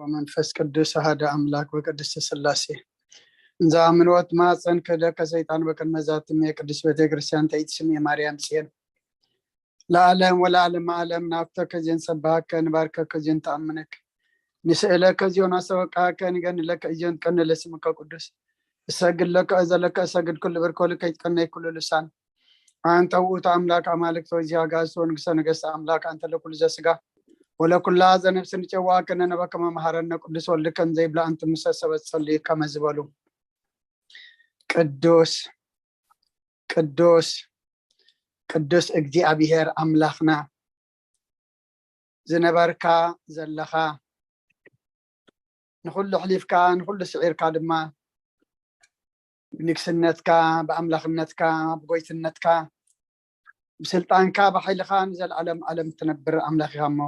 ወመንፈስ ቅዱስ ኣሃደ ኣምላክ ወቅድስት ስላሴ። እንዛ ምንወት ማፀን ክህደከ ሰይጣን በቅድመ ዛትም የቅድስት ቤተክርስትያን ተይትስም የማርያም ጽዮን ለዓለም ወለዓለም ዓለም ናፍተከ ዜን ሰብሃከ ንባርከከ ዜን ተኣምነክ ንስእለከ ዚዮን ኣሰወቃከ ንገንለከ እዮን ቀንለ ስምከ ቅዱስ እሰግድ ለከ እዘለከ እሰግድ ኩሉ ብርኮ ልከ ይትቀነይ ኩሉ ልሳን አንተ ውእቱ አምላክ አማልክት ወእግዚአ አጋእዝት ወንጉሰ ነገስት አምላክ አንተ ለኩሉ ዘስጋ ወለኩላ ዘነፍስ ንጨዋከ ነነበከ መምሃረነ ቅዱስ ወልድከ እንዘይብላ እንት ምሰ ሰበት ጸልዩ ከመ ዝበሉ ቅዱስ ቅዱስ ቅዱስ እግዚኣብሔር ኣምላኽና ዝነበርካ ዘለኻ ንኹሉ ኣሕሊፍካ ንኹሉ ስዒርካ ድማ ብንግስነትካ ብኣምላኽነትካ ብጎይትነትካ ብስልጣንካ ብሓይልኻ ንዘለኣለም ኣለም እትነብር ኣምላኽ ኢኻ እሞ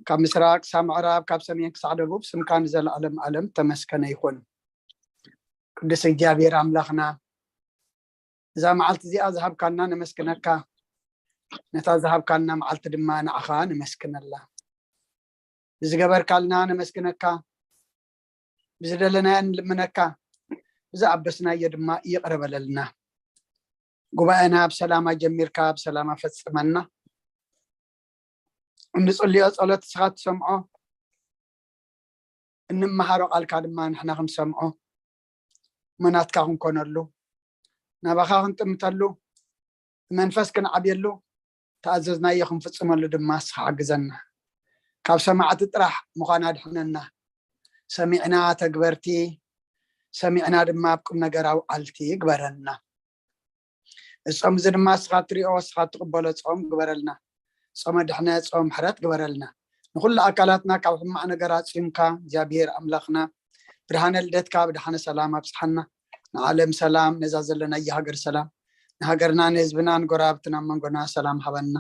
ካብ ምስራቅ ክሳብ ምዕራብ ካብ ሰሜን ክሳዕ ደቡብ ስምካ ንዘለኣለም ኣለም ተመስከነ ይኹን። ቅዱስ እግዚኣብሔር ኣምላኽና እዛ መዓልቲ እዚኣ ዝሃብካና ነመስግነካ፣ ነታ ዝሃብካና መዓልቲ ድማ ንዓኻ ነመስግነላ። ብዝገበርካልና ነመስግነካ፣ ብዝደለናዮ ንልምነካ፣ ብዝኣበስናዮ ድማ ይቕረ በለልና። ጉባኤና ብሰላም ኣጀሚርካ ብሰላም ኣፈጽመና። እንጽልዮ ጸሎት ንስኻ ትሰምዖ፣ እንመሃሮ ቃልካ ድማ ንሕና ክንሰምዖ እሞ ናትካ ክንኮነሉ ናባኻ ክንጥምተሉ ብመንፈስ ክንዓብየሉ ተኣዘዝናዮ ክንፍጽመሉ ድማ ንስኻ ሓግዘና። ካብ ሰማዕቲ ጥራሕ ምዃን ኣድሕነና። ሰሚዕና ተግበርቲ፣ ሰሚዕና ድማ ኣብ ቁም ነገር ኣውዓልቲ ግበረና። እዚ ጾም እዚ ድማ ንስኻ እትሪኦ ንስኻ እትቕበሎ ጾም ግበረልና። ጾመ ድሕነት ጾመ ምሕረት ግበረልና። ንኹሉ ኣካላትና ካብ ሕማቕ ነገር ኣጽዩምካ እግዚኣብሔር ኣምላኽና ብርሃነ ልደትካ ብድሓነ ሰላም ኣብጽሓና። ንዓለም ሰላም፣ ነዛ ዘለናያ ሃገር ሰላም፣ ንሃገርና ንህዝብና ንጎረባብትና ኣብ መንጎና ሰላም ሃበና።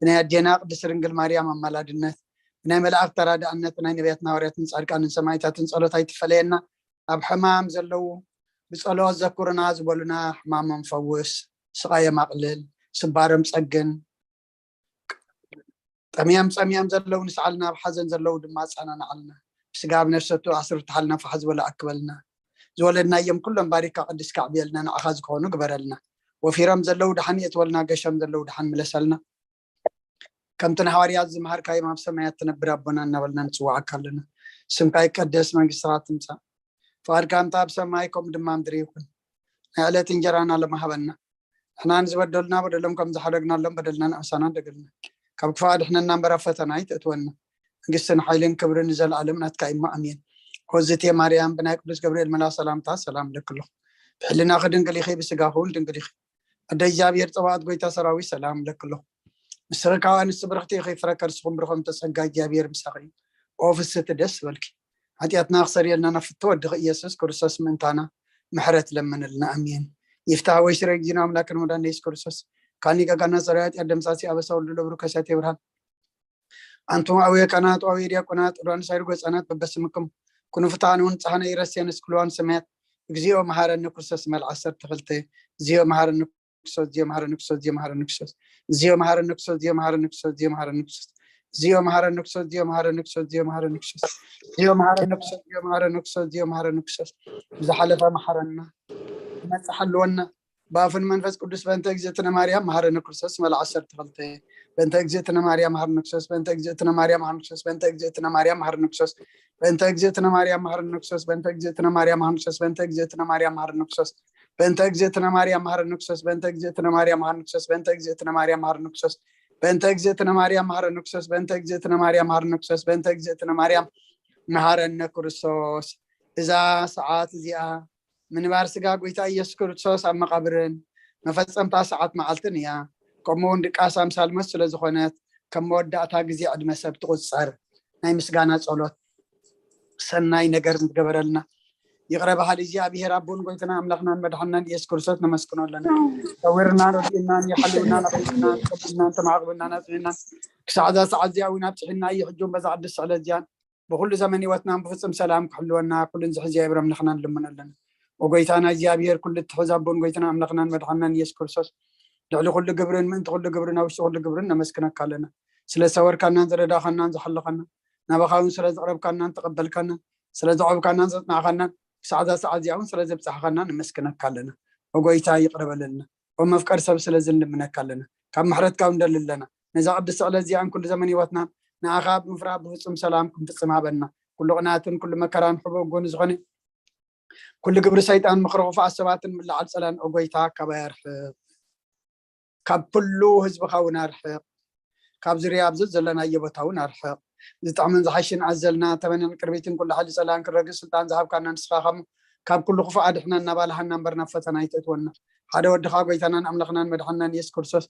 ብናይ ኣዴና ቅድስት ድንግል ማርያም ኣማላድነት፣ ብናይ መላእክት ተራዳእነት፣ ብናይ ነቢያትን ሃዋርያትን ጻድቃንን ሰማዕታትን ጸሎት ኣይትፈለየና። ኣብ ሕማም ዘለዉ ብጸሎት ዘኩሩና ዝበሉና ሕማሞም ፈውስ፣ ስቓዮም ኣቕልል፣ ስባሮም ጸግን። ጠምዮም ጸሚኦም ዘለዉ ንስዓልና፣ ኣብ ሓዘን ዘለዉ ድማ ኣጸናንዓልና። ብስጋ ኣብ ነፍሰቱ ኣስርትሓልና፣ ፋሕ ዝበለ ኣክበልና። ዝወለድናዮም ኩሎም ባሪካ ቀዲስካ ኣዕብየልና፣ ንዓኻ ዝኾኑ ግበረልና። ወፊሮም ዘለዉ ደሓን የእትወልና፣ ገሾም ዘለዉ ደሓን ምለሰልና። ከምቲ ንሃዋርያት ዝመሃርካዮም ኣብ ሰማያት ትነብር ኣቦና እናበልና ንጽውዓካ ኣለና። ስምካ ይቀደስ፣ መንግስትኻ ትምጻእ፣ ፍቓድካ ከምታ ኣብ ሰማይ ከምኡ ድማ ምድሪ ይኹን። ናይ ዕለት እንጀራና ሎሚ ሃበና። ንሕና ንዝበደሉና በደሎም ከም ዝሓደግናሎም በደልና ንኣሳና ደገልና። ካብ ክፉእ ኣድሕነና እምበር ኣብ ፈተና ኣይተእትወና። መንግስትን ሓይልን ክብርን ንዘለኣለም ናትካ እዩ እሞ ኣሜን። ሆዝቴ ማርያም ብናይ ቅዱስ ገብርኤል መልኣኽ ሰላምታ ሰላም እለኪ ኣለኹ። ብሕልናኺ ድንግል ኢኺ፣ ብስጋኺ እውን ድንግል ኢኺ። ኣደ እግዚኣብሔር ጸባኦት ጎይታ ሰራዊት ሰላም እለኪ ኣለኹ። ንስኺ ካብ ኣንስቲ ብርኽቲ ኢኺ፣ ፍረ ከርስኹም ብሩኽ እምተ ጸጋ እግዚኣብሔር ምሳኺ እዩ። ኦ ፍስህቲ ደስ በልኪ። ሓጢኣትና ክሰርየልና ናብ ፍትው ወድኺ ኢየሱስ ክርስቶስ ምእንታና ምሕረት ለምንልና። ኣሜን። ይፍታህ ወይ ስረ ጊዜና ኣምላክን መድኃኒነ ኢየሱስ ክርስቶስ ካኒ ገጋና ሰራዊ ኃጢአት ደምሳሲ ኣበሳ ወልዱ ለብሩ ከሳቴ ብርሃን። ኣንቱም ኣውየ ካህናት፣ ኣውየ ዲያቆናት፣ ዕዱዋን ሳይርጎ ህፃናት በበስምኩም ኩኑ ፍትሓን እውን ንጽሓና ይረስየን እስክልዋን ሰማያት። እግዚኦ መሐረኒ ክርስቶስ መል ዓሰርተ ክልተ። እግዚኦ መሐረኒ ክርስቶስ፣ እግዚኦ መሐረኒ ክርስቶስ፣ እግዚኦ መሐረኒ ክርስቶስ። እግዚኦ መሐረኒ ክርስቶስ፣ እግዚኦ መሐረኒ ክርስቶስ፣ እግዚኦ መሐረኒ ክርስቶስ። እግዚኦ መሐረኒ ክርስቶስ፣ እግዚኦ መሐረኒ ክርስቶስ። እግዚኦ መሐረኒ ክርስቶስ፣ እግዚኦ መሐረኒ ክርስቶስ፣ እግዚኦ መሐረኒ ክርስቶስ። ብዝሓለፈ መሐረና፣ ዝመጽእ ሓልወና። ብኣፍን መንፈስ ቅዱስ በእንተ እግዝእትነ ማርያም መሐረኒ ክርስቶስ መል ዓሰርተ ክልተ። በእንተ እግዝእትነ ማርያም መሐረኒ ክርስቶስ፣ በእንተ እግዝእትነ ማርያም መሐረኒ ክርስቶስ፣ በእንተ እግዝእትነ ማርያም መሐረኒ ክርስቶስ፣ በእንተ እግዝእትነ ማርያም መሐረኒ ክርስቶስ፣ በእንተ እግዝእትነ ማርያም መሐረኒ ክርስቶስ፣ በእንተ እግዝእትነ ማርያም መሐረኒ ክርስቶስ፣ በእንተ እግዝእትነ ማርያም መሐረኒ ክርስቶስ፣ በእንተ እግዝእትነ ማርያም መሐረኒ ክርስቶስ፣ በእንተ እግዝእትነ ማርያም መሐረኒ ክርስቶስ፣ በእንተ እግዝእትነ ማርያም መሐረኒ ክርስቶስ፣ በእንተ እግዝእትነ ማርያም መሐረኒ ክርስቶስ፣ በእንተ እግዝእትነ ማርያም መሐረኒ ክርስቶስ። እዛ ሰዓት እዚኣ ምንባር ስጋ ጎይታ ኢየሱስ ክርስቶስ ኣብ መቓብርን መፈጸምታ ሰዓት መዓልትን እያ። ከምኡ እውን ድቃስ ኣምሳል ሞት ስለ ዝኾነት ከም መወዳእታ ግዜ ዕድመ ሰብ ትቑጸር። ናይ ምስጋና ጸሎት። ሰናይ ነገር ዝገበረልና ይቕረ በሃሊ እግዚኣብሔር ኣቦን ጎይታና ኣምላኽናን መድሓንናን ኢየሱስ ክርስቶስ ነመስግኖ ኣለና። ሰዊርናን ረዲእናን የሓልውናን ኣኽቢርናን ጸቢብናን ተማዕቕብናን ኣጽኒዕናን ክሳዕ እዛ ሰዓት እዚኣ እውን ኣብፅሒና እዩ። ሕጂ እውን በዛ ቅድስቲ ዕለት እዚኣን ብኩሉ ዘመን ህይወትናን ብፍጹም ሰላም ክሕልወና ኩሉን ዝሕዝያ ይብረ ኣምላኽና ንልምኖ ኣለና። ወጎይታና እግዚኣብሔር ኩሉ እትሕዝ ኣቦን ጎይታና ኣምላኽናን መድሓንናን ኢየሱስ ክርስቶስ ልዕሊ ኩሉ ግብርን ምእንቲ ኩሉ ግብርን ኣብ ውሽጢ ኩሉ ግብርን ነመስግነካ ኣለና። ስለ ዝሰወርካናን ዝረዳኻናን ዝሓለኻና ናባኻ እውን ስለ ዘቕረብካናን ተቐበልካናን፣ ስለ ዘቕረብካናን ዘጽናዕካናን፣ ክሳዕ እዛ ሰዓት እዚኣ እውን ስለ ዘብጻሕካና ነመስግነካ ኣለና። ኦ ጎይታ፣ ይቕረ በለልና። ኦ መፍቀር ሰብ፣ ስለዚ ንልምነካ ኣለና። ካብ ምሕረትካ እውን ንደሊ ኣለና። ነዛ ቅድስቲ ዕለት እዚኣን ኩሉ ዘመን ህይወትናን ንኣኻ ብምፍራህ ብፍጹም ሰላም ክንፍጽም ሃበና። ኩሉ ቅንኣትን ኩሉ መከራን ሕቦ ጎኒ ዝኾነ ኩሉ ግብሪ ሰይጣን፣ ምኽሪ ክፉኣት ሰባትን ምልዓል ጸላን፣ ኦ ጎይታ፣ ካባይ ኣርሕቕ። ካብ ኩሉ ህዝብኻ እውን ኣርሕቕ። ካብ ዙርያ ኣብዚ ዘለናዮ ቦታ እውን ኣርሕቕ። ዝጥዕምን ዝሓሽን ኣዘልና፣ ተመንን ቅርቢትን ኩሉ ሓይሊ ጸላን ክረግእ ስልጣን ዝሃብካና ንስኻ ኸሞ፣ ካብ ኩሉ ክፉእ ኣድሕና፣ እናባልሃና እምበር ናብ ፈተና ኣይተእትወና። ሓደ ወድኻ ጎይታናን ኣምላኽናን መድሓንናን የሱስ ክርስቶስ፣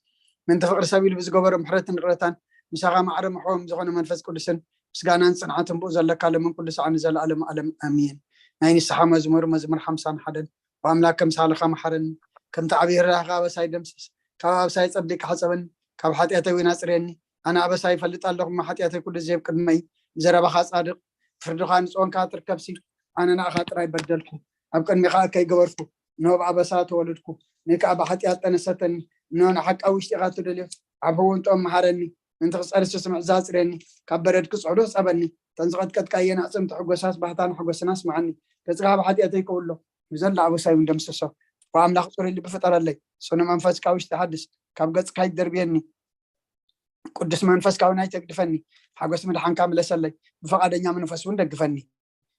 ምእንቲ ፍቕሪ ሰብ ኢሉ ብዝገበሮ ምሕረትን ይቕረታን፣ ምሳኻ ማዕረ ምሕዎም ዝኾነ መንፈስ ቅዱስን ምስጋናን ጽንዓትን ብኡ ዘለካ ሎምን ኩሉ ሰዓት ንዘለኣለም ኣለም ኣሜን። ናይ ንስሓ መዝሙር፣ መዝሙር ሓምሳን ሓደን። ኦ ኣምላክ፣ ከም ሳልኻ መሓረኒ፣ ከምቲ ዓብዪ ርህራሄኻ ኣበሳይ ደምስስ። ካብ ኣበሳይ ጸቢብካ ሕጸበኒ፣ ካብ ሓጢኣተይ እውን ኣጽርየኒ። ኣነ ኣበሳይ ይፈልጥ ኣለኹ፣ እሞ ሓጢኣተይ ኩሉ ግዜ ኣብ ቅድመይ እዩ። ብዘረባኻ ጻድቕ፣ ብፍርድኻ ንጹህ ኳንካ ትርከብሲ። ኣነ ንኣኻ ጥራይ በደልኩ፣ ኣብ ቅድሜኻ እከይ ገበርኩ። እንሆ ብኣበሳ ተወለድኩ፣ ንእይ ከኣ ብሓጢኣት ጠነሰተኒ። እንሆ ንሓቂ ኣብ ውሽጢ ኢኻ ትደልዮ፣ ኣብ ሕውንትኦም መሓረኒ። ምእንቲ ክጸሪ ስስምዕ ኣጽርየኒ፣ ካብ በረድ ክጽዕዶ ሕጸበኒ። እተን ዝቐጥቀጥካየን ኣዕጽምቲ ሕጎሳስ ባህታን ሓጎስን ኣስምዓኒ። ገጽካ ካብ ሓጢኣተይ ከውሎ፣ ንዘሎ ኣበሳይ እውን ደምስሶ። ኦ ኣምላኽ፣ ጽሩይ ልቢ ፍጠረለይ፣ ጽኑዕ መንፈስ ካብ ውሽጢ ሓድስ። ካብ ገጽካ ኣይትደርብየኒ፣ ቅዱስ መንፈስካ እውን ኣይተግድፈኒ። ሓጎስ ምድሓንካ ምለሰለይ፣ ብፍቓደኛ መንፈስ እውን ደግፈኒ።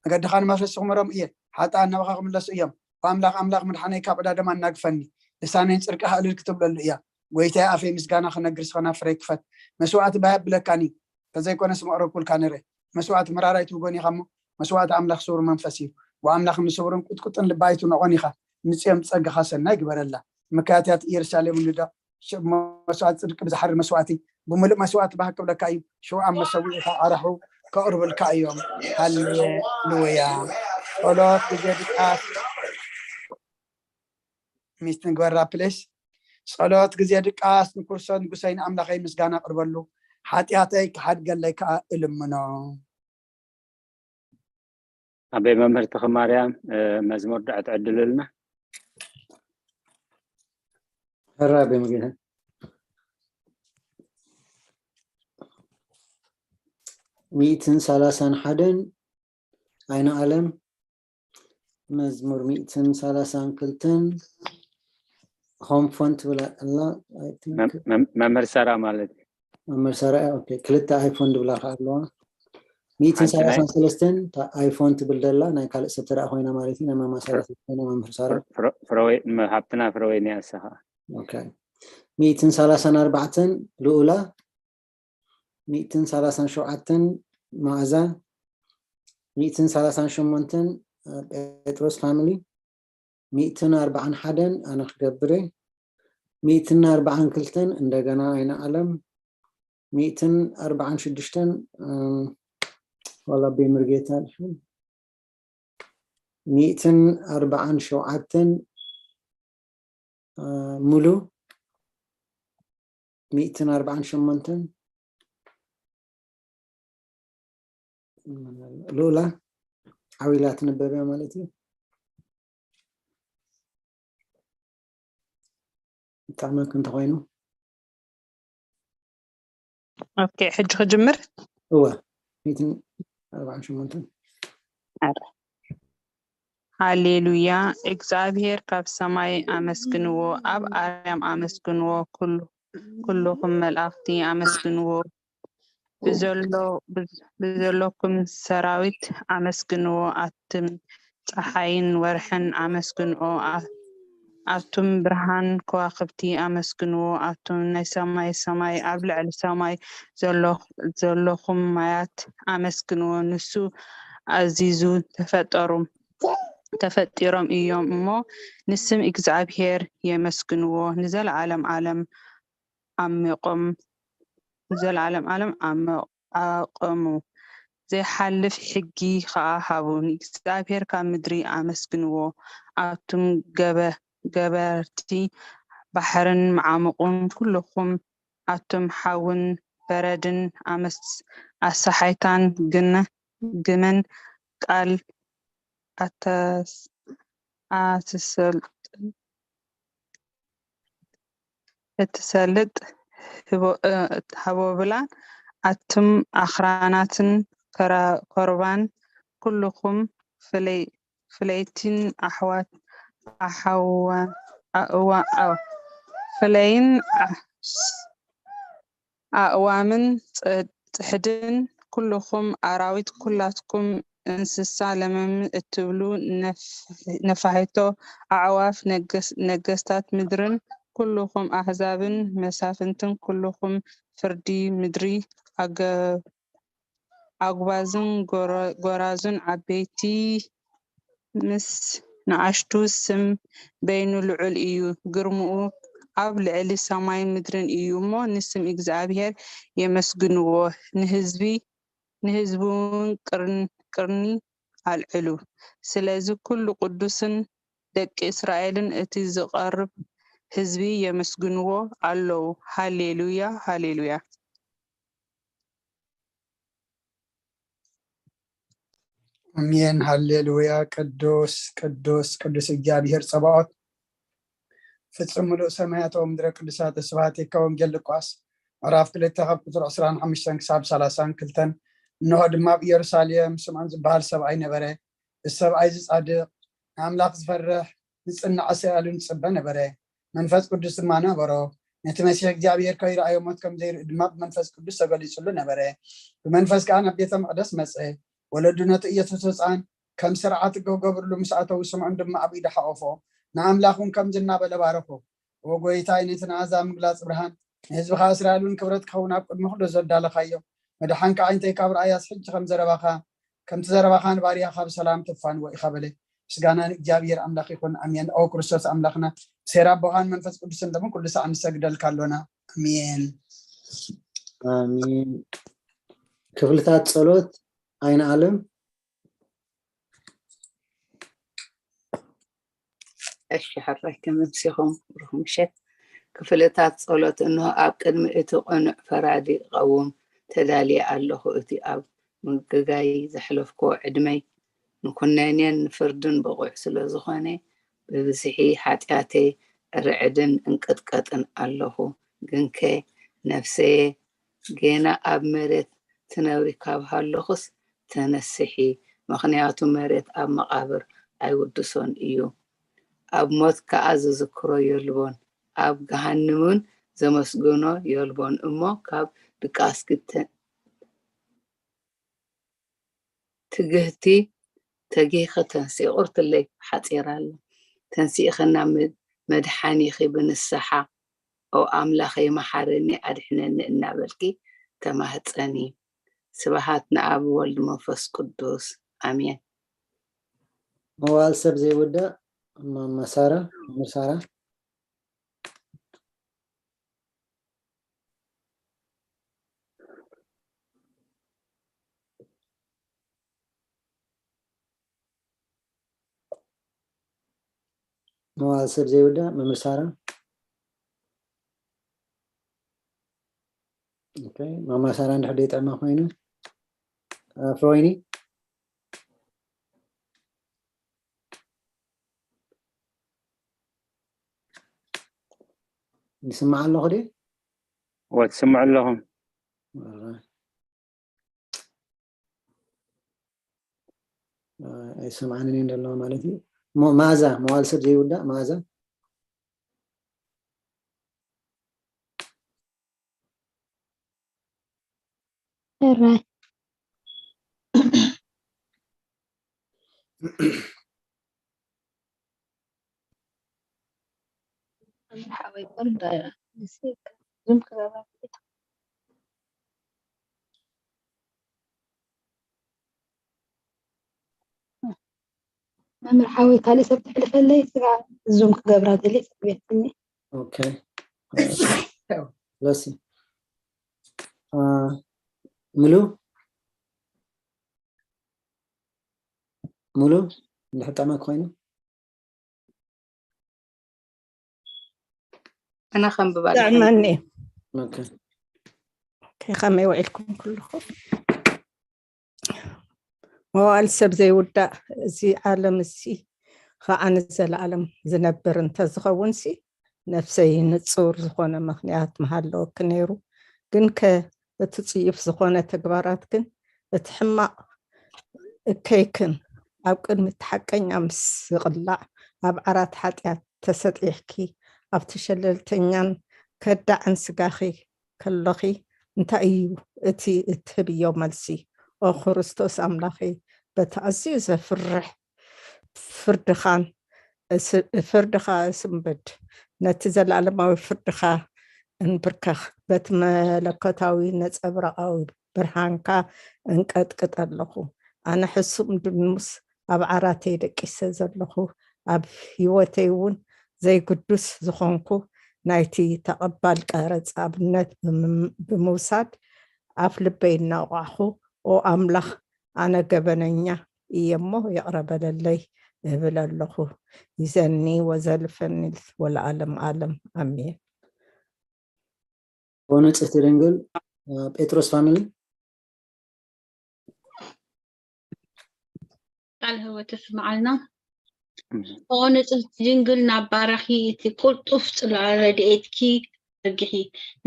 መገድኻ ንመፍረስቲ ክምህሮም እየ፣ ሓጥኣን ናባኻ ክምለሱ እዮም። ኦ ኣምላኽ፣ ኣምላኽ ምድሓነይ፣ ካብ ዕዳ ደም ኣናግፈኒ። ልሳነይ ንጽድቅኻ እልል ክትብለሉ እያ። ጎይታየ፣ ኣፈይ ምስጋና ክነግር፣ ስኸና ፍረይ ክፈት። መስዋእቲ ባይ ኣብለካኒ፣ እንተዘይኮነስ መቕረብኩልካ ነይረ። መስዋእቲ መራራይ ትብጎኒ ኢኻ እሞ፣ መስዋእቲ ኣምላኽ ስዉር መንፈስ እዩ። ወኣምላኽ ንስዉርን ቁጥቁጥን ልቢ ኣይትንዖን ኢኻ። ንጽዮን ብጸጋኻ ሰናይ ግበረላ። ምክያት እያ ኢየሩሳሌም ንዳ፣ ሽ-፣ መስዋእቲ ጽድቂ ብዝሓርር መስዋእቲ፣ ብምሉእ መስዋእቲ ባህ ክብለካ እዩ። ሽውኣን መሰውኢኻ ኣራሑ ከቕርብልካ እዮም። ሃሌሉያ። ጸሎት ግዜ ድቃስ ሚስት ንግበራ ፕሌስ። ጸሎት ግዜ ድቃስ ንክርስቶስ ንጉሰይ ንኣምላኸይ ምስጋና ኣቕርበሉ፣ ሓጢኣተይ ክሓድገለይ ከኣ እልምኖ። ኣበይ መምህር ተኽማርያም፣ እ፣ መዝሙር ድዕት ዕድልልና። ሕራይ ኣበይ መጌታ። ሚእትን ሰላሳን ሓደን፣ ኣይነ ኣለም። መዝሙር ሚእትን ሰላሳን ክልተን፣ ሆም ፎንት ብላ ኣላ። I think መም-፣ መም-፣ መምህር ሰራ ማለት እዩ። መምህር ሰራ፣ ኦኬ። ክልተ ኣይፎን ድብላ ከኣ ኣለዋ። ሚእትን ሰላሳን ሰለስተን፣ እታ ኣይፎን ትብል ደላ ናይ ካልእ ሰብ ተደኣ ኮይና ማለት እዩ፣ ናይ ማማ ሰራ ፍረ-፣ ተኮይና መምህር ሰራ። ፍረ-፣ ፍረ-፣ ፍረወይ-፣ ም-፣ ሃብትና ፍረወይኒ እያ እሳ ከኣ። ኦኬ። ሚእትን ሰላሳን ኣርባዕተን ልኡላ፣ ሚእትን ሰላሳን ሸውዓተን መኣዛ፣ ሚእትን ሰላሳን ሸሞንተን ጴጥሮስ ፋሚሊ፣ ሚእትን ኣርባዓን ሓደን ኣነ ክገብር እየ። ሚእትን ኣርባዓን ክልተን እንደገና ኣይነ ኣለም፣ ሚእትን ኣርባዓን ሽዱሽተን፣ እም፣ ዋላ ቤምርጌታ ድሕን፣ ሚእትን ኣርባዓን ሸውዓተን፣ እ፣ ሙሉ፣ ሚእትን ኣርባዓን ሸሞንተን፣ ሉላ ዓው ኢላ ትንበብ እያ ማለት እዩ። ይጠቕመኪ እንተኾይኑ። ኦኬ፣ ሕጂ ክጅምር? እወ፣ ሚእትን ኣርባዓን ሸሞንተን። ኣረ። ሃሌሉያ፣ እግዚኣብሔር ካብ ሰማይ ኣመስግንዎ፣ ኣብ ኣርያም ኣመስግንዎ፣ ኩሉ-፣ ኩልኹም መላእኽቲ ኣመስግንዎ። ብዘሎ-፣ ብዝ-፣ ብዘሎኩም ሰራዊት ኣመስግንዎ፣ ኣቱም ጸሓይን ወርሕን ኣመስግንዎ፣ ኣ-፣ ኣቱም ብርሃን ከዋኽብቲ ኣመስግንዎ፣ ኣቱም ናይ ሰማይ ሰማይ ኣብ ልዕሊ ሰማይ ዘሎ-፣ ዘለኹም ማያት ኣመስግንዎ። ንሱ ኣዚዙ ተፈጠሩ፣ ተፈጢሮም እዮም እሞ ንስም እግዚኣብሔር የመስግንዎ። ንዘለዓለም ዓለም ዓሚቖም፣ ንዘለዓለም ዓለም ዓሞ-፣ ኣቐሙ። ዘይሓልፍ ሕጊ ኸኣ ሃቡ። ንእግዚኣብሔር ካብ ምድሪ ኣመስግንዎ፣ ኣቱም ገበ-፣ ገበርቲ ባሕርን መዓሙቑን ኩልኹም፣ ኣቱም ሓውን በረድን ኣመስ-፣ ኣሳሓይታን ግነ-፣ ግመን ቃል ኣተስ-፣ ኣትሰልጥ-፣ እትሰልጥ ህቦ-፣ እ፣ ሃቦብላን ኣቱም ኣኽራናትን ከራ- ኮርባን ኩልኹም ፍለይ- ፍለይቲን ኣሕዋት ኣሓዋ- ኣእዋ- ኣው- ፍለይን ኣሕ- ኣእዋምን ጽ- ጽሕድን ኩልኹም ኣራዊት ኩላትኩም እንስሳ ለመም እትብሉ ነፍ- ነፋሒቶ ኣዕዋፍ ነገስ- ነገስታት ምድርን ኩልኹም ኣህዛብን መሳፍንትን ኩልኹም ፍርዲ ምድሪ ኣገ- ኣጉባዝን ጎረ- ጎራዙን ዓበይቲ ምስ ንኣሽቱ ስም በይኑ ልዑል እዩ፣ ግርምኡ ኣብ ልዕሊ ሰማይን ምድርን እዩ እሞ፣ ንስም እግዚኣብሔር የመስግንዎ፣ ንህዝቢ ንህዝቢ እውን ቅርን- ቅርኒ ኣልዕሉ። ስለዚ ኩሉ ቅዱስን ደቂ እስራኤልን እቲ ዝቐርብ ህዝቢ የመስግንዎ ኣለዉ። ሃሌሉያ፣ ሃሌሉያ። ኣሜን ሃሌሉያ። ቅዱስ ቅዱስ ቅዱስ እግዚኣብሔር ጸባኦት ፍጹም ምሉእ ሰማያት ወምድረ ቅዱሳት ስብሐት ይካ። ወንጌል ሉቃስ ምዕራፍ ክልተ ካብ ቁፅሪ ዕስራን ሓሙሽተን ክሳብ ሰላሳን ክልተን። እንሆ ድማ ኣብ ኢየሩሳሌም ስምዖን ዝበሃል ሰብኣይ ነበረ። እዚ ሰብኣይ እዚ ጻድቕ፣ ንኣምላኽ ዝፈርሕ፣ ንጽናዕ ኣሰያሉ ንጽበ ነበረ። መንፈስ ቅዱስ ድማ ነበሮ። ነቲ መሲሕ እግዚኣብሔር ከይረኣዮ ሞት ከም ዘይርኢ ድማ ብመንፈስ ቅዱስ ተገሊጹሉ ነበረ። ብመንፈስ ከኣ ናብ ቤተ መቕደስ መጸ። ወለዱ ነቲ ኢየሱስ ህፃን ከም ስርዓት ክገብርሉ ምስ ኣተዉ ስምዖን ድማ ኣብ ኢዱ ሓቆፎ። ንኣምላኽ እውን ከምዚ እናበለ ባረኾ። ኦ ጎይታይ ነቲ ንኣሕዛብ ምግላጽ ብርሃን ንህዝብኻ እስራኤል እውን ክብረት ክኸውን ኣብ ቅድሚ ኩሉ ዘዳለኻዮ መድሓንካ ዓይንተይ ካብ ረኣያስ ሕጂ ከም ዘረባኻ ከምቲ ዘረባኻ ንባርያኻ ብሰላም ተፋንዎ ኢኻ በለ። ምስጋና ንእግዚኣብሔር ኣምላኽ ይኹን ኣሜን። ኦ ክርስቶስ ኣምላኽና ብሴራ ኣቦኻን መንፈስ ቅዱስን ደሞ ኩሉ ሰዓት ንሰግደልካ ኣሎና ኣሜን። ኣሜን። ክፍልታት ጸሎት ኣይነ ኣለም። እሺ ሕራይ ከምምሲኹም ብሩኽ ምሸት። ክፍልታት ጸሎት እንሆ ኣብ ቅድሚ እቲ ቅኑዕ ፈራዲ ቀውም ተዳልየ ኣለኹ። እቲ ኣብ ምግጋይ ዘሕለፍክዎ ዕድመይ ንኩነኔን ንፍርድን ብቑዕ ስለ ዝኾነ ብብዝሒ ሓጢኣተይ እርዕድን እንቅጥቀጥን ኣለኹ። ግንከ ነፍሰየ ጌና ኣብ መሬት ትነብሪ ካብ ሃለኹስ ተነስሒ፣ ምኽንያቱ መሬት ኣብ መቓብር ኣይውድሶን እዩ። ኣብ ሞት ከኣ ዝዝክሮ የልቦን፣ ኣብ ገሃንምን ዘመስግኖ የልቦን እሞ ካብ ድቃስኪ ትግህቲ ተጊኺ ተንስኢ። ቁርትለይ ሓፂራ ኣላ። ተንስኢኺ ናብ መድሓኒኺ ብንስሓ ኦ ኣምላኸይ መሓረኒ ኣድሕነኒ እናበልኪ ተማህፀኒ። ስብሃት ንኣብ ወልድ መንፈስ ቅዱስ ኣሜን። መዋል ሰብ ዘይውዳእ ማማ ሳራ መሳራ መዋል ሰብ ዘይውዳእ መምህር ሳራ ማማ ሳራ እንድሕር ደይጠዕማ ኮይኑ ፍሮይኒ ይስማዕ ኣለኹ ደ ወትስምዑ ኣለኹም ኣይሰምዓንን እየን ዘለዋ ማለት እዩ። መኣዛ መዋል ሰብ ዘይውዳእ መኣዛ ሕራይ ሓወይ ቁርዳ ዝም ክገባ መምህር ሓወይ ካሊእ ሰብ ትሕልፈለይ ስራ ዙም ክገብራ ደሊ ቤትኒ ኦኬ ለሲ ምሉ ሙሉ እንድሕር ጠመ ኮይኑ ኣነ ከንብባ ኣለኹ። ጥዕመኒ ኦኬ ከመይ ውዒልኩም ኩልኹም? መዋእል ሰብ ዘይውዳእ እዚ ዓለም እዚ ኸዓ ንዘለኣለም ዝነብር እንተዝኸውን ሲ ነፍሰይ ንጹር ዝኾነ ምኽንያት ምሃለወኪ ነይሩ። ግን ከ እቲ ጽዩፍ ዝኾነ ተግባራት ግን እቲ ሕማቕ እከይክን ኣብ ቅድሚ እቲ ሓቀኛ ምስ ዝቕላዕ፣ ኣብ ዓራት ሓጢኣት ተሰጢሕኪ፣ ኣብቲ ሸለልተኛን ከዳዕን ስጋኺ ከሎኺ፣ እንታይ እዩ እቲ እትህብዮ መልሲ? ኦ ክርስቶስ ኣምላኺ፣ በቲ ኣዝዩ ዘፍርሕ ፍርድኻን እስ-፣ ፍርድኻ እስንብድ፣ ነቲ ዘለኣለማዊ ፍርድኻ እንብርከኽ፣ በቲ መለኮታዊ ነጸብራቓዊ ብርሃንካ እንቀጥቅጥ ኣለኹ። ኣነ ሕሱም ድኑስ ኣብ ዓራተይ ደቂሰ ዘለኹ፣ ኣብ ህይወተይ እውን ዘይግዱስ ዝኾንኩ፣ ናይቲ ተቐባል ቀረጽ ኣብነት ብም-፣ ብምውሳድ፣ ኣፍ ልበይ እናወቓዕኹ፣ ኦ ኣምላኽ፣ ኣነ ገበነኛ እየ እሞ ይቕረ በለለይ እብል ኣለኹ። ይዘኒ ወዘልፈኒ ወለዓለም ዓለም። ኣሜን። ኦ ንጽሕቲ ድንግል፣ እ፣ ጴጥሮስ ፋሚሊ። ቃል ህይወት ተስምዓልና። ኦ ንጽሕቲ ድንግል፣ ናብ ባራኺ እቲ ቅልጡፍ ጽላል ረድኤትኪ ዘርግሒ።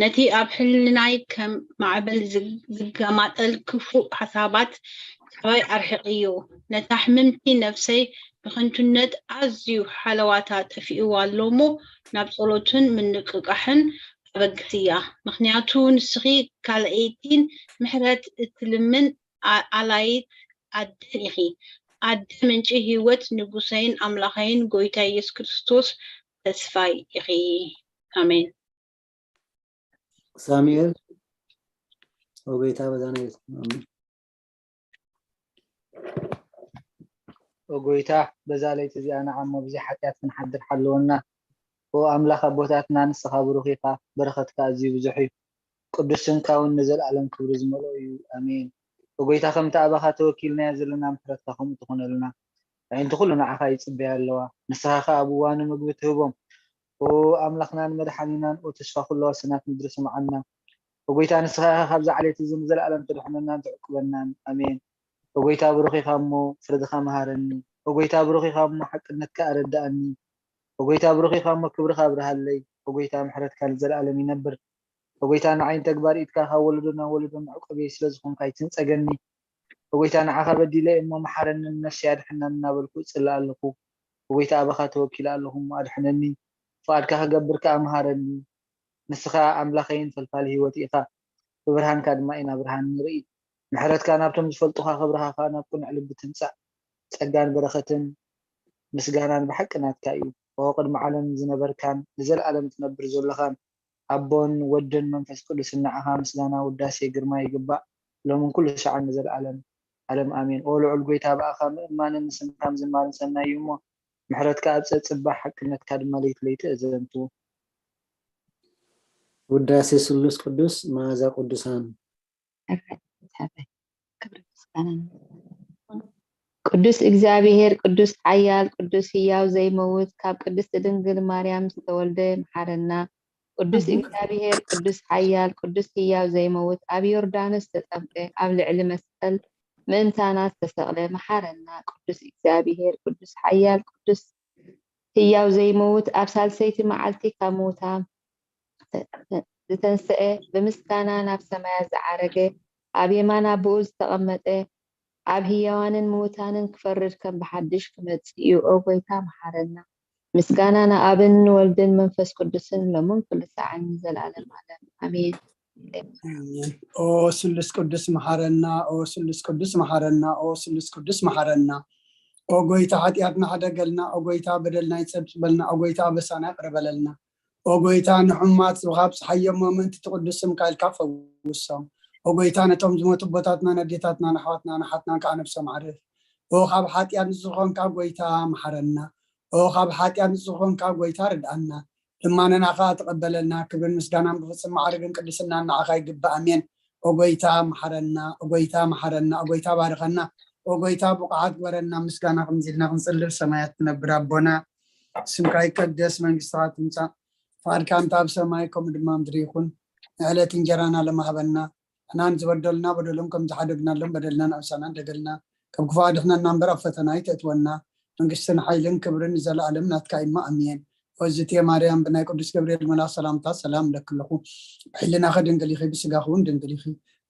ነቲ ኣብ ሕልናይ ከም ማዕበል ዝግ-፣ ዝገማጠል ክፉእ ሓሳባት ካባይ ኣርሕቕዮ። ነታ ሕምምቲ ነፍሰይ ብኸንቱነት ኣዝዩ ሓለዋታ ጠፊእዋ ኣሎ እሞ፣ ናብ ጸሎትን ምንቅቃሕን ኣበግስያ። ምኽንያቱ ንስኺ ካልኣይቲን ምሕረት እትልምን ኣ-፣ ኣላይት ኣደን ኢኺ። ኣደ ምንጪ ህይወት፣ ንጉሰይን ኣምላኸይን ጎይታ ኢየሱስ ክርስቶስ ተስፋይ ኢኺ። ኣሜን። ሳሙኤል፣ ኦ ጎይታ፣ በዛ ናይ፣ ኣሜን። ኦ ጎይታ፣ በዛ ለይቲ እዚኣ ንዓሞ ብዘይ ሓጢኣት ክንሓድር ሓልወና። ኦ ኣምላኽ ኣቦታትና፣ ንስኻ ብሩኽ ኢኻ፣ በረኸትካ ኣዝዩ ብዙሕ እዩ። ቅዱስ ስምካ እውን ንዘለኣለም ክብሪ ዝመልኦ እዩ። ኣሜን። ኦ ጎይታ፣ ከምቲ ኣባኻ ተወኪልናዮ ዘለና ምሕረትካ ከምኡ ትኾነልና። ኣዒንቲ ኩሉ ንዓኻ ይጽበያ ኣለዋ። ንስኻ ኸኣ ኣብ እዋኑ ምግቢ ትህቦም። ኦ ኣምላኽናን መድሓኒናን፣ ኦ ተስፋ ኩሉ ወሰናት ምድሪ ስምዓና። ኦ ጎይታ፣ ንስኻ ኢኻ ካብዚ ዓሌት እዚ ንዘለኣለም ተድሕነናን ትዕቁበናን። ኣሜን። ኦ ጎይታ፣ ብሩኽ ኢኻ እሞ ፍርድኻ መሃረኒ። ኦ ጎይታ፣ ብሩኽ ኢኻ እሞ ሓቅነትካ ኣረድኣኒ። ኦ ጎይታ፣ ብሩኽ ኢኻ እሞ ክብርኻ ኣብርሃለይ። ኦ ጎይታ፣ ምሕረትካ ንዘለኣለም ይነብር። ኦ ጎይታ፣ ንዓይን ተግባር ኢድካ ካብ ወለዶ ናብ ወለዶ መዕቆብየይ ስለ ዝኾንካ ኣይትንጸገኒ። ኦ ጎይታ፣ ንዓኻ በዲለ እሞ መሓረኒ፣ ንነፍሰይ ኣድሕነኒ እናበልኩ እጽሊ ኣለኹ። ኦ ጎይታ፣ ኣባኻ ተወኪለ ኣለኹ እሞ ኣድሕነኒ። ፍቓድካ ክገብር ከኣ መሃረኒ። ንስኻ ኣምላኸይን ፈልፋሊ ህይወት ኢኻ። ብብርሃንካ ድማ ኢና ብርሃን ንርኢ። ምሕረትካ ናብቶም ዝፈልጡኻ፣ ክብርኻ ከኣ ናብ ቅኑዕ ልቢ ትምጻእ። ጸጋን በረኸትን ምስጋናን ብሓቂ ናትካ እዩ። ኦ ቅድሚ ዓለም ዝነበርካን ንዘለኣለም ትነብር ዘሎኻን፣ ኣቦን ወድን መንፈስ ቅዱስን ንዓኻ ምስጋና፣ ውዳሴ፣ ግርማ ይግባእ፣ ሎምን ኩሉ ሰዓን ንዘለኣለም ዓለም ኣሜን። ኦ ልዑል ጎይታ፣ ብኣኻ ምእማንን ንስምካ ምዝማርን ሰናይ እዩ እሞ፣ ምሕረትካ ኣብ ጸጽባሕ፣ ሓቅነትካ ድማ ለይቲ ለይቲ እዘንቱ። ውዳሴ ስሉስ ቅዱስ፣ መዓዛ ቅዱሳን። ኣርባዕተ መጽሓፈ። ክብሪ ምስጋና ንስምካ። ቅዱስ እግዚኣብሔር፣ ቅዱስ ሓያል፣ ቅዱስ ህያው ዘይመውት፣ ካብ ቅድስቲ ድንግል ማርያም ዝተወልደ፣ መሓረና። ቅዱስ እግዚኣብሔር፣ ቅዱስ ሓያል፣ ቅዱስ ህያው ዘይመውት፣ ኣብ ዮርዳኖስ ዝተጠምቀ፣ ኣብ ልዕሊ መስቀል ምእንታና ዝተሰቕለ፣ መሓረና። ቅዱስ እግዚኣብሔር፣ ቅዱስ ሓያል፣ ቅዱስ ህያው ዘይመውት፣ ኣብ ሳልሰይቲ መዓልቲ ካብ ምውታን ዝተንስአ፣ ብምስጋና ናብ ሰማያት ዝዓረገ፣ ኣብ የማን ኣቦኡ ዝተቐመጠ፣ ኣብ ህያዋንን ምውታንን ክፈርድ ከም ብሓድሽ ክመጽእ እዩ። ኦ ጎይታ፣ መሓረና። ምስጋና ንኣብን ንወልድን መንፈስ ቅዱስን፣ ሎምን ኩሉ ሰዓን ንዘለኣለም ዓለም። ኣሜን። ኣሜን። ኦ ስሉስ ቅዱስ፣ መሓረና። ኦ ስሉስ ቅዱስ፣ መሓረና። ኦ ስሉስ ቅዱስ፣ መሓረና። ኦ ጎይታ፣ ሓጢኣትና ሕደገልና። ኦ ጎይታ፣ በደልና ይጸብጽበልና። ኦ ጎይታ፣ ኣበሳና ይቕረ በለልና። ኦ ጎይታ፣ ንሕሙማት ካብ ጸሓዮም ምእንቲ እቲ ቅዱስ ስምካ ኢልካ ፈውሶም። ኦ ጎይታ፣ ነቶም ዝሞቱ ኣቦታትናን ኣዴታትናን ኣሕዋትናን ኣሓትናን ከዓ ነብሶም ዓርፍ። ኦ ካብ ሓጢኣት ንጹህ ዝኾንካ ጎይታ፣ መሓረና። ኦ ካብ ሓጢኣት ንጹህ ዝኾንካ ጎይታ፣ ርድኣና። ልማነና ከዓ ተቐበለልና። ክብርን ምስጋናን ብፍጹም ማዕርግን ቅድስናን ንዓኻ ይግባእ። ኣሜን። ኦ ጎይታ፣ መሓረና። ኦ ጎይታ፣ መሓረና። ኦ ጎይታ፣ ባርኸና። ኦ ጎይታ፣ ብቑዓት ግበረና። ምስጋና ከምዚ ኢልና ክንጽልብ፣ ሰማያት ትነብር ኣቦና፣ ስምካ ይቀደስ፣ መንግስትኻ ትምጻእ፣ ፍቓድካ እንተ ኣብ ሰማይ ከምኡ ድማ ኣብ ምድሪ ይኹን። ንዕለት እንጀራና ሎሚ ሃበና። ንሕና ንዝበደሉና በደሎም ከም ዝሓደግናሎም በደልና ንኣበሳና ንደገልና። ካብ ክፉእ ኣድሕነና እምበር ኣብ ፈተና ኣይተእትወና። መንግስትን ሓይልን ክብርን ንዘለኣለም ናትካ እዩ እሞ ኣሜን። ኦዝቴ ማርያም ብናይ ቅዱስ ገብርኤል መልኣኽ ሰላምታ ሰላም እብለኪ ኣለኹ። ብሕልናኺ ድንግል ኢኺ፣ ብስጋኺ እውን ድንግል ኢኺ።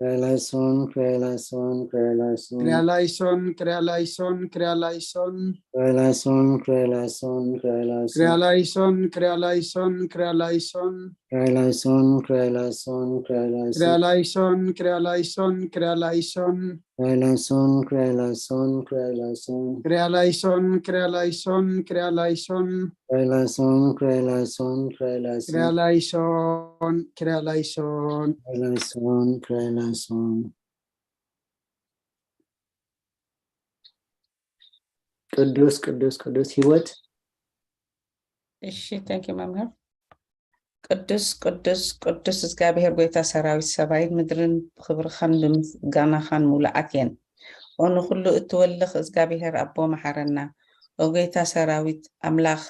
ክሪያላይሶን፣ ክሪያላይሶን፣ ክሪያላይሶን። ክሪያላይሶን፣ ክሪያላይሶን፣ ክሪያላይሶን። ክሪያላይሶን፣ ክሪያላይሶን፣ ክሪያላይሶን። ክሪያላይሶን፣ ክሪያላይሶን፣ ክሪያላይሶን። ክሪያላይሶን፣ ክሪያላይሶን፣ ክሪያላይሶን። ክሪያላይሶን፣ ክሪያላይሶን፣ ክሪያላይሶን። ክሪያላይሶን፣ ክሪያላይሶን፣ ክሪያላይሶን። ክሪያላይሶን፣ ክሪያላይሶን፣ ክሪያላይሶን። ክሪያላይሶን፣ ክሪያላይሶን፣ ክሪያላይሶን። ክሪያላይሶን፣ ክሪያላይሶን። ክሪያላይሶን፣ ክሪያላይሶን። ቅዱስ፣ ቅዱስ፣ ቅዱስ ህይወት። እሺ፣ thank you መምህር። ቅዱስ፣ ቅዱስ፣ ቅዱስ እግዚኣብሔር ጎይታ ሰራዊት፣ ሰማይን ምድርን ብኽብርኻን ብምስጋናኻን ሙሉኣት እየን። ኦ ንኹሉ እትወልኽ እግዚኣብሔር ኣቦ፣ መሓረና። ኦ ጎይታ ሰራዊት ኣምላኽ፣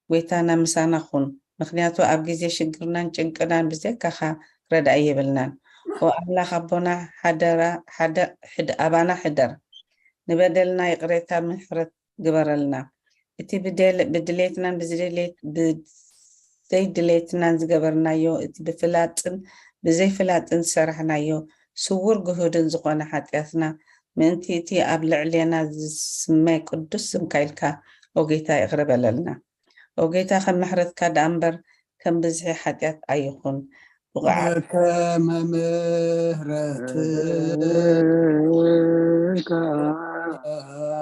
ጎይታና ምሳና ኩን፣ ምኽንያቱ ኣብ ግዜ ሽግርናን ጭንቅናን ብዘይካኻ ረዳኢ የብልናን። ኦ ኣምላኽ ኣቦና፣ ሓደራ፣ ሓደ-፣ ሕድ-፣ ኣባና ሕደር። ንበደልና ይቕሬታ ምሕረት ግበረልና። እቲ ብደል-፣ ብድሌትናን ብዝድሌት-፣ ብዘይድሌትናን ዝገበርናዮ፣ እቲ ብፍላጥን ብዘይፍላጥን ዝሰራሕናዮ ስውር ግሁድን ዝኾነ ሓጢኣትና፣ ምእንቲ እቲ ኣብ ልዕሌና ዝስመ ቅዱስ ስምካ ኢልካ፣ ኦ ጌታ፣ ይቕረ በለልና። ኦ ጌታ፣ ከም ምሕረትካ ደኣ እምበር ከም ብዝሒ ሓጢኣት ኣይኹን። ብቑዓት ከመ ምሕረት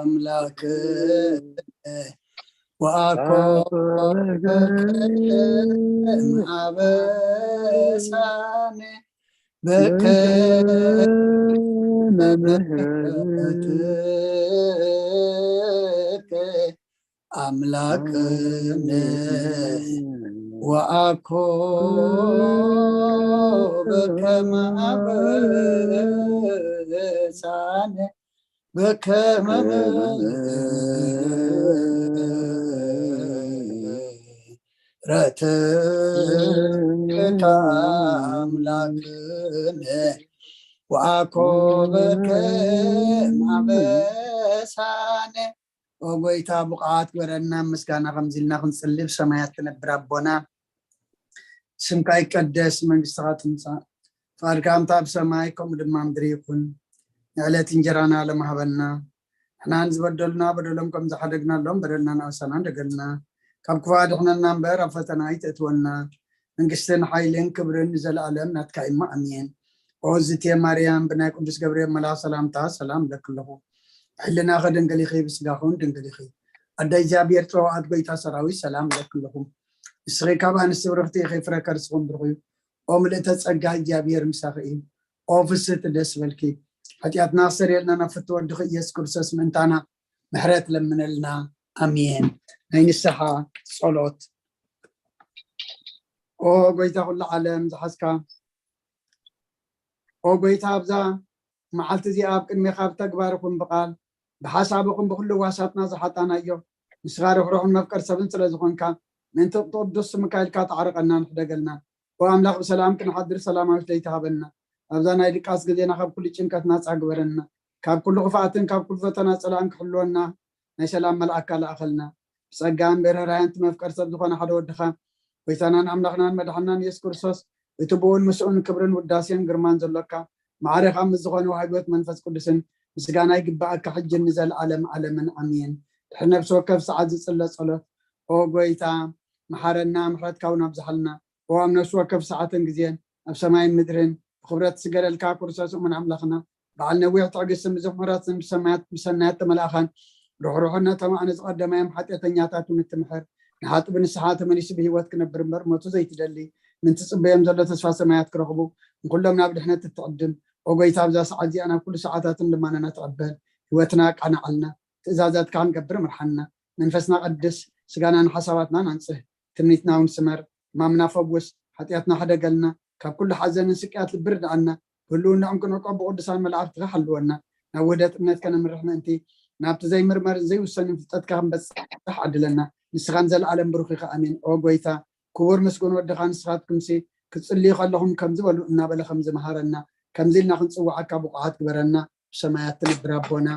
ኣምላክ ወኣኮ ማበሳነ በከመ ምሕረትከ ኣምላክነ ወኣኮ በከመ ኣበሳነ በከመ ምሕረትከ ኣምላክነ ወኣኮ በከመ ኣበሳነ። ኦ ጎይታ፣ ብቕዓት ግበረና ምስጋና ከምዚ ኢልና ክንጽሊ። ብሰማያት ትነብር ኣቦና፣ ስምካ ይቀደስ፣ መንግስትኻ ትምጻእ፣ ፍቓድካ ከምታ ኣብ ሰማይ ከምኡ ድማ ምድሪ ይኹን። ንዕለት እንጀራና ሎም ሃበና፣ ንሕና ንዝበደሉና በደሎም ከም ዝሓደግናሎም በደልና ናበሳና እንደገልና፣ ካብ ክፉእ ኣድሕነና እምበር ኣብ ፈተና ኣይተእትወና። መንግስትን ሓይልን ክብርን ንዘለኣለም ናትካ እዩ፣ ኣሜን። ኦ ዝቴ ማርያም፣ ብናይ ቅዱስ ገብርኤል መልኣኽ ሰላምታ ሰላም እብለኪ ኣለኹ። ብሕልናኺ ድንግል ኢኺ፣ ብስጋኺ እውን ድንግል ኢኺ። ኣደ እግዚኣብሔር፣ ጸዋኣት ጎይታ ሰራዊት፣ ሰላም እብለኪ ኣለኹ። ንስኺ ካብ ኣንስቲ ብርኽቲ ኢኺ፣ ፍረ ከርስኺ እውን ብሩኽ እዩ። ኦ ምልእተ ጸጋ፣ እግዚኣብሔር ምሳኺ እዩ። ኦ ፍስህቲ፣ ደስ በልኪ። ሓጢኣትና ክሰርየልና ናብ ፍትወ ወድኺ ኢየሱስ ክርስቶስ ምእንታና ምሕረት ለምነልና። ኣሜን። ናይ ንስሓ ጸሎት። ኦ ጎይታ ኩሉ ዓለም ዝሓዝካ፣ ኦ ጎይታ፣ ኣብዛ መዓልቲ እዚኣ ኣብ ቅድሜኻ ብተግባር ይኹን ብቓል፣ ብሓሳብ ይኹን ብኹሉ ዋሳትና ዝሓጣናዮ፣ ንስኻ ርሕሩሕን መፍቀር ሰብን ስለ ዝኾንካ፣ ምእንቲ ቅዱስ ስምካ ኢልካ ተዓረቐናን ሕደገልናን። ኦ ኣምላኽ፣ ብሰላም ክንሓድር ሰላማዊት ለይቲ ሃበና። ኣብዛ ናይ ድቃስ ግዜና ካብ ኩሉ ጭንቀት ናጻ ግበረና። ካብ ኩሉ ክፍኣትን ካብ ኩሉ ፈተና ጸላእን ክሕልወና ናይ ሰላም መልኣካ ለኣኸልና። ብጸጋን ብርህራሄን እቲ መፍቀር ሰብ ዝኾነ ሓደ ወድኻ፣ ጎይታናን ኣምላኽናን መድሓናን የሱስ ክርስቶስ፣ እቲ ብኡን ምስኡን ክብርን ውዳሴን ግርማን ዘሎካ፣ ማዕሬኻ ምስ ዝኾነ ወሃቢ ህይወት መንፈስ ቅዱስን ምስጋና ይግብኣካ፣ ሕጅን ንዘለኣለም ዓለምን ኣሜን። ድሕሪ ነፍሲ ወከፍ ሰዓት ዝጽለ ጸሎት። ኦ ጎይታ፣ መሓረና፣ ምሕረትካ እውን ኣብዝሓልና። ኦ ኣብ ነፍሲ ወከፍ ሰዓትን ግዜን፣ ኣብ ሰማይን ምድርን ብኽብረት ዝገለልካ ክርስቶስ እሙን ኣምላኽና፣ በዓል ነዊሕ ትዕግስትን ብዙሕ ምሕረትን፣ ብሰማያት ብሰናያት ተመላእኻን ርሕሩሕን፣ ነቶም ኣነ ዝቐደማዮም ሓጢኣተኛታት እውን እትምሕር፣ ንሓጥእ ብንስሓ ተመሊሱ ብህይወት ክነብር እምበር ሞቱ ዘይትደሊ፣ ምእንቲ ጽበዮም ዘሎ ተስፋ ሰማያት ክረኽቡ፣ ንኹሎም ናብ ድሕነት እትዕድም። ኦ ጎይታ፣ ኣብዛ ሰዓት እዚኣ ናብ ኩሉ ሰዓታትን ልማናና ትቐበል፣ ህይወትና ኣቃንዓልና፣ ትእዛዛትካ ክንገብር ምርሓና፣ መንፈስና ቀድስ፣ ስጋናን ሓሳባትናን ኣንጽህ፣ ትምኒትና እውን ስመር፣ ሕማምና ፈውስ፣ ሓጢኣትና ሕደገልና፣ ካብ ኩሉ ሓዘንን ስቅያት ልቢ ርድኣና፣ ብህልውናኦም ክንዕቆብ ብቅዱሳን መላእኽትኻ ሓልወና፣ ናብ ውህደት እምነት ከነምርሕ ምእንቲ፣ ናብቲ ዘይምርመርን ዘይውሰንን ፍልጠትካ ክንበጽሕ ዓድለና። ንስኻ ንዘለኣለም ብሩኽ ኢኻ። ኣሜን። ኦ ጎይታ፣ ክቡር ምስጉን ወድኻ ንስኻትኩምሲ ክትጽልዩ ከለኹም ከምዚ በሉ እናበለ ከምዚ መሃረና፣ ከምዚ ኢልና ክንጽውዓካ ብቑዓት ግበረና። ብሰማያት ትነብር ኣቦና፣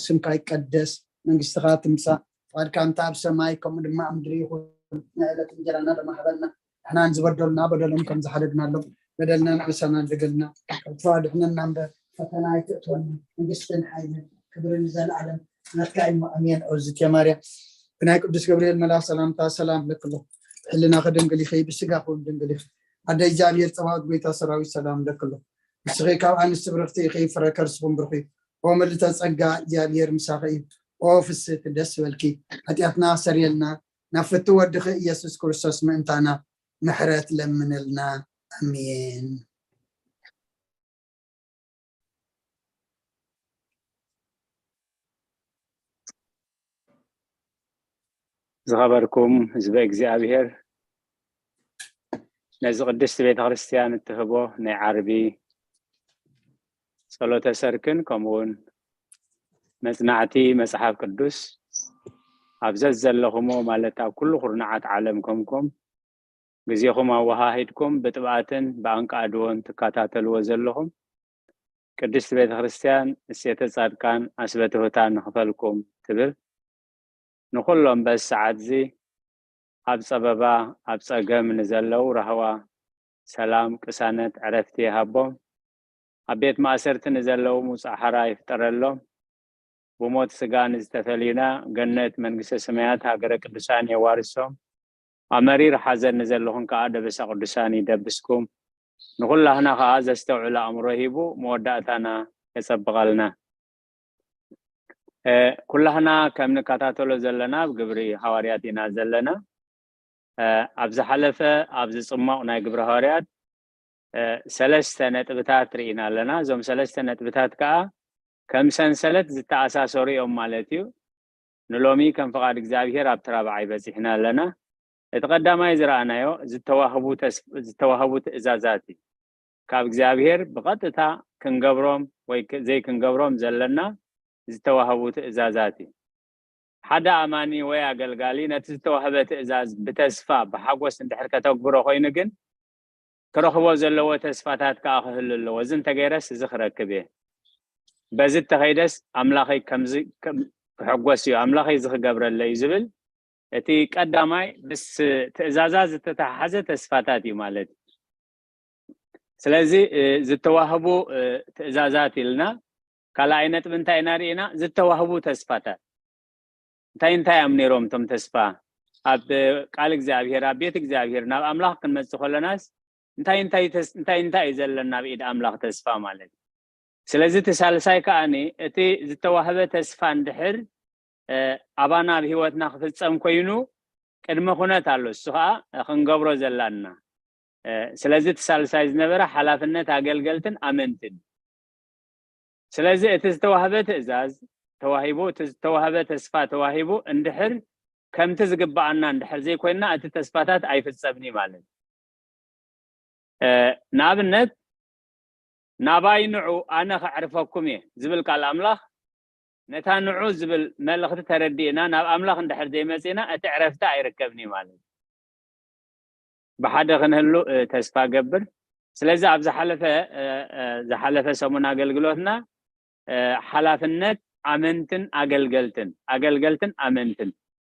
ስምካ ይቀደስ፣ መንግስትኻ ትምጻእ፣ ፍቓድካ እንተ ኣብ ሰማይ ከምኡ ድማ ኣብ ምድሪ ይኹን። ናይ ዕለት እንጀራና ሎም ሃበና፣ ንሕና ንዝበደሉና በደሎም ከም ዝሓደግናሎም፣ በደልና ንዓሳና ንደገልና ካብ ክፉእ ኣድሕነና እምበር ፈተና ኣይትእትወና። መንግስትን ሓይልን ክብርን ንዘለኣለም ናትካ እዩ። ኣሜን። ኦዝት የማርያ ብናይ ቅዱስ ገብርኤል መልኣኽ ሰላምታ ሰላም ለክሎ ሕልና ከደንግል ይኸይ ብስጋ ክውን ድንግል ይኸ ኣደ እግዚኣብሔር ጸባኦት ጎይታ ሰራዊት ሰላም ለክሎ ንስኺ ካብ ኣንስቲ ብርኽቲ ኢኺ ፍረ ከርስኹም ብርኺ ኦ ምልተ ጸጋ እግዚኣብሔር ምሳኺ እዩ። ኦ ፍስቲ ደስ በልኪ ሓጢኣትና ሰሪየልና ናብ ፍቲ ወድኺ ኢየሱስ ክርስቶስ ምእንታና ምሕረት ለምንልና። ኣሜን። ዝኸበርኩም ህዝበ እግዚኣብሔር፣ ነዚ ቅድስቲ ቤተ ክርስቲያን እትህቦ ናይ ዓርቢ ጸሎተ ሰርክን ከምኡውን መጽናዕቲ መጽሓፍ ቅዱስ ኣብ ዘዘለኹሞ ማለት ኣብ ኩሉ ኩርናዓት ዓለም ከምኩም ግዜኹም ኣወሃሂድኩም ብጥብኣትን ብኣንቃድዎን ትከታተልዎ ዘለኹም ቅድስቲ ቤተ ክርስቲያን እሴተ ጻድቃን ኣስበትሁታ ንኽፈልኩም ትብል። ንኹሎም በዚ ሰዓት እዚ ኣብ ጸበባ ኣብ ጸገም ንዘለዉ ራህዋ ሰላም ቅሳነት ዕረፍቲ ይሃቦም። ኣብ ቤት ማእሰርቲ ንዘለዉ ሙጻእ ሓራ ይፍጠረሎም። ብሞት ስጋ ንዝተፈልዩና ገነት መንግስተ ሰማያት ሃገረ ቅዱሳን የዋርሶም። ኣብ መሪር ሓዘን ንዘለኹም ከዓ ደበሳ ቅዱሳን ይደብስኩም። ንኩላህና ከዓ ዘስተውዕል ኣእምሮ ሂቡ መወዳእታና የጸብቐልና። ኩላህና ከም ንከታተሎ ዘለና ኣብ ግብሪ ሃዋርያት ኢና ዘለና። ኣብ ዝሓለፈ ኣብዚ ጽማቕ ናይ ግብሪ ሃዋርያት ሰለስተ ነጥብታት ርኢና ኣለና። እዞም ሰለስተ ነጥብታት ከዓ ከም ሰንሰለት ዝተኣሳሰሩ እዮም ማለት እዩ። ንሎሚ ከም ፍቓድ እግዚኣብሔር ኣብ ተራብዓይ በጺሕና ኣለና። እቲ ቀዳማይ ዝረኣናዮ ዝተዋህቡ ተስ- ዝተዋህቡ ትእዛዛት እዩ። ካብ እግዚኣብሔር ብቐጥታ ክንገብሮም ወይ ክ- ዘይክንገብሮም ዘለና ዝተዋህቡ ትእዛዛት እዩ። ሓደ ኣማኒ ወይ ኣገልጋሊ ነቲ ዝተዋህበ ትእዛዝ ብተስፋ ብሓጎስ እንድሕር ከተግብሮ ኮይኑ ግን ክረኽቦ ዘለዎ ተስፋታት ከዓ ክህሉ ኣለዎ። እዚ እንተገይረስ እዚ ክረክብ እየ፣ በዚ እንተኸይደስ ኣምላኸይ ከምዚ ከም- ክሕጎስ እዩ፣ ኣምላኸይ እዚ ክገብረለይ እዩ ዝብል እቲ ቀዳማይ ምስ ትእዛዛት ዝተተሓሓዘ ተስፋታት እዩ ማለት እዩ። ስለዚ ዝተዋህቡ ትእዛዛት ኢልና ካልኣይ ነጥቢ እንታይ ኢና ርኢና? ዝተዋህቡ ተስፋታት እንታይ እንታይ እዮም ነይሮም? እቶም ተስፋ ኣብ ቃል እግዚኣብሔር ኣብ ቤት እግዚኣብሔር ናብ ኣምላኽ ክንመፅእ ከለናስ እንታይ እንታይ እንታይ እንታይ እዩ ዘለና ኣብ ኢድ ኣምላኽ ተስፋ ማለት እዩ። ስለዚ እቲ ሳልሳይ ከዓኒ እቲ ዝተዋህበ ተስፋ እንድሕር ኣባና ኣብ ህይወትና ክፍፀም ኮይኑ ቅድመ ኩነት ኣሎ፣ እሱ ከዓ ክንገብሮ ዘላና። ስለዚ እቲ ሳልሳይ ዝነበረ ሓላፍነት ኣገልገልትን ኣመንትን። ስለዚ እቲ ዝተዋህበ ትእዛዝ ተዋሂቡ፣ እቲ ዝተዋህበ ተስፋ ተዋሂቡ እንድሕር ከምቲ ዝግባኣና እንድሕር ዘይኮይንና እቲ ተስፋታት ኣይፍፀምን እዩ ማለት እዩ። ንኣብነት ናባይ ንዑ ኣነ ከዕርፈኩም እየ ዝብል ቃል ኣምላኽ ነታ ንዑ ዝብል መልእኽቲ ተረዲእና ናብ ኣምላኽ እንድሕር ዘይመፂእና እቲ ዕረፍቲ ኣይርከብን እዩ ማለት እዩ። ብሓደ ክንህሉ ተስፋ ገብር። ስለዚ ኣብ ዝሓለፈ ዝሓለፈ ሰሙን ኣገልግሎትና ሓላፍነት ኣመንትን ኣገልገልትን ኣገልገልትን ኣመንትን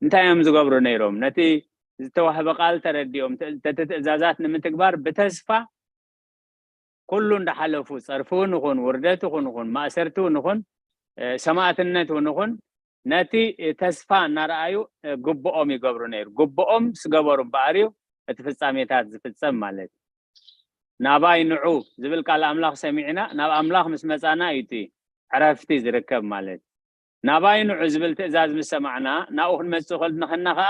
እንታይ እዮም ዝገብሩ ነይሮም? ነቲ ዝተዋህበ ቃል ተረዲኦም ነቲ ትእዛዛት ንምትግባር ብተስፋ ኩሉ እንዳሓለፉ ፀርፊ እውን ይኹን ውርደት ይኹን ይኹን ማእሰርቲ እውን ይኹን ሰማእትነት እውን ይኹን ነቲ ተስፋ እናረኣዩ ግብኦም ይገብሩ ነይሩ። ግብኦም ስገበሩ እምበኣር እዩ እቲ ፍፃሜታት ዝፍፀም ማለት እዩ። ናባይ ንዑ ዝብል ቃል ኣምላኽ ሰሚዕና ናብ ኣምላኽ ምስ መፃና እዩ እቲ ዕረፍቲ ዝርከብ ማለት እዩ። ናባይ ንዑ ዝብል ትእዛዝ ምስ ሰማዕና ናብኡ ክንመፅእ ከለና ከዓ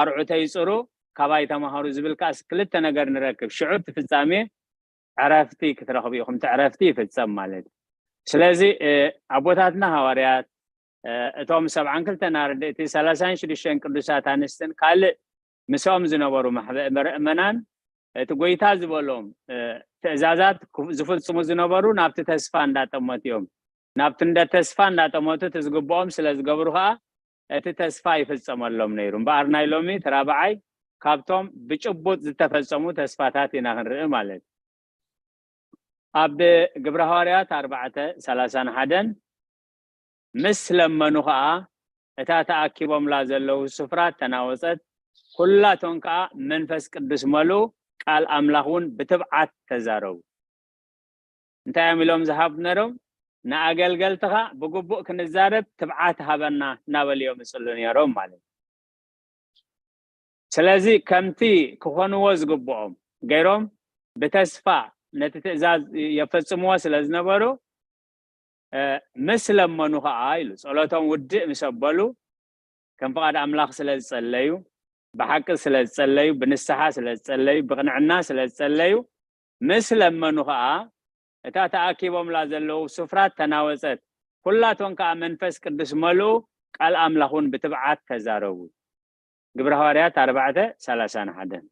ኣርዑተይ ፅሩ ካባይ ተማሃሩ ዝብል ከዓ ክልተ ነገር ንረክብ። ሽዑ እቲ ፍፃሜ ዕረፍቲ ክትረኽቡ ኢኹም። እቲ ዕረፍቲ ይፍፀም ማለት እዩ። ስለዚ ኣቦታትና ሃዋርያት እቶም ሰብዓን ክልተን ኣርድእቲ ሰላሳን ሽዱሽተን ቅዱሳት ኣንስትን ካልእ ምስኦም ዝነበሩ ማሕበረ ምእመናን እቲ ጎይታ ዝበሎም ትእዛዛት ዝፍፅሙ ዝነበሩ ናብቲ ተስፋ እንዳጠመቱ እዮም። ናብቲ እንደ ተስፋ እንዳጠመቱ እቲ ዝግብኦም ስለ ዝገብሩ ከዓ እቲ ተስፋ ይፍፀመሎም ነይሩ። እምበኣር ናይ ሎሚ እቲ ራብዓይ ካብቶም ብጭቡጥ ዝተፈፀሙ ተስፋታት ኢና ክንርኢ ማለት እዩ። ኣብ ግብረ ሃዋርያት ኣርባዕተ ሰላሳን ሓደን ምስ ለመኑ ከዓ እታ ተኣኪቦምላ ዘለዉ ስፍራ ተናወፀት፣ ኩላቶም ከዓ መንፈስ ቅዱስ መሉ፣ ቃል ኣምላኽ እውን ብትብዓት ተዛረቡ። እንታይ እዮም ኢሎም ዝሃብ ነሮም? ንኣገልገልትኻ ብግቡእ ክንዛረብ ትብዓት ሃበና እናበሉ እዮም ይጽሉ ነሮም ማለት እዩ። ስለዚ ከምቲ ክኾንዎ ዝግብኦም ገይሮም ብተስፋ ነቲ ትእዛዝ የፈጽምዎ ስለ ዝነበሩ ምስ ለመኑ ከዓ ኢሉ ጸሎቶም ውድእ ምስ ኣበሉ ከም ፍቓድ ኣምላኽ ስለ ዝጸለዩ፣ ብሓቂ ስለ ዝጸለዩ፣ ብንስሓ ስለ ዝጸለዩ፣ ብቕንዕና ስለ ዝጸለዩ፣ ምስ ለመኑ ከዓ እታ ተኣኪቦምላ ዘለዉ ስፍራ ተናወጸት። ኩላቶም ከዓ መንፈስ ቅዱስ መልኡ፣ ቃል ኣምላኽ እውን ብትብዓት ተዛረቡ። ግብረ ሃዋርያት ኣርባዕተ ሰላሳን ሓደን።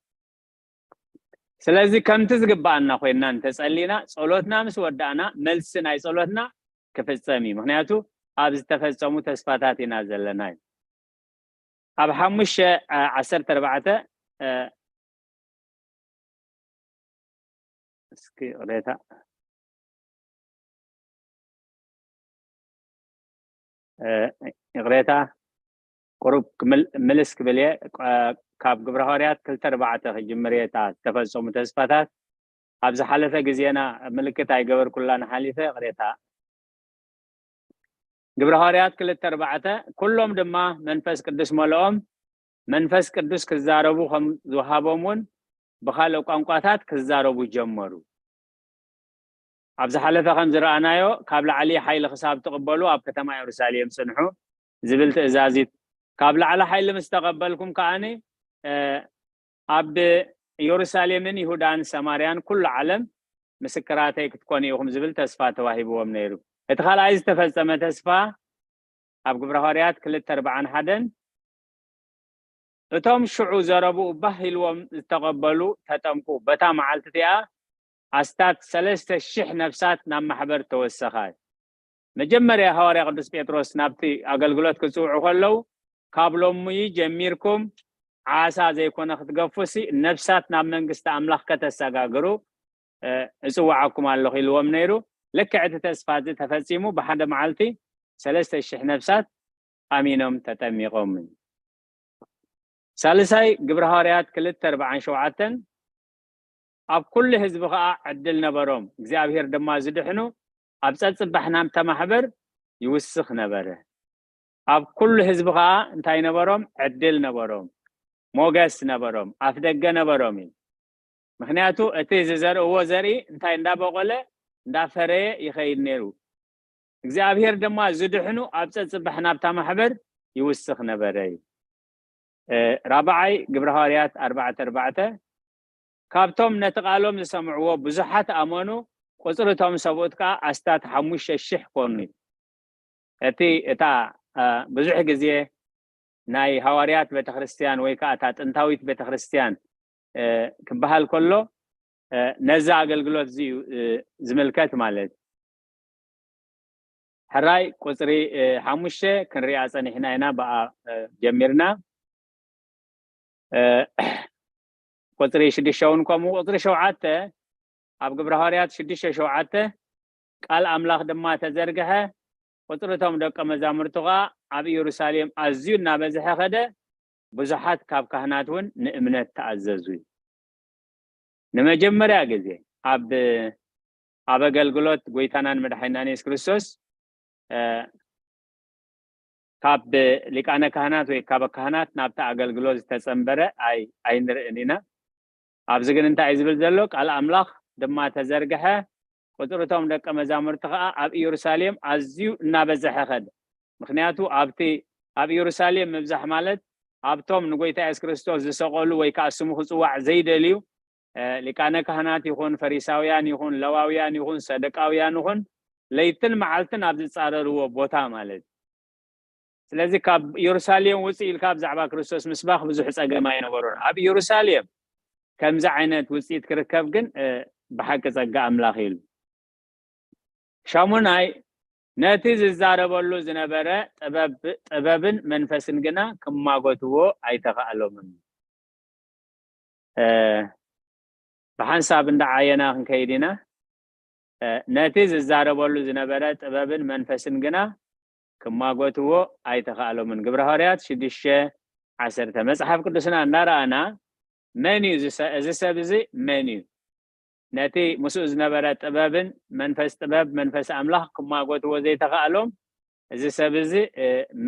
ስለዚ ከምቲ ዝግብኣና ኮይንና እንተጸሊና፣ ጸሎትና ምስ ወዳእና፣ መልሲ ናይ ጸሎትና ክፍጸም እዩ። ምኽንያቱ ኣብ ዝተፈጸሙ ተስፋታት ኢና ዘለና እዩ። ኣብ ሓሙሽተ ዓሰርተ ኣርባዕተ እስኪ ይቕሬታ ይቕሬታ ቁሩብ ምልስ ክብል እየ። ካብ ግብረ ሃዋርያት ክልተ ኣርባዕተ ክጅምር እየ። እታ ዝተፈጸሙ ተስፋታት ኣብ ዝሓለፈ ግዜና ምልክት ኣይገበርኩላን ሓሊፈ፣ ይቕሬታ። ግብረ ሃዋርያት ክልተ ኣርባዕተ፣ ኩሎም ድማ መንፈስ ቅዱስ መልኦም፣ መንፈስ ቅዱስ ክዛረቡ ከም ዝወሃቦም እውን ብኻልእ ቋንቋታት ክዛረቡ ጀመሩ። ኣብ ዝሓለፈ ከም ዝረኣናዮ፣ ካብ ላዕሊ ሓይሊ ክሳብ ትቕበሉ ኣብ ከተማ የሩሳሌም ጽንሑ ዝብል ትእዛዝ እዩ። ካብ ላዕሊ ሓይሊ ምስ ተቐበልኩም ከኣኒ ኣብ የሩሳሌምን ይሁዳን ሰማርያን ኩሉ ዓለም ምስክራተይ ክትኮኑ ኢኹም ዝብል ተስፋ ተዋሂብዎም ነይሩ። እቲ ካልኣይ ዝተፈጸመ ተስፋ ኣብ ግብረ ሃዋርያት ክልተ ኣርባዓን ሓደን እቶም ሽዑ ዘረብኡ ባህ ኢልዎም ዝተቐበሉ ተጠምቁ። በታ መዓልቲ እቲኣ ኣስታት ሰለስተ ሽሕ ነፍሳት ናብ ማሕበር ተወሰኻ። መጀመርያ ሃዋርያ ቅዱስ ጴጥሮስ ናብቲ ኣገልግሎት ክጽውዑ ከለዉ ካብ ሎሚ ጀሚርኩም ዓሳ ዘይኮነ ክትገፉሲ ነፍሳት ናብ መንግስቲ ኣምላኽ ከተሰጋግሩ እጽውዓኩም ኣለኹ ኢልዎም ነይሩ። ልክዕ እቲ ተስፋ እዚ ተፈጺሙ። ብሓደ መዓልቲ ሰለስተ ሽሕ ነፍሳት ኣሚኖም ተጠሚቖም። ሳልሳይ ግብረ ሃዋርያት ክልተ ኣርባዓን ሸውዓተን ኣብ ኩሉ ህዝቢ ኸዓ ዕድል ነበሮም፣ እግዚኣብሔር ድማ ዝድሕኑ ኣብ ጸጽባሕ ናብታ ማሕበር ይውስኽ ነበረ። ኣብ ኩሉ ህዝቢ ኸዓ እንታይ ነበሮም? ዕድል ነበሮም፣ ሞገስ ነበሮም፣ ኣፍ ደገ ነበሮም እዩ። ምኽንያቱ እቲ ዝዘርእዎ ዘርኢ እንታይ እንዳበቆለ እንዳፈረየ ይኸይድ ነይሩ። እግዚኣብሔር ድማ ዝድሕኑ ኣብ ጸጽባሕ ናብታ ማሕበር ይውስኽ ነበረ እዩ። ራብዓይ ግብረ ሃዋርያት ኣርባዕተ ኣርባዕተ፣ ካብቶም ነቲ ቃሎም ዝሰምዕዎ ብዙሓት ኣመኑ፣ ቁጽሪ እቶም ሰብኡት ከኣ ኣስታት ሓሙሽተ ሽሕ ኮኑ። እቲ እታ ብዙሕ ግዜ ናይ ሃዋርያት ቤተክርስትያን ወይ ከዓ እታ ጥንታዊት ቤተክርስትያን ክበሃል ከሎ ነዚ ኣገልግሎት እዚ እዩ ዝምልከት ማለት። ሕራይ ቁፅሪ ሓሙሽተ ክንሪኣ ፀኒሕና ኢና፣ ብኣ ጀሚርና። ቁፅሪ ሽዱሽተ እውን ከምኡ። ቁፅሪ ሸውዓተ ኣብ ግብረ ሃዋርያት ሽዱሽተ ሸውዓተ፣ ቃል ኣምላኽ ድማ ተዘርግሐ፣ ቁፅሪ እቶም ደቀ መዛሙርቱ ኸዓ ኣብ ኢየሩሳሌም ኣዝዩ እናበዝሐ ኸደ፣ ብዙሓት ካብ ካህናት እውን ንእምነት ተኣዘዙ። ንመጀመርያ ግዜ ኣብ ኣብ ኣገልግሎት ጎይታናን መድሓኒናን የሱስ ክርስቶስ ካብ ሊቃነ ካህናት ወይ ካብ ካህናት ናብቲ ኣገልግሎት ዝተጸንበረ ኣይንርእን ኢና። ኣብዚ ግን እንታይ እዩ ዝብል ዘሎ? ቃል ኣምላኽ ድማ ተዘርግሐ፣ ቁጽሪ እቶም ደቀ መዛሙርቲ ከኣ ኣብ ኢየሩሳሌም ኣዝዩ እናበዝሐ ኸደ። ምኽንያቱ ኣብቲ ኣብ ኢየሩሳሌም ምብዛሕ ማለት ኣብቶም ንጎይታ የሱስ ክርስቶስ ዝሰቐሉ ወይ ከኣ ስሙ ክጽዋዕ ዘይደልዩ ሊቃነ ካህናት ይኹን ፈሪሳውያን ይኹን ለዋውያን ይኹን ሰደቃውያን ይኹን ለይትን መዓልትን ኣብ ዝጻረርዎ ቦታ ማለት እዩ። ስለዚ ካብ ኢየሩሳሌም ውፅእ ኢልካ ብዛዕባ ክርስቶስ ምስባኽ ብዙሕ ጸገም ኣይነበሮን። ኣብ ኢየሩሳሌም ከምዚ ዓይነት ውፅኢት ክርከብ ግን ብሓቂ ጸጋ ኣምላኽ ኢሉ። ሻሙናይ ነቲ ዝዛረበሉ ዝነበረ ጥበብን መንፈስን ግና ክማጎትዎ ኣይተኻእሎምን። ብሓንሳብ እንዳዓየና ክንከይድ ኢና። ነቲ ዝዛረበሉ ዝነበረ ጥበብን መንፈስን ግና ክማጎትዎ ኣይተኻእሎምን። ግብረ ሃዋርያት ሽዱሽተ ዓሰርተ። መጽሓፍ ቅዱስና እንዳረኣና መን እዩ እዚ ሰብ እዚ መን እዩ? ነቲ ምስኡ ዝነበረ ጥበብን መንፈስ ጥበብ መንፈስ ኣምላኽ ክማጎትዎ ዘይተኻእሎም እዚ ሰብ እዚ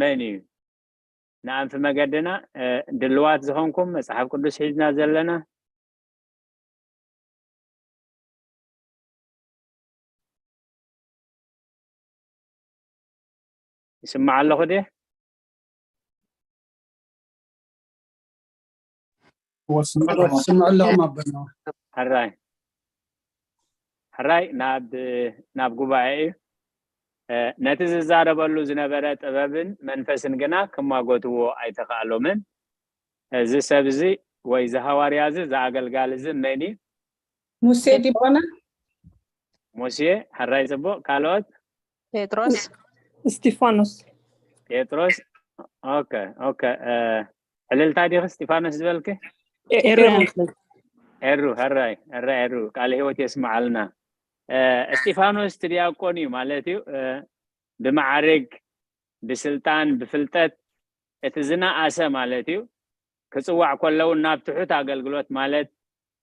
መን እዩ? ንኣንፊ መገድና ድልዋት ዝኾንኩም መጽሓፍ ቅዱስ ሒዝና ዘለና ይስማዕ ኣለኹ ድየ? ስምዕ ኣለኹም ኣቦና። ሕራይ ሕራይ ናብ ናብ ጉባኤ እዩ። ነቲ ዝዛረበሉ ዝነበረ ጥበብን መንፈስን ግና ክማጎትዎ ኣይተኻእሎምን። እዚ ሰብ እዚ ወይ እዚ ሃዋርያ እዚ እዚ ኣገልጋሊ እዚ መን እዩ? ሙሴ ዲቦና። ሙሴ። ሕራይ ጽቡቕ። ካልኦት? ጴጥሮስ። እስጢፋኖስ። ጴጥሮስ። ኦኬ ኦኬ። ዕልልታ ዲኺ እስጢፋኖስ ዝበልኪ? ኤሩ። ኤሩ። ሕራይ ሕራይ ኤሩ፣ ቃለ ህይወት የስምዓልና። እስጢፋኖስ እቲ ዲያቆን እዩ ማለት እዩ። ብማዕርግ ብስልጣን ብፍልጠት እቲ ዝነኣሰ ማለት እዩ። ክፅዋዕ ከለውን ናብ ትሑት ኣገልግሎት ማለት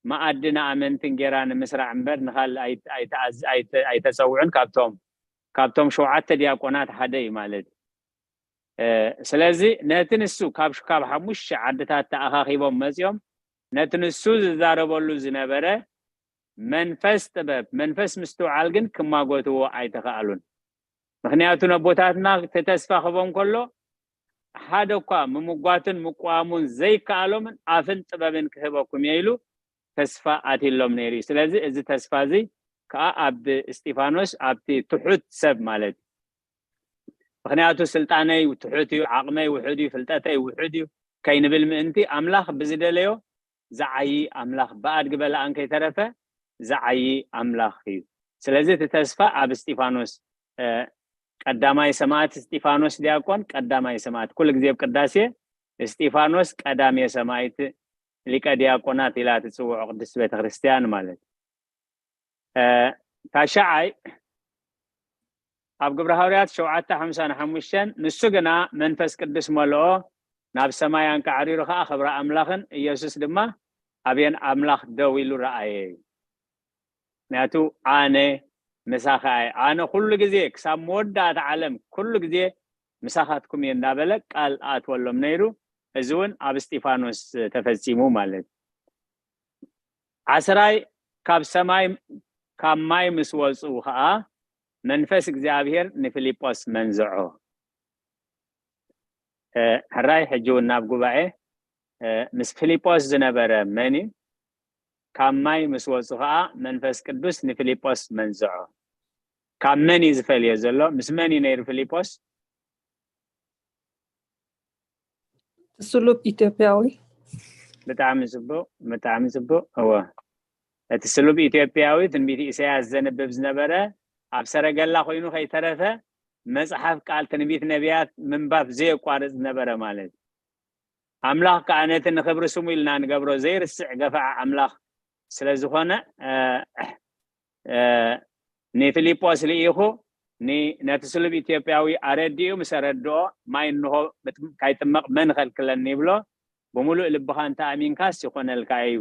መኣዲ ንኣመንቲ እንጌራ ንምስራዕ እምበር ንኻልእ ኣይተፀውዑን። ካብቶም ካብቶም ሸውዓተ ዲያቆናት ሓደ እዩ ማለት እዩ። ስለዚ ነቲ ንሱ ካብ ካብ ሓሙሽተ ዓድታት ተኣኻኺቦም መፂኦም ነቲ ንሱ ዝዛረበሉ ዝነበረ መንፈስ ጥበብ መንፈስ ምስትውዓል ግን ክማጎትዎ ኣይተኻእሉን። ምክንያቱ ነቦታትና ተተስፋ ክቦም ከሎ ሓደ እኳ ምምጓትን ምቋሙን ዘይከኣሎምን ኣፍን ጥበብን ክህበኩም እየ ኢሉ ተስፋ ኣትሎም ነይሩ እዩ። ስለዚ እዚ ተስፋ እዚ ከዓ ኣብ እስጢፋኖስ ኣብቲ ትሑት ሰብ ማለት እዩ። ምክንያቱ ስልጣነይ ትሑት እዩ፣ ዓቕመይ ውሑድ እዩ፣ ፍልጠተይ ውሑድ እዩ ከይንብል ምእንቲ ኣምላኽ ብዝደለዮ ዝዓዪ ኣምላኽ ብኣድጊ በለኣን ከይተረፈ ዝዓዪ ኣምላኽ እዩ። ስለዚ እቲ ተስፋ ኣብ እስጢፋኖስ ቀዳማይ ሰማዕት እስጢፋኖስ ዲያቆን ቀዳማይ ሰማዕት ኩሉ ግዜ ኣብ ቅዳሴ እስጢፋኖስ ቀዳሜ ሰማዕት ሊቀ ዲያቆናት ኢላ ትፅውዖ ቅድስት ቤተክርስትያን ማለት ታሽዓይ ኣብ ግብረ ሃዋርያት ሸውዓተ ሓምሳ ንሓሙሽተን ንሱ ግና መንፈስ ቅዱስ መልኦ ናብ ሰማይ ኣንቃዕሪሩ ከዓ ክብረ ኣምላኽን ኢየሱስ ድማ ኣብየን ኣምላኽ ደው ኢሉ ረኣየ እዩ። ምክንያቱ ኣነ ምሳኻ እየ፣ ኣነ ኩሉ ግዜ ክሳብ መወዳእታ ዓለም ኩሉ ግዜ ምሳኻትኩም እየ እንዳበለ ቃል ኣትወሎም ነይሩ። እዚ እውን ኣብ እስጢፋኖስ ተፈፂሙ ማለት እዩ። ዓስራይ ካብ ሰማይ ካብ ማይ ምስ ወፁ ከዓ መንፈስ እግዚኣብሔር ንፊልጶስ መንዝዖ። ሕራይ ሕጂ እውን ናብ ጉባኤ ምስ ፊልጶስ ዝነበረ መን እዩ? ካብ ማይ ምስ ወፁ ከዓ መንፈስ ቅዱስ ንፊልጶስ መንዝዖ። ካብ መን እዩ ዝፈልዮ ዘሎ? ምስ መን እዩ ነይሩ ፊልጶስ? ስሉብ ኢትዮጵያዊ። ብጣዕሚ ፅቡቅ ብጣዕሚ ፅቡቅ። እወ እቲ ስሉብ ኢትዮጵያዊ ትንቢት ኢሳያስ ዘንብብ ዝነበረ ኣብ ሰረገላ ኮይኑ ከይተረፈ መፅሓፍ ቃል ትንቢት ነቢያት ምንባብ ዘየቋርፅ ዝነበረ ማለት እዩ። ኣምላኽ ከዓ ነቲ ንኽብሪ ስሙ ኢልና ንገብሮ ዘይርስዕ ገፋዓ ኣምላኽ ስለ ዝኾነ ንፊልጶስ ልኢኹ ነቲ ስሉብ ኢትዮጵያዊ ኣረዲኡ ምስ ኣረድኦ ማይ እንሆ ካይጥመቕ መን ኸልክለኒ ይብሎ። ብምሉእ ልብኻ እንተ ኣሚንካስ ይኾነልካ እዩ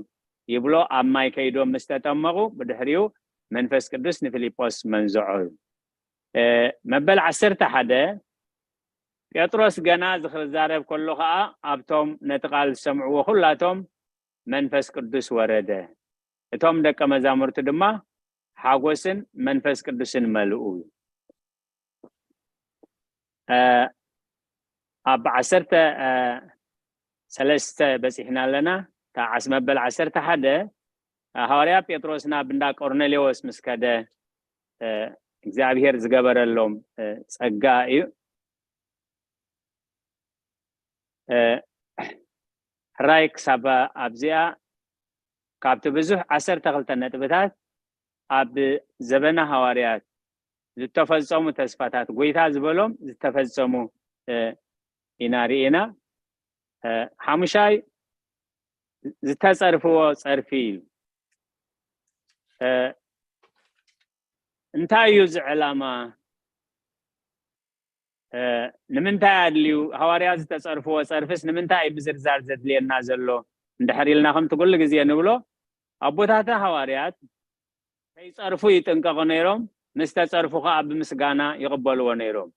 ይብሎ። ኣብ ማይ ከይዶም ምስ ተጠመቑ ብድሕሪኡ መንፈስ ቅዱስ ንፊልጶስ መንዝዖ እዩ። መበል ዓሰርተ ሓደ ጴጥሮስ ገና ዝኽዛረብ ከሎ ኸዓ ኣብቶም ነቲ ቃል ዝሰምዕዎ ኩላቶም መንፈስ ቅዱስ ወረደ። እቶም ደቀ መዛሙርቱ ድማ ሓጎስን መንፈስ ቅዱስን መልኡ። ኣብ ዓሰርተ ሰለስተ በፂሕና ኣለና። እታ ዓስ መበል ዓሰርተ ሓደ ሃዋርያ ጴጥሮስ ናብ እንዳ ቆርኔሌዎስ ምስ ከደ እግዚኣብሔር ዝገበረሎም ፀጋ እዩ። ሕራይ ክሳብ ኣብዚኣ ካብቲ ብዙሕ ዓሰርተ ክልተ ነጥብታት ኣብ ዘበነ ሃዋርያት ዝተፈጸሙ ተስፋታት ጎይታ ዝበሎም ዝተፈጸሙ ኢና ርኢና። ሓሙሻይ ዝተጸርፍዎ ጸርፊ እዩ። እንታይ እዩ እዚ ዕላማ? ንምንታይ ኣድልዩ? ሃዋርያ ዝተጸርፍዎ ጸርፍስ ንምንታይ እዩ ምዝርዛር ዘድልየና ዘሎ? እንድሕር ኢልና ከምቲ ኩሉ ግዜ ንብሎ ኣቦታትና ሃዋርያት ከይጸርፉ ይጥንቀቑ ነይሮም፣ ምስ ተጸርፉ ከኣ ብምስጋና ይቕበልዎ ነይሮም።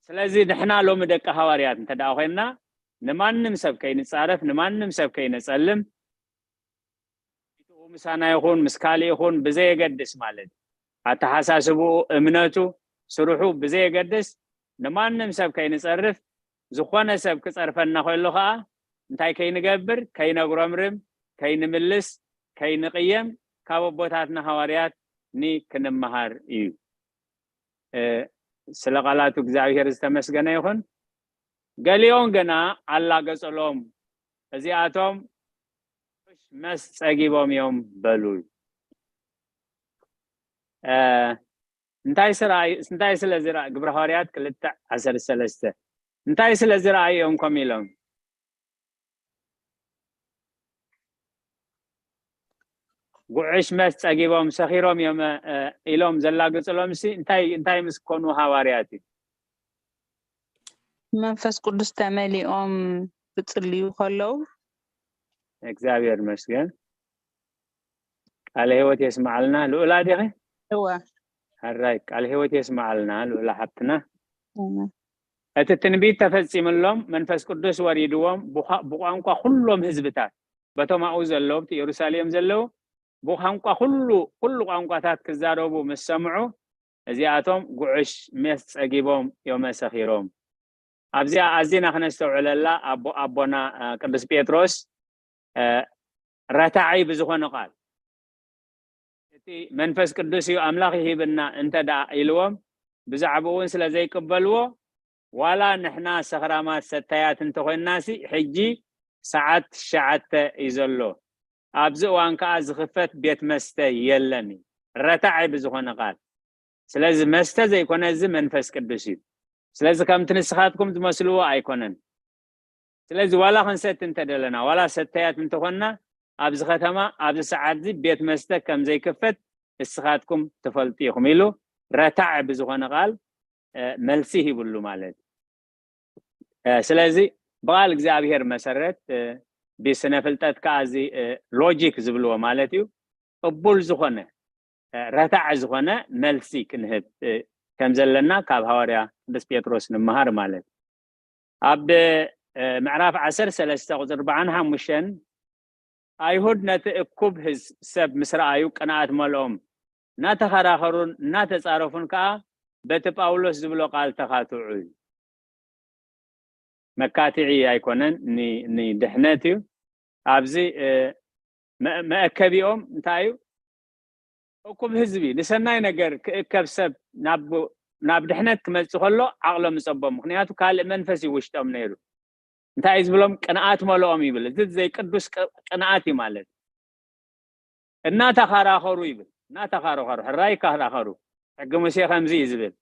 ስለዚ ንሕና ሎሚ ደቂ ሃዋርያት እንተ ደኣ ኮይንና ንማንም ሰብ ከይንጻረፍ ንማንም ሰብ ከይነጸልም ምሳና ይኹን ምስ ካልእ ይኹን ብዘየገድስ ማለት ኣተሓሳስብኡ እምነቱ ስርሑ ብዘየገድስ ንማንም ሰብ ከይንጸርፍ ዝኾነ ሰብ ክጸርፈና ከሎ ከኣ እንታይ ከይንገብር ከይነጉረምርም ከይንምልስ ከይንቕየም ካብ ኣቦታትና ሃዋርያት ኒ ክንመሃር እዩ። ስለ ቃላቱ እግዚኣብሔር ዝተመስገነ ይኹን። ገሊኦም ግና ኣላገጸሎም፣ እዚኣቶም መስ ጸጊቦም እዮም በሉ። እንታይ ስራይ እንታይ ስለ ዝረኣ ግብረ ሃዋርያት ክልተ ዓሰርተ ሰለስተ እንታይ ስለ ዝረኣዩ እዮም ከም ኢሎም ጉዕሽ መስ ጸጊቦም ሰኺሮም እዮም ኢሎም ዘላግጽሎም ሲ እንታይ እንታይ ምስ ኮኑ ሃዋርያት እዩ መንፈስ ቅዱስ ተመሊኦም ክጽልዩ ከለዉ እግዚኣብሔር ይመስገን ቃለ ህይወት የስማዓልና ልኡላ ዲኺ እወ ሕራይ ቃለ ህይወት የስማዓልና ልኡላ ሓብትና እቲ ትንቢት ተፈጺምሎም መንፈስ ቅዱስ ወሪድዎም ብቋንቋ ኩሎም ህዝብታት በቶም ኣብኡ ዘለዉ ኣብቲ ኢየሩሳሌም ዘለዉ ብቋንቋ ኩሉ ኩሉ ቋንቋታት ክዛረቡ ምስ ሰምዑ እዚኣቶም ጉዕሽ ሜስ ጸጊቦም ዮመ ሰኺሮም ኣብዚኣ ኣዚና ክነስተውዕለላ ኣቦና ቅዱስ ጴጥሮስ ረታዒ ብዝኾነ ቃል እቲ መንፈስ ቅዱስ እዩ ኣምላኽ ይሂብና እንተ ደኣ ኢልዎም ብዛዕባኡ እውን ስለ ዘይቅበልዎ ዋላ ንሕና ሰኽራማት ሰታያት እንተኾይንናሲ ሕጂ ሰዓት ትሽዓተ እዩ ዘሎ ኣብዚ እዋን ከዓ ዝኽፈት ቤት መስተ የለን እዩ ረታዒ ብዝኾነ ቃል ስለዚ መስተ ዘይኮነ እዚ መንፈስ ቅዱስ እዩ ስለዚ ከምቲ ንስኻትኩም ዝመስልዎ ኣይኮነን ስለዚ ዋላ ክንሰቲ እንተደለና ዋላ ሰተያት እንተኾንና ኣብዚ ከተማ ኣብዚ ሰዓት እዚ ቤት መስተ ከም ዘይክፈት እስኻትኩም ትፈልጡ ኢኹም ኢሉ ረታዕ ብዝኾነ ቃል መልሲ ሂብሉ ማለት እዩ ስለዚ ብቃል እግዚኣብሔር መሰረት ብስነ ፍልጠት ከዓ እዚ ሎጂክ ዝብልዎ ማለት እዩ ቅቡል ዝኾነ ረታዕ ዝኾነ መልሲ ክንህብ ከም ዘለና ካብ ሃዋርያ ቅዱስ ጴጥሮስ ንምሃር ማለት ኣብ ምዕራፍ ዓሰርተ ሰለስተ ቁፅሪ ኣርባዓን ሓሙሽተን ኣይሁድ ነቲ እኩብ ህዝብ ሰብ ምስ ረኣዩ ቅንኣት መልኦም እናተኸራኸሩን እናተፃረፉን ከዓ በቲ ጳውሎስ ዝብሎ ቃል ተኻትዑ እዩ መካትዒ ኣይኮነን ንድሕነት እዩ ኣብዚ መእከቢኦም እንታይ እዩ እኩብ ህዝቢ ንሰናይ ነገር ክእከብ ሰብ ናብ ድሕነት ክመፅእ ከሎ ዓቕሎም ይፀቦም ምክንያቱ ካልእ መንፈስ እዩ ውሽጦም ነይሩ እንታይ እዩ ዝብሎም ቅንኣት መለኦም ይብል እዚ ዘይቅዱስ ቅንኣት እዩ ማለት እናተኻራኸሩ ይብል እናተኻራኸሩ ሕራይ ይከራኸሩ ሕጊ ሙሴ ከምዚ እዩ ዝብል